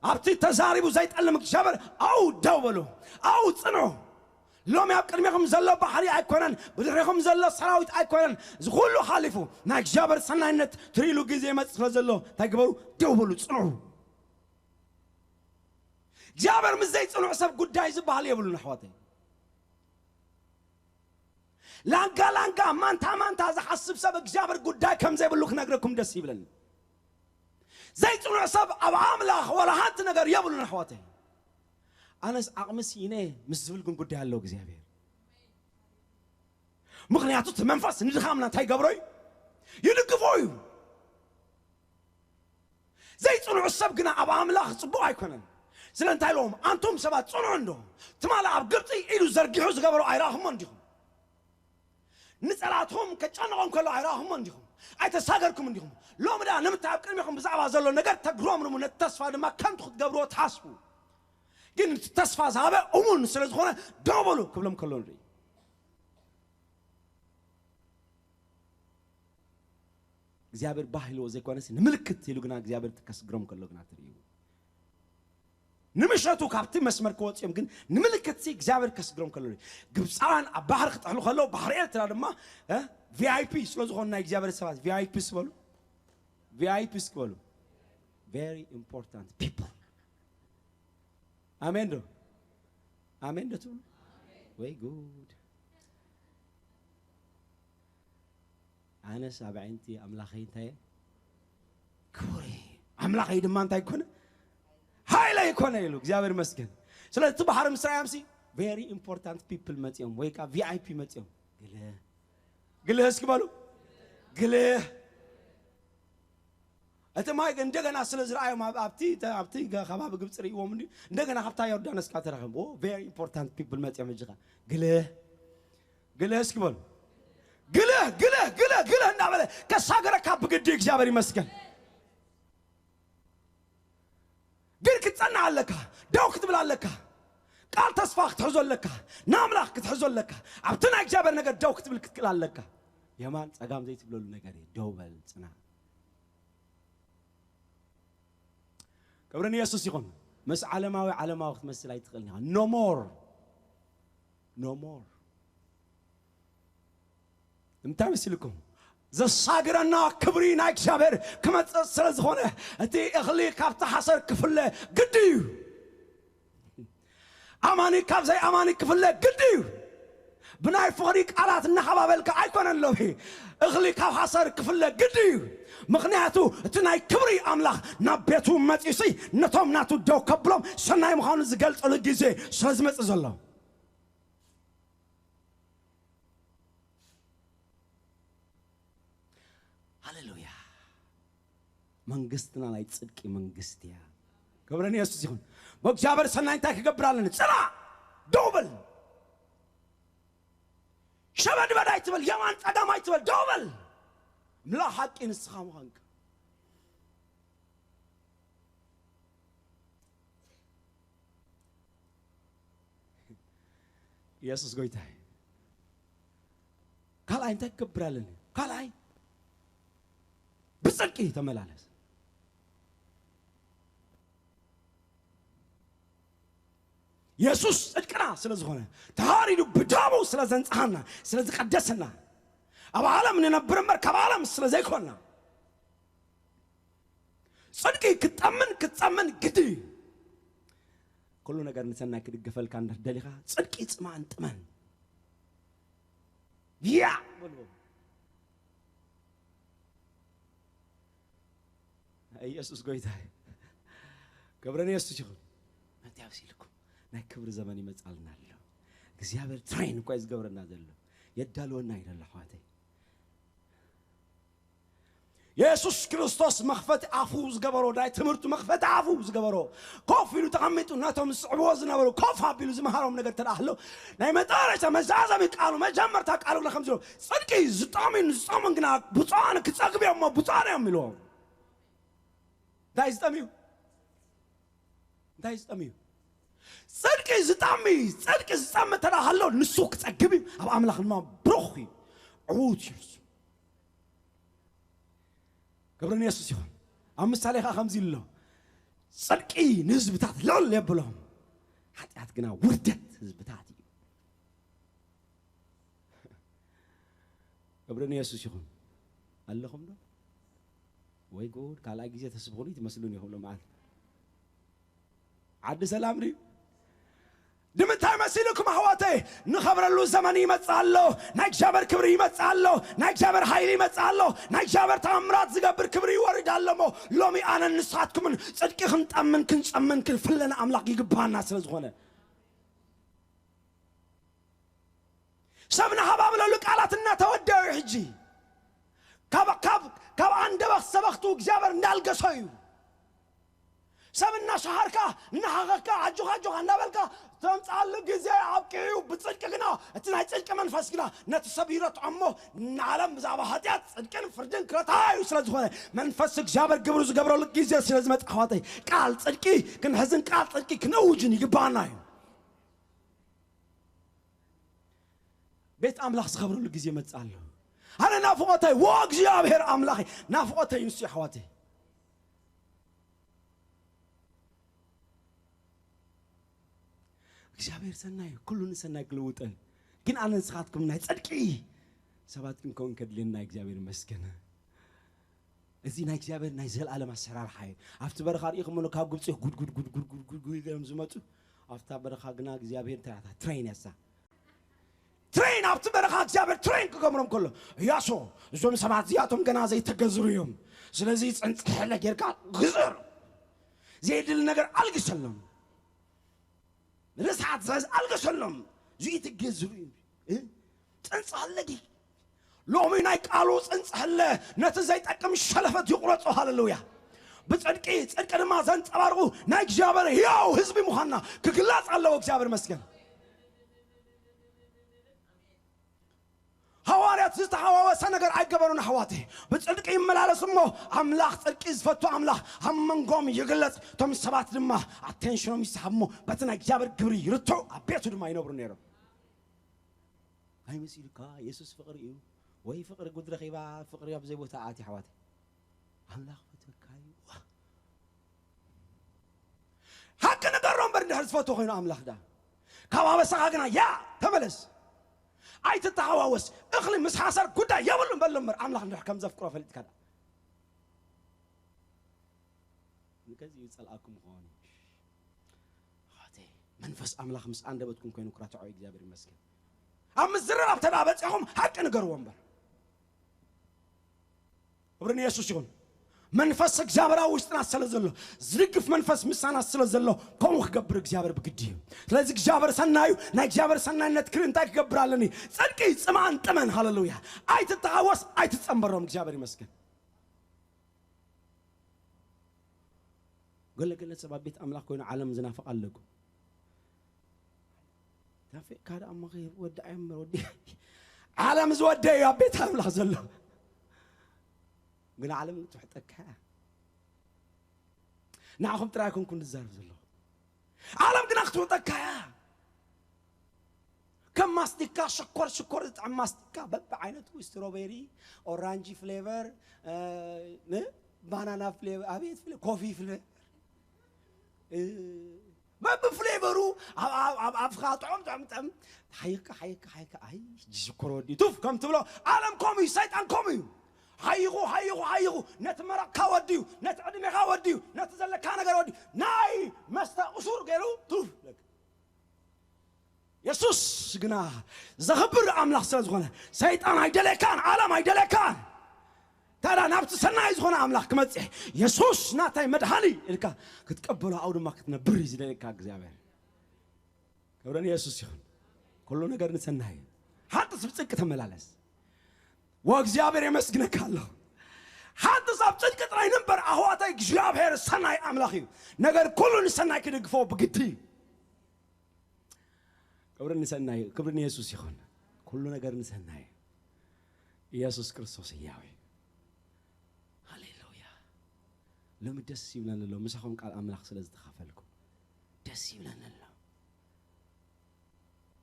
ኣብቲ ተዛሪቡ ዘይጠልም እግዚኣብሔር ኣብኡ ደው በሉ፣ ኣብኡ ጽንዑ። ሎሚ ኣብ ቅድሜኹም ዘሎ ባሕሪ ኣይኮነን፣ ብድሕሪኹም ዘሎ ሰራዊት ኣይኮነን። እዚ ኩሉ ሓሊፉ ናይ እግዚኣብሔር ሰናይነት ትርእይሉ ግዜ ይመጽእ ስለ ዘሎ እንታይ ግበሩ? ደው በሉ፣ ጽንዑ። እግዚኣብሔር ምስ ዘይጽኑዕ ሰብ ጉዳይ ዝበሃል የብሉን ኣሕዋተይ። ላንጋ ላንጋ ማንታ ማንታ ዝሓስብ ሰብ እግዚኣብሔር ጉዳይ ከም ዘይብሉ ክነግረኩም ደስ ይብለኒ። ዘይጽኑዕ ሰብ ኣብ ኣምላኽ ወላ ሓንቲ ነገር የብሉን ኣሕዋተይ። ኣነስ ዓቕሚ ስኢነ ምስ ዝብል ግን ጉዳይ ኣለዎ እግዚኣብሔር። ምኽንያቱ እቲ መንፈስ ንድኻምና እንታይ ይገብሮ እዩ? ይድግፎ እዩ። ዘይጽኑዕ ሰብ ግና ኣብ ኣምላኽ ጽቡቕ ኣይኮነን። ስለ እንታይ ኢሎም ኣንቱም ሰባት ጽኑዕ እንዶ ትማሊ ኣብ ግብፂ ኢዱ ዘርጊሑ ዝገበሮ ኣይረኣኹሞ እንዲኹም? ንጸላትኹም ከጨንቖም ከሎ ኣይረኣኹሞ እንዲኹም? ኣይተሳገርኩም እንዲኹም? ሎሚ ደኣ ንምንታይ ኣብ ቅድሚኹም ብዛዕባ ዘሎ ነገር ተግሮምርሙ፣ ነቲ ተስፋ ድማ ከንቱ ክትገብርዎ ትሓስቡ? ግን እቲ ተስፋ ዝሃበ እሙን ስለ ዝኾነ ደው በሉ ክብሎም ከሎ ንርኢ። እግዚኣብሔር ባህ ኢልዎ ዘይኮነስ ንምልክት ኢሉ ግና እግዚኣብሔር ከስግሮም ከሎ ግና ትርእዩ። ንምሸቱ ካብቲ መስመር ክወፅኦም ግን ንምልክት ሲ እግዚኣብሔር ከስግሮም ከሎ ንርኢ። ግብፃውያን ኣብ ባሕሪ ክጥሕሉ ከለዉ ባሕሪ ኤርትራ ድማ እ፣ ቪ ኣይ ፒ ስለ ዝኾኑ ናይ እግዚኣብሔር ሰባት ቪ ኣይ ፒ ስበሉ። ቪ ኣይ ፒ ስክበሉ። Very important people። ኣሜን ዶ? ኣሜን ዶ ትብሉ? ወይ ጉድ። ኣነስ ኣብ ዓይንቲ ኣምላኸይ እንታይ እየ? ክቡር እየ። ኣምላኸይ ድማ እንታይ ኮነ? ሃይለይ ኮነ ኢሉ። እግዚኣብሔር ይመስገን። ስለዚ እቲ ባሕሪ ምስ ረኣዮም ሲ very important people መጺኦም ወይ ከዓ ቪ ኣይ ፒ መጺኦም። ግልህ፣ ግልህ እስኪ በሉ። ግልህ። እቲ ማይ እንደገና ስለ ዝረኣዮም ኣብ-፣ ኣብቲ፣ ኣብቲ ከባቢ ግብፂ ርእይዎም እንዲ-፣ እንደገና ካብታ ዮርዳኖስ ከዓ ተረኸቡ። ኦ፣ very important people መፂኦም ሕጂ ኸ። ግልህ፣ ግልህ እስኪ በሉ። ግልህ፣ ግልህ፣ ግልህ፣ ግልህ እንዳበለ ከሳገረካ ብግዲ እግዚኣብሔር ይመስገን። ግን ክትጸንዕ ኣለካ፣ ደው ክትብል ኣለካ። ቃል ተስፋ ክትሕዞ ኣለካ፣ ንኣምላኽ ክትሕዞ ኣለካ። ኣብቲ ናይ እግዚኣብሔር ነገር ደው ክትብል ክትክእል ኣለካ። የማን ጸጋም ዘይትብለሉ ነገር እዩ። ደው በል፣ ጽናዕ። ክብሪ ንየሱስ ይኹን። ምስ ዓለማዊ፣ ዓለማዊ ክትመስል ኣይትኽእልን ኢኻ። No more። No more። እንታይ መሲልኩም? ዘሳግረና ክብሪ ናይ እግዚኣብሔር ክመጽእ ስለ ዝኾነ፣ እቲ እኽሊ ካብቲ ሓሰር ክፍለ ግዲ እዩ። ኣማኒ ካብ ዘይኣማኒ ክፍለ ግዲ እዩ። ብናይ ፍቕሪ ቃላት እናሓባበልካ ኣይኮነን ሎሚ። እኽሊ ካብ ሓሰር ክፍለ ግዲ እዩ። ምኽንያቱ እቲ ናይ ክብሪ ኣምላኽ ናብ ቤቱ መጺኡሲ ነቶም ናቱ ደው ከብሎም ሰናይ ምዃኑ ዝገልጸሉ ግዜ ስለ ዝመጽእ ዘሎ። ሃሌሉያ። መንግስትና ናይ ጽድቂ መንግስቲ እያ። ክብሪ ንየሱስ ይኹን። ብእግዚኣብሔር ሰናይ እንታይ ክገብር ኣለኒ? ጽናዕ፣ ደው በል። ሸበድበድ ኣይትበል፣ የማን ጸጋም ኣይትበል፣ ደው በል። ምላእ ሓቂ ንስኻ ምዃንካ። ኢየሱስ ጎይታ እዩ። ካልኣይ እንታይ ክገብር ኣለኒ? ካልኣይ ብጽድቂ ተመላለስ። የሱስ ጽድቅና ስለ ዝኾነ፣ ተሃሪዱ ብደሙ ስለ ዘንጽሃና፣ ስለ ዝቐደሰና፣ ኣብ ዓለም ንነብር እምበር ካብ ዓለም ስለ ዘይኮንና፣ ጽድቂ ክትጠምን ክትጸምን ግዲ እዩ። ኩሉ ነገር ንሰናይ ክድገፈልካ እንድሕር ደሊኻ፣ ጽድቂ ጽማን ጥመን። ያ በልዎ። ኢየሱስ ጎይታ እዩ። ክብሪ ንየሱስ ይኹን። መንቲ ኣብዚ ኢልኩም ናይ ክብሪ ዘመን ይመጻልና ኣሎ። እግዚኣብሔር ትሬን እኳ እዩ ዝገብረና ዘሎ። የዳልወና እዩ ዘሎ ኣሕዋተይ። የሱስ ክርስቶስ መኽፈቲ ኣፉ ዝገበሮ፣ ናይ ትምህርቱ መኽፈቲ ኣፉ ዝገበሮ፣ ኮፍ ኢሉ ተቐሚጡ ነቶም ዝስዕብዎ ዝነበሩ ኮፍ ኣቢሉ ዝመሃሮም ነገር ተደኣ ኣሎ። ናይ መጠረሻ መዛዘሚ ቃሉ፣ መጀመርታ ቃሉ ግና ከምዚ ኢሉ፣ ጽድቂ ዝጠምዩን ዝጸሙን ግና ብፁዓን ክጸግቡ እዮም እሞ ብፁዓን እዮም ኢልዎም። እንታይ ዝጠምዩ? እንታይ ዝጠምዩ? ጽድቂ ዝጠሚ፣ ጽድቂ ዝጸሚ እንተ ደኣ ሃሎ፣ ንሱ ክጸግብ እዩ፣ ኣብ ኣምላኽ ድማ ብሩኽ እዩ፣ ዕዉት እዩ ንሱ። ክብሪ ንየሱስ ይኹን። ኣብ ምሳሌ ኸኣ ከምዚ ኣሎ፣ ጽድቂ ንህዝብታት ልዕል የብሎም፣ ሓጢኣት ግና ውርደት ህዝብታት እዩ። ክብሪ ንየሱስ ይኹን። ኣለኹም ዶ? ወይ ጉድ፣ ካልኣይ ግዜ ተስብኹኒ ትመስሉኒ ኢኹም ሎምዓንቲ። ዓዲ ሰላም ድዩ? ድምንታይ መሲልኩም ኣሕዋተይ? ንኸብረሉ ዘመን ይመጽእ ኣሎ። ናይ እግዚኣብሔር ክብሪ ይመጽእ ኣሎ። ናይ እግዚኣብሔር ሓይሊ ይመጽእ ኣሎ። ናይ እግዚኣብሔር ተኣምራት ዝገብር ክብሪ ይወርድ ኣሎ። እሞ ሎሚ ኣነን ንስኻትኩምን ጽድቂ ክንጠምን ክንጸምን ክንፍለና ኣምላኽ ይግባና ስለ ዝኾነ፣ ሰብ ንሃባብለሉ ቃላት እናተወደኡ እዩ ሕጂ። ካብ፣ ካብ፣ ካብ ኣንደበት ሰበኽቱ እግዚኣብሔር እንዳልገሶ እዩ። ሰብ እናሸሃርካ፣ እናሓኸካ፣ ኣጆኻ፣ ኣጆኻ እናበልካ፣ ዘምጽኣሉ ግዜ ኣብቂዑ። ብጽድቂ ግና፣ እቲ ናይ ጽድቂ መንፈስ ግና ነቲ ሰብ ይረትዖ እሞ፣ ንዓለም ብዛዕባ ኃጢኣት፣ ጽድቅን ፍርድን ክረትዓ እዩ። ስለ ዝኾነ፣ መንፈስ እግዚኣብሔር ግብሩ ዝገብረሉ ግዜ ስለ ዝመጽእ፣ ኣሕዋተይ፣ ቃል ጽድቂ ክንሕዝን ቃል ጽድቂ ክንእውጅን ይግባኣና እዩ። ቤት ኣምላኽ ዝኸብረሉ ግዜ ይመጽእ ኣሎ። ኣነ ናፍቖተይ፣ ዎ እግዚኣብሔር ኣምላኸይ፣ ናፍቖተይ ንሱ እዩ ኣሕዋተይ። እግዚኣብሔር ሰናይ፣ ኩሉ ንሰናይ ክልውጠን። ግን ኣነ ንስኻትኩም ናይ ጽድቂ ሰባት ክንከውን ከድልየና እግዚኣብሔር ይመስገን። እዚ ናይ እግዚኣብሔር ናይ ዘለኣለም ኣሰራርሓ እዩ። ኣብቲ በረኻ ርኢኹም ኣሎ፣ ካብ ግብፂ ጉድ ጉድ ጉድ ጉድ ጉድ ጉድ ጉድ እዮም ዝመፁ። ኣብታ በረኻ ግና እግዚኣብሔር እንታይ ኣታ ትሬን ያሳ። ትሬን ኣብቲ በረኻ እግዚኣብሔር ትሬን ክገብሮም ከሎ፣ እያሶ፣ እዞም ሰባት እዚኣቶም ገና ዘይተገዝሩ እዮም። ስለዚ ጽንጽሕለ ጌርካ ግዝር። ዘየድሊ ነገር ኣልግሰሎም። ርስሓት ዘዝ ኣልገሰሎም። እዚኡ ትገዝሩ እዩ። እ? ጽንጽሕለ ጌ-፣ ሎሚ ናይ ቃሉ ጽንጽሕለ ነቲ ዘይጠቅም ሸለፈት ይቑረጾ። ሃሌሉያ። ብጽድቂ፣ ጽድቂ ድማ ዘንጸባርቑ ናይ እግዚኣብሔር ሕያው ህዝቢ ምዃንና ክግለጽ ኣለዎ። እግዚኣብሔር ይመስገን። ሃዋርያት ዝተሓዋወሰ ነገር ኣይገበሩን ኣሕዋተይ። ብጽድቂ ይመላለሱ እሞ ኣምላኽ ጽድቂ ዝፈቱ ኣምላኽ ኣብ መንጎም ይግለጽ። እቶም ሰባት ድማ ኣቴንሽኖም ይስሓብ እሞ በቲ ናይ እግዚኣብሔር ግብሪ ይርትዑ፣ ኣብ ቤቱ ድማ ይነብሩ ነይሮም። ኣይመሲሉካ፣ የሱስ ፍቕሪ እዩ። ወይ ፍቕሪ ጉድ ረኺባ፣ ፍቕሪ ኣብ ዘይቦታ ኣትያ ኣሕዋተይ። ኣምላኽ ፈትወካ እዩ። ዋእ። ሓቂ ንገሮ እምበር እንድሕር ዝፈትዎ ኮይኑ ኣምላኽ ደኣ። ካብ ኣበሳኻ ግና ያ ተመለስ። ኣይትተሃዋወስ። እኽሊ ምስ ሓሰር ጉዳይ የብሉን በሎ እምበር ኣምላኽ እንድሕር ከም ዘፍቅሮ ፈሊጥካ ደኣ። ንገዚኡ ይጸልኣኩም ክኸውን እዩ። ኣሕዋተይ፣ መንፈስ ኣምላኽ ምስ ኣንደበትኩም ኮይኑ ክረትዖ እዩ፣ እግዚኣብሔር ይመስገን። ኣብ ምዝርራብ ተዳ በጺኹም ሓቂ ንገርዎ እምበር። ክብሪ ንየሱስ ይኹን። መንፈስ እግዚኣብሔር ኣብ ውሽጥና ስለ ዘሎ፣ ዝድግፍ መንፈስ ምሳና ስለ ዘሎ፣ ከምኡ ክገብር እግዚኣብሔር ብግዲ እዩ። ስለዚ እግዚኣብሔር ሰናዩ፣ ናይ እግዚኣብሔር ሰናይነት ክርኢ እንታይ ክገብር ኣለኒ? ጽድቂ ጽማን ጥመን። ሃሌሉያ። ኣይትተሃወስ፣ ኣይትጸንበሮም። እግዚኣብሔር ይመስገን። ገለ ገለ ሰብ ኣብ ቤት ኣምላኽ ኮይኑ ዓለም ዝናፍቕ ኣለኩም። ናፊቕካ ደኣ እሞ ወዲ ኣየምር ወዲ ዓለም ዝወደ እዩ ኣብ ቤት ኣምላኽ ዘሎ። ግን ዓለም ክትውሕጠካ እያ። ንዓኹም ጥራይ ኣይኮንኩን ዝዛረብ ዘለኹ። ዓለም ግና ክትውጠካ እያ። ከም ማስቲካ ሽኮር ሽኮር ዝጥዕም ማስቲካ በብዓይነቱ፣ ስትሮቤሪ፣ ኦራንጂ ፍሌቨር፣ እ፣ ን-፣ ባናና ፍሌቨር፣ ኣቤት ፍሌ-፣ ኮፊ ፍሌቨር፣ እ፣ በብፍሌቨሩ ኣብ ኣፍኻ ጥዑም ጥዑም ጥዑም። ሓይካ ሓይካ ሓይካ ኣይ ሽኮር ወዲ ቱፍ ከም ትብሎ፣ ዓለም ከምኡ እዩ፣ ሰይጣን ከምኡ እዩ። ሓይኹ ሓይኹ ሓይኹ ነቲ መረቕካ ወድዩ፣ ነቲ ዕድሜኻ ወድዩ፣ ነቲ ዘለካ ነገር ወድዩ፣ ናይ መስተ ቁሱር ገይሩ ቱፍ። የሱስ ግና ዘኽብር ኣምላኽ ስለ ዝኾነ፣ ሰይጣን ኣይደለካን፣ ዓለም ኣይደለካን። ታዲያ ናብቲ ሰናይ ዝኾነ ኣምላኽ ክመጽእ፣ የሱስ ናታይ መድሃኒ ኢልካ ክትቀበሎ፣ ኣብኡ ድማ ክትነብር እዩ ዝደልየካ እግዚኣብሔር። ክብሪ ንየሱስ ይኹን። ኩሉ ነገር ንሰናይ እዩ። ሓንትስ ብጽድቂ ተመላለስ። ወእግዚኣብሔር የመስግነካ ኣለኹ። ሓንትስ ኣብ ጽድቂ ጥራይ ንንበር፣ ኣሕዋተይ እግዚኣብሔር ሰናይ ኣምላኽ እዩ። ነገር ኩሉ ንሰናይ ክድግፎ ብግዲ እዩ። ክብሪ ንሰናይ፣ ክብሪ ንየሱስ ይኹን። ኩሉ ነገር ንሰናይ እዩ። ኢየሱስ ክርስቶስ ህያው እዩ። ሃሌሉያ። ሎሚ ደስ ይብለኒ ኣሎ፣ ምሳኹም ቃል ኣምላኽ ስለ ዝተኻፈልኩ ደስ ይብለኒ ኣሎ።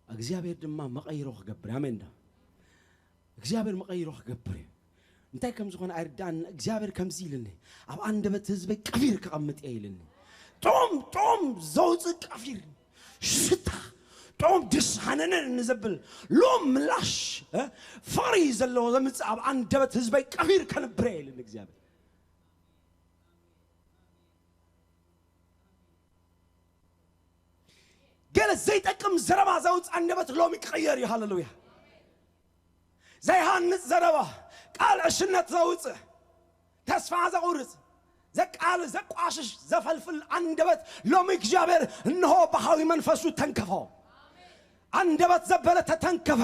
እግዚኣብሔር ድማ መቐይሮ ክገብር፣ ኣሜን ዶ? እግዚኣብሔር መቐይሮ ክገብር እዩ። እንታይ ከም ዝኾነ ኣይርዳእን። እግዚኣብሔር ከምዚ ኢልኒ፣ ኣብ ኣንደበት ህዝበይ ቀፊር ከቐምጥ እየ ኢልኒ። ጦም ጦም ዘውፅእ ቀፊር ሽታ፣ ጦም ደስ ሃነነን ንዘብል ሎም ምላሽ፣ እ፣ ፍቕሪ ዘለዎ ዘምፅእ ኣብ ኣንደበት ህዝበይ ቀፊር ከንብር እየ ኢልኒ እግዚኣብሔር። ገለ ዘይጠቅም ዘረባ ዘውፅእ ኣንደበት ሎሚ ክቕየር እዩ። ሃሌሉያ። ዘይሃንፅ ዘረባ፣ ቃል ዕሽነት ዘውፅእ፣ ተስፋ ዘቑርፅ፣ ዘቃል ዘቋሽሽ ዘፈልፍል ኣንደበት ሎሚ እግዚኣብሔር እንሆ ብሃዊ መንፈሱ ተንከፎ። ኣንደበት ዘበለ ተተንከፈ።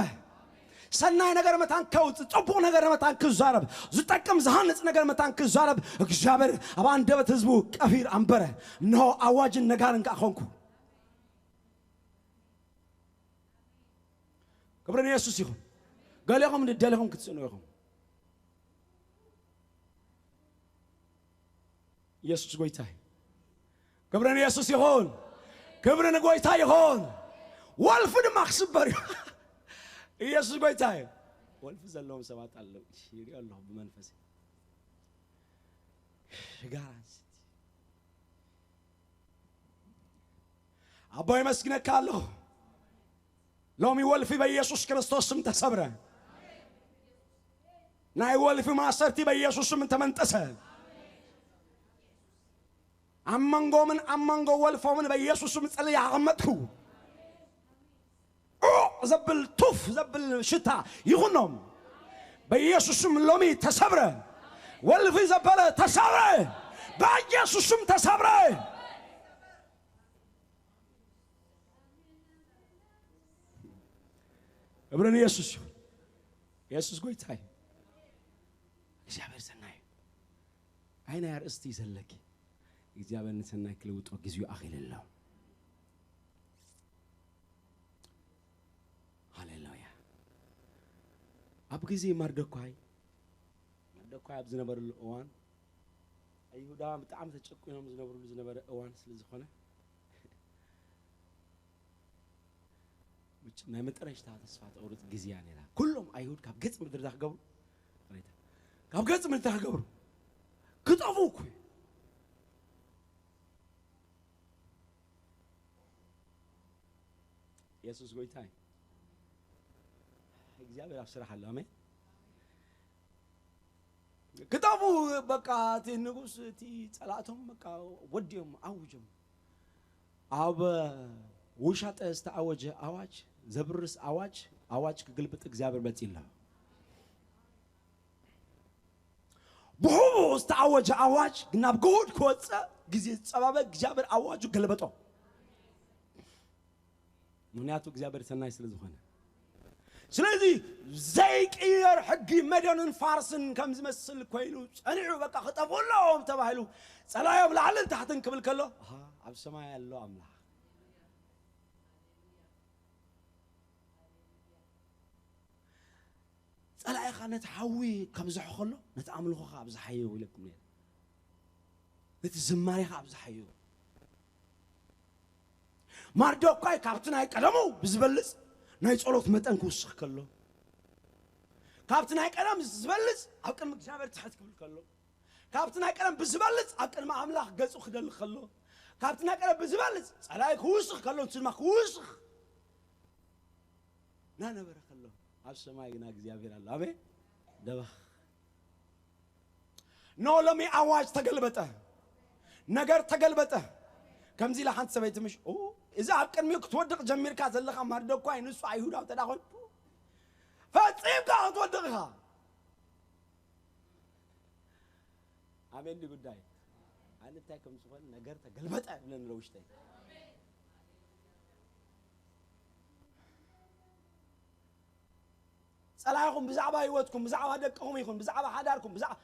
ሰናይ ነገር መታን ከውፅእ፣ ፅቡቕ ነገር መታን ክዛረብ፣ ዝጠቅም ዝሃንፅ ነገር መታን ክዛረብ እግዚኣብሔር ኣብ ኣንደበት ህዝቡ ቀፊር ኣንበረ። እንሆ ኣዋጅን ነጋርን ከዓ ኾንኩ። ክብሪ ንየሱስ ይኹን። ገሊኹም ንደሊኹም ክትስእኑ ኢኹም። ኢየሱስ ጎይታ እዩ። ክብሪ ንየሱስ ይኹን። ክብሪ ንጎይታ ይኹን። ወልፊ ድማ ክስበር እዩ። ኢየሱስ ጎይታ እዩ። ወልፊ ዘለዎም ሰባት ኣለዉ። ይሪኦ ኣለኹ ብመንፈስ። ሽጋራ ኣቦ የመስግነካ ኣለኹ። ሎሚ ወልፊ በኢየሱስ ክርስቶስ ስም ተሰብረ። ናይ ወልፊ ማሰርቲ በኢየሱስ ስም ተመንጠሰ። ኣብ መንጎምን ኣብ መንጎ ወልፎምን በኢየሱስ ስም ጸልያ ኣቐመጥኩ። ኦ ዘብል ቱፍ ዘብል ሽታ ይኹኖም። በኢየሱስ ስም ሎሚ ተሰብረ። ወልፊ ዘበለ ተሰብረ። በኢየሱስ ስም ተሰብረ። ክብሪ ንየሱስ ይኹን። የሱስ ጎይታ እዩ። እግዚኣብሔር ሰናይ እዩ። ኣይ ናይ ኣርእስቲ እዩ ዘለኪ። እግዚኣብሔር ንሰናይ ክልውጦ ግዚኡ ኣኺሉ ኣሎ። ሃሌሉያ። ኣብ ግዜ መርደኳይ፣ መርደኳይ ኣብ ዝነበረሉ እዋን፣ ኣይሁዳውያን ብጣዕሚ ተጨቁኖም ዝነብሩሉ ዝነበረ እዋን ስለ ዝኾነ፣ መቸም ናይ መጠረሽታ ተስፋ ተቑርጽ ግዜ እያ ነይራ። ኩሎም ኣይሁድ ካብ ገጽ ምድሪ እንታይ ክገብሩ? ይቕሬታ። ካብ ገጽ ምድሪ እንታይ ክገብሩ? ክጠፍኡ እኮ እዩ። የሱስ ጎይታ እዩ። እግዚኣብሔር ኣብ ስራሕ ኣሎ። ኣሜን። ክጠፍኡ በቃ እቲ ንጉስ እቲ ጸላእቶም በቃ ወዲኦም ኣውጆም። ኣብ ውሻጠ ዝተኣወጀ ኣዋጅ፣ ዘብርስ ኣዋጅ፣ ኣዋጅ ክግልብጥ እግዚኣብሔር መጺኡ ኣሎ። ብሕቡእ ዝተኣወጀ ኣዋጅ ናብ ግሁድ ክወጽእ ግዜ ዝጸባበ እግዚኣብሔር ኣዋጁ ገለበጦ። ምኽንያቱ እግዚኣብሔር ሰናይ ስለ ዝኾነ። ስለዚ ዘይቅየር ሕጊ መዶንን ፋርስን ከም ዝመስል ኮይኑ ጸኒዑ፣ በቃ ክጠፍኡ ኣለዎም ተባሂሉ ጸላዮም ላዕልን ታሕትን ክብል ከሎ፣ ኣሃ፣ ኣብ ሰማይ ኣሎ ኣምላኽ። ጸላኢኻ ነቲ ሓዊ ከብዝሖ ከሎ ነቲ ኣምልኾኻ ኣብዝሓዮ ኢለኩም ነይረ። ነቲ ዝማሬኻ ኣብዝሓዮ። ማርዶካይ ካብቲ ናይ ቀደሙ ብዝበልጽ ናይ ጸሎት መጠን ክውስኽ ከሎ፣ ካብቲ ናይ ቀደም ዝበልጽ ኣብ ቅድሚ እግዚኣብሔር ትሕት ክብል ከሎ፣ ካብቲ ናይ ቀደም ብዝበልጽ ኣብ ቅድሚ ኣምላኽ ገጹ ክደሊ ከሎ፣ ካብቲ ናቀረብ ብዝበልጽ ጸላኢ ክውስኽ ከሎ፣ ንሱ ድማ ክውስኽ እናነበረ ከሎ፣ ኣብ ሰማይ ግና እግዚኣብሔር ኣሎ። ኣሜን። ደበኽ። ኖ፣ ሎሚ ኣዋጅ ተገልበጠ። ነገር ተገልበጠ። ከምዚ ኢላ ሓንቲ ሰበይቲ ምሽ፣ ኡ፣ እዚ ኣብ ቅድሚኡ ክትወድቕ ጀሚርካ ዘለኻ ማርደኳይ፣ ንሱ ኣይሁዳዊ እንተ ደኣ ኮይኑ፣ ፈጺምካ ክትወድቕ ኢኻ። ኣሜን። እንዲ ጉዳይ ኣነ እንታይ ከም ዝኾነ ነገር ተገልበጠ ብለኒ ሎ ውሽጠይ። ጸላኢኹም ብዛዕባ ህይወትኩም፣ ብዛዕባ ደቅኹም ይኹን፣ ብዛዕባ ሓዳርኩም፣ ብዛዕባ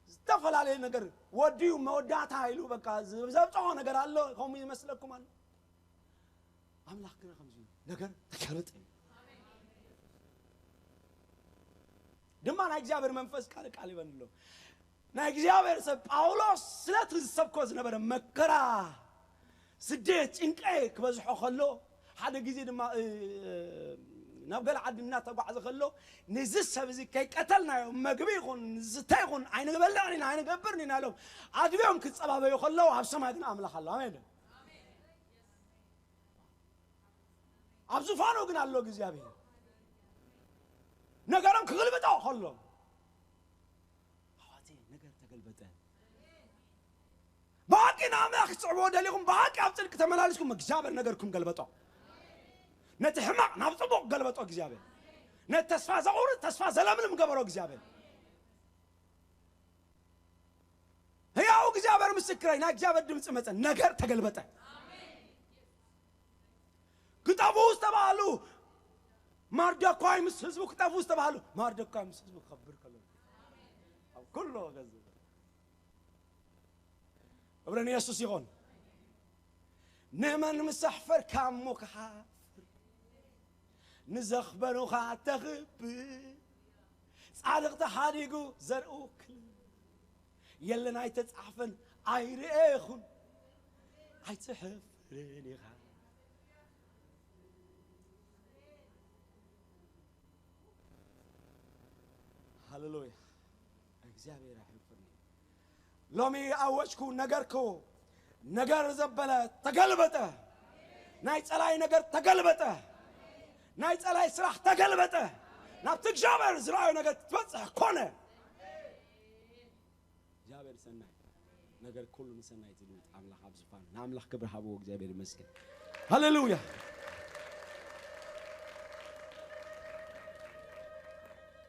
ዝተፈላለየ ነገር ወዲዩ መወዳእታ ኢሉ በቃ ዘብጽሖ ነገር ኣሎ፣ ከምኡ ይመስለኩም ኣሎ። ኣምላኽ ግና ከምዚ እዩ። ነገር ተገልበጠ እዩ። ድማ ናይ እግዚኣብሔር መንፈስ ቃል ቃል ይበን ኣሎ። ናይ እግዚኣብሔር ሰብ ጳውሎስ ስለቲ ዝሰብኮ ዝነበረ መከራ፣ ስደት፣ ጭንቀ ክበዝሖ ከሎ፣ ሓደ ግዜ ድማ፣ እ፣ ናብ ገለ ዓዲ እናተጓዕዘ ከሎ፣ ነዚ ሰብ እዚ ከይቀተልናዮ፣ መግቢ ይኹን ዝስተ ይኹን ኣይንበልዕን ኢና፣ ኣይንገብርን ኢና ኢሎም ኣድብዮም ክጸባበዩ ከለዉ፣ ኣብ ሰማይ ግን ኣምላኽ ኣሎ። ኣሜን። ኣብ ዙፋኑ ግን ኣሎ እግዚኣብሔር። ነገሮም ክግልብጦ ከሎ፣ ኣሕዋተይ፣ ነገር ተገልበጠ። ብሓቂ ንኣምላኽ ክትስዕብዎ ደሊኹም፣ ብሓቂ ኣብ ጽድቂ ተመላሊስኩም፣ እግዚኣብሔር ነገርኩም ገልበጦ። ነቲ ሕማቕ ናብ ጽቡቕ ገልበጦ እግዚኣብሔር። ነቲ ተስፋ ዘቑርጥ ተስፋ ዘለምልም ገበሮ እግዚኣብሔር። ህያው እግዚኣብሔር ምስክረይ፣ ናይ እግዚኣብሔር ድምፂ መፀ፣ ነገር ተገልበጠ። ክጠፉ ዝተባህሉ ማርደኳይ ምስ ህዝቡ ክጠፉ ዝተባህሉ ማርደኳይ ምስ ህዝቡ ክኸብር ከሎ ኣብ ኩሉ ገዝ እብረን ኢየሱስ ይኾን። ንመን ምስ ኣሕፈርካ እሞ ክሓፍር፣ ንዘኽበሩኻ ተኽብር፣ ጻድቕ ተሓዲጉ ዘርኡ ክል የለን ኣይተጻሕፈን ኣይርኤኹን ኣይትሕፍርን ኢኻ። ሃሌሉያ። እግዚኣብሔር ኣሕፍርኒ። ሎሚ ኣወጅኩ፣ ነገርኩ። ነገር ዘበለ ተገልበጠ። ናይ ጸላይ ነገር ተገልበጠ። ናይ ጸላይ ስራሕ ተገልበጠ። ናብቲ እግዚኣብሔር ዝረኣዮ ነገር ትበጽሕ ኮነ። እግዚኣብሔር ሰናይ። ነገር ኩሉ ንሰናይ ዝልውጥ ኣምላኽ ኣብ ዝፋኑ። ንኣምላኽ ክብሪ ሃብዎ። እግዚኣብሔር ይመስገን። ሃሌሉያ።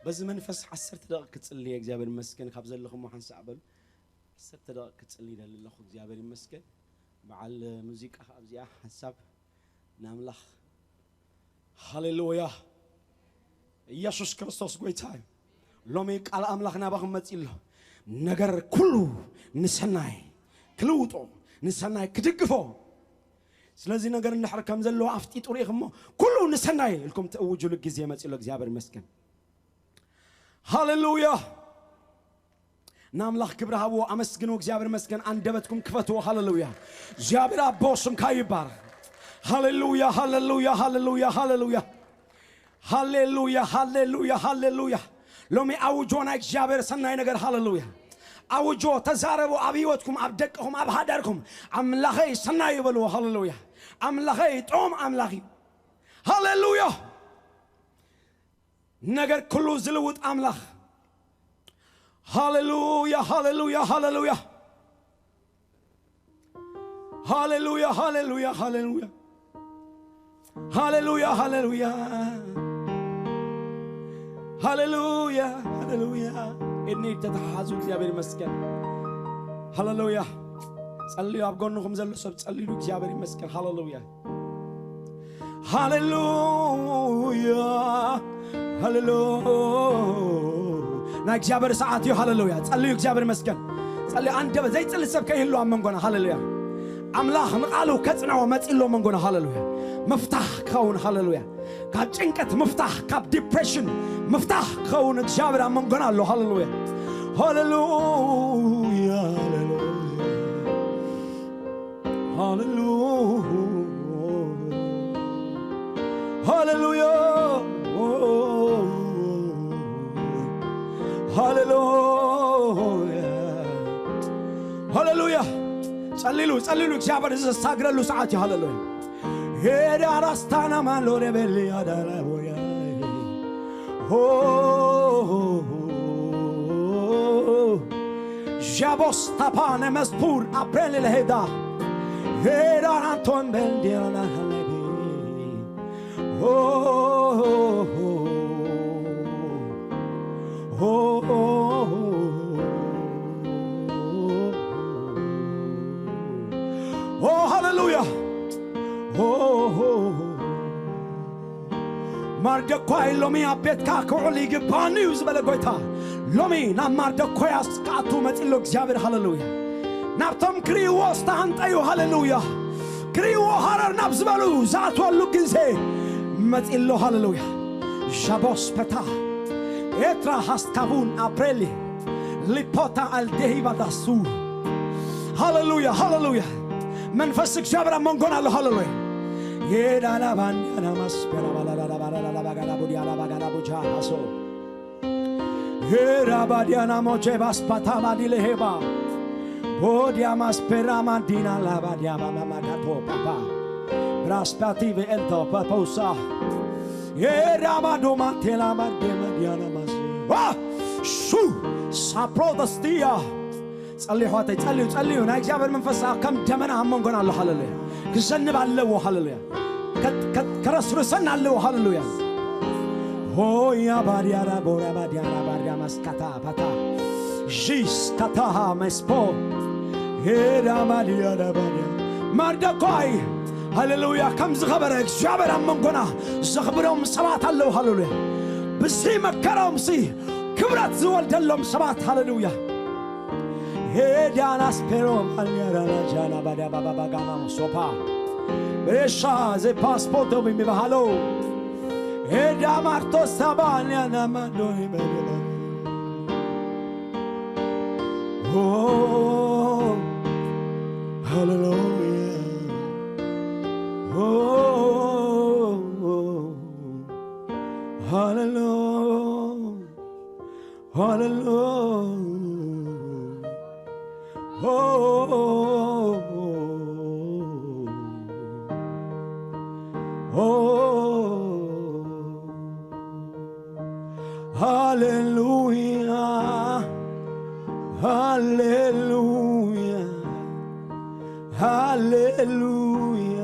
በዚ መንፈስ ዓሰርተ ደቂቕ ክጽሊ እየ። እግዚኣብሔር ይመስገን። ካብ ዘለኹም ሓንሳእ በሉ። ዓሰርተ ደቂቕ ክጽሊ ይደሊ ኣለኹ። እግዚኣብሔር ይመስገን። በዓል ሙዚቃ ኣብዚኣ ሓንሳብ ንኣምላኽ። ሃሌሉያ። ኢየሱስ ክርስቶስ ጎይታ እዩ። ሎሚ ቃል ኣምላኽ ናባኹም መጺእ ኣሎ። ነገር ኩሉ ንሰናይ ክልውጦ፣ ንሰናይ ክድግፎ። ስለዚ ነገር እንድሕር ከም ዘለዎ ኣፍጢጡ ርኢኹሞ፣ ኩሉ ንሰናይ ኢልኩም ትእውጁሉ ግዜ መጺእ ኣሎ። እግዚኣብሔር ይመስገን። ሃሌሉያ። ንኣምላኽ ክብሪ ሃብዎ፣ ኣመስግኑ። እግዚኣብሔር ይመስገን። ኣንደበትኩም ክፈትዎ። ሃሌሉያ። እግዚኣብሔር ኣቦ ስምካ ይባረኽ። ሃሌሉያ፣ ሃሌሉያ፣ ሃሌሉያ፣ ሃሌሉያ። ሃሌሉያ፣ ሃሌሉያ፣ ሃሌሉያ። ሎሚ ኣውጆ ናይ እግዚኣብሔር ሰናይ ነገር። ሃሌሉያ። ኣውጆ ተዛረቡ ኣብ ህይወትኩም፣ ኣብ ደቅኹም፣ ኣብ ሃዳርኩም። ኣምላኸይ ሰናይ ይበልዎ። ሃሌሉያ። ኣምላኸይ ጥዑም ኣምላኽ እዩ። ሃሌሉያ። ነገር ኩሉ ዝልውጥ ኣምላኽ። ሃሌሉያ፣ ሃሌሉያ፣ ሃሌሉያ። ሃሌሉያ፣ ሃሌሉያ፣ ሃሌሉያ። ሃሌሉያ፣ ሃሌሉያ። ሃሌሉያ፣ ሃሌሉያ። እኒ ተተሓዙ፣ እግዚኣብሔር ይመስገን። ሃሌሉያ። ጸልዩ፣ ኣብ ጎንኹም ዘሎ ሰብ ጸልዩ፣ እግዚኣብሔር ይመስገን። ሃሌሉያ። ሃሌሉያ፣ ሃሌሉያ። ናይ እግዚኣብሔር ሰዓት እዩ። ሃሌሉያ። ጸልዩ፣ እግዚኣብሔር ይመስገን። ጸልዩ፣ ኣንደበት ዘይጽሊ ሰብ ከይህሉ ኣብ መንጎና። ሃሌሉያ። ኣምላኽ ንቓሉ ከጽንዖ መጺሎ መንጎና። ሃሌሉያ። ምፍታሕ ክኸውን። ሃሌሉያ። ካብ ጭንቀት ምፍታሕ፣ ካብ ዲፕሬሽን ምፍታሕ ክኸውን እግዚኣብሔር ኣብ መንጎና ኣሎ። ሃሌሉያ። ሃሌሉያ፣ ሃሌሉያ። ሃሌሉያ። ሃሌሉያ። ሃሌሉያ። ሃሌሉያ። ጸልሉ፣ ጸልሉ፣ እግዚኣብሔር እዚ ዘሳግረሉ ሰዓት እዩ። ሃሌሉያ። ሄዳ ራስታና ማሎሬ ቤሊ ያዳላ ቦያ። ሆ፣ ዣቦስ ታፓነ መስፑር አፕሬል ለሄዳ። ሄዳ ራንቶን ቤንዲያና ሃሌቢ። ኦ፣ ኦ፣ ኦ፣ ኦ፣ ኦ፣ ሃሌሉያ። ኦ፣ ኦ፣ ኦ። ማርደኳይ ሎሚ ኣብ ቤትካ ክውዕል ይግባኒ እዩ ዝበለ ጎይታ፣ ሎሚ ናብ ማርደኳይ ኣስቃቱ መጺሎ እግዚኣብሔር። ሃሌሉያ። ናብቶም ክርእይዎ ዝተሃንጠዩ፣ ሃሌሉያ፣ ክርእይዎ ሃረር ናብ ዝበሉ ዝኣትወሉ ግዜ መጺሎ። ሃሌሉያ። ሻቦስ ፐታ ኤትራ ሃስካቡን ኣፕሬሊ ሊፖታ ኣልዴሂባ ዳሱ። ሃሌሉያ፣ ሃሌሉያ። መንፈስ እግዚኣብሔር ኣብ መንጎና ኣሎ። ሃሌሉያ። የዳላ ባንዲያና ማስፔራ ባላላ ባላላ ባጋላ ቡዲያላ ባጋላ ቡጃ ሃሶ ሄራ ባዲያና ሞቼ ባስፓታ ማዲለ ሄባ ቦዲያ ማስፔራ ማዲና ላባዲያ ባማማካቶ ፓፓ ብራስፓቲ ቬኤልቶ ፓፖሳ ሄራ ማዶማ ቴላ ማዴ ማዲያና ማስ ዋ ሹ ሳፕሮተስቲያ ጸልዩ ኣሕዋተይ፣ ጸልዩ፣ ጸልዩ። ናይ እግዚኣብሔር መንፈስ ከም ደመና ኣብ መንጎና ኣሎ። ሃሌሉያ። ክዘንብ ኣለዎ። ሃሌሉያ። ከ-፣ ከ-፣ ከረስርሰን ኣለዎ። ሃሌሉያ። ሆያ ባርያራ ቦራ ባርያራ ባርያ መስካታ ባታ ዢስ ካታሃ መስፖ ሄዳ ባርያራ ባርያ ማርደኳይ ሃሌሉያ። ከም ዝኸበረ እግዚኣብሔር ኣብ መንጎና ዘኽብሮም ሰባት ኣለዉ። ሃሌሉያ። ብዚ መከራኦም ሲ ክብረት ዝወልደሎም ሰባት። ሃሌሉያ። ሄዳናስ ፔሮ ማሊያራና ጃና ባዳ ባባ ባጋና ሶፓ ብሬሻ ዘ ፓስፖርቶ ቢሚባሃሎ ሄዳ ማርቶ ሳባንያ ናማዶ ይበልባ ኦ ሃሌሉያ ኦ ሃሌሉያ ሃሌሉያ። ኦ፣ ኦ፣ ኦ፣ ሃሌሉያ፣ ሃሌሉያ፣ ሃሌሉያ።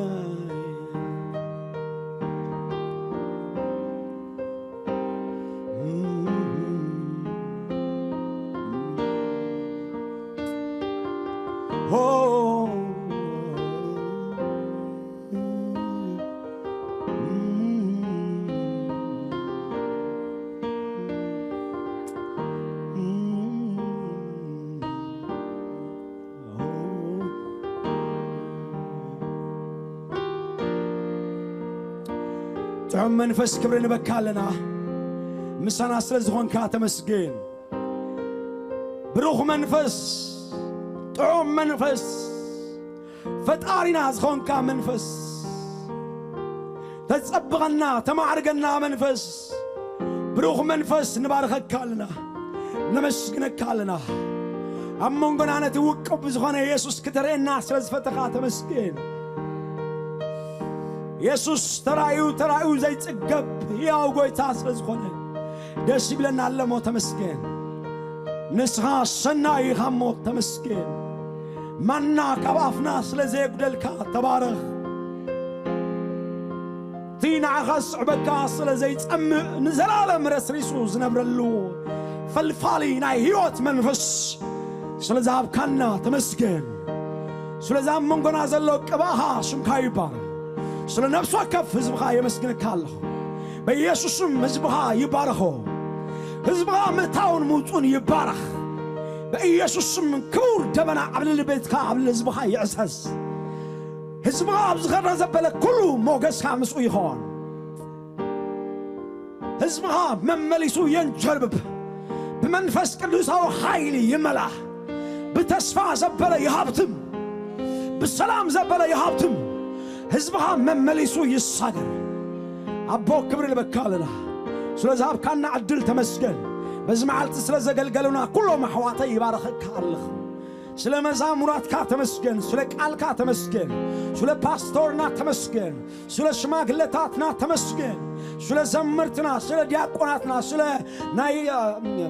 ጥዑም መንፈስ ክብሪ ንበካ ኣለና። ምሳና ስለ ዝኾንካ ተመስገን። ብሩኽ መንፈስ፣ ጥዑም መንፈስ፣ ፈጣሪና ዝኾንካ መንፈስ፣ ተጸብቐና፣ ተማዕርገና መንፈስ፣ ብሩኽ መንፈስ ንባርኸካ ኣለና፣ ነመስግነካ ኣለና። ኣብ መንጎና ነቲ ውቁብ ዝኾነ የሱስ ክተርእየና ስለ ዝፈተኻ ተመስገን። የሱስ ተራእዩ፣ ተራእዩ ዘይጽገብ ህያው ጎይታ ስለ ዝኾነ ደስ ይብለና ኣለሞ ተመስገን። ንስኻ ሰናይ ኢኻ እሞ ተመስገን። ማና ካብ ኣፍና ስለ ዘየጉደልካ ተባረኽ። እቲ ንዓኻ ዝስዕበካ ስለ ዘይጸምእ ንዘላለም ረስሪሱ ዝነብረሉ ፈልፋሊ ናይ ህይወት መንፈስ ስለ ዝሃብካና ተመስገን። ስለዚ ኣብ መንጎና ዘሎ ቅባኻ ሽምካ ይባረኽ። ስለ ነፍሲ ወከፍ ህዝብኻ የመስግነካ ኣለኹ። በኢየሱስ ስም ህዝብኻ ይባረኾ። ህዝብኻ ምእታውን ምውጹን ይባረኽ። በኢየሱስ ስም ክቡር ደመና ኣብ ልዕሊ ቤትካ ኣብ ልዕሊ ህዝብኻ ይዕዘዝ። ህዝብኻ ኣብ ዝኸዳ ዘበለ ኩሉ ሞገስካ ምስኡ ይኾን። ህዝብኻ መመሊሱ የንጀርብብ። ብመንፈስ ቅዱሳዊ ሓይሊ ይመላ። ብተስፋ ዘበለ ይሃብትም። ብሰላም ዘበለ ይሃብትም። ህዝብኻ መመሊሱ ይሳገር። ኣቦ ክብሪ ልበካ ኣለና። ስለ ዝሃብካና ዕድል ተመስገን። በዚ መዓልቲ ስለ ዘገልገሉና ኩሎም ኣሕዋተይ ይባረኸካ ኣለኹ። ስለ መዛሙራትካ ተመስገን፣ ስለ ቃልካ ተመስገን፣ ስለ ፓስቶርና ተመስገን፣ ስለ ሽማግለታትና ተመስገን፣ ስለ ዘመርትና፣ ስለ ዲያቆናትና፣ ስለ ናይ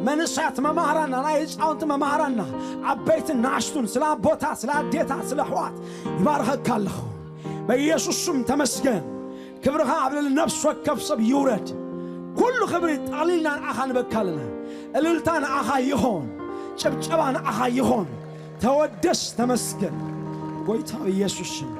መንእሰያት መማህራና፣ ናይ ህፃውንቲ መማህራና፣ ዓበይትን ናሽቱን፣ ስለ ኣቦታት፣ ስለ ኣዴታት፣ ስለ ኣሕዋት ይባርኸካ ኣለኹ። በኢየሱስ ስም ተመስገን። ክብርኻ ኣብ ልዕሊ ነፍሲ ወከፍ ሰብ ይውረድ። ኩሉ ክብሪ ጠቕሊልና ንዓኻ ንበካ ኣለና። እልልታ ንዓኻ ይኹን፣ ጭብጨባ ንዓኻ ይኹን። ተወደስ፣ ተመስገን ጎይታ ኢየሱስ ስም።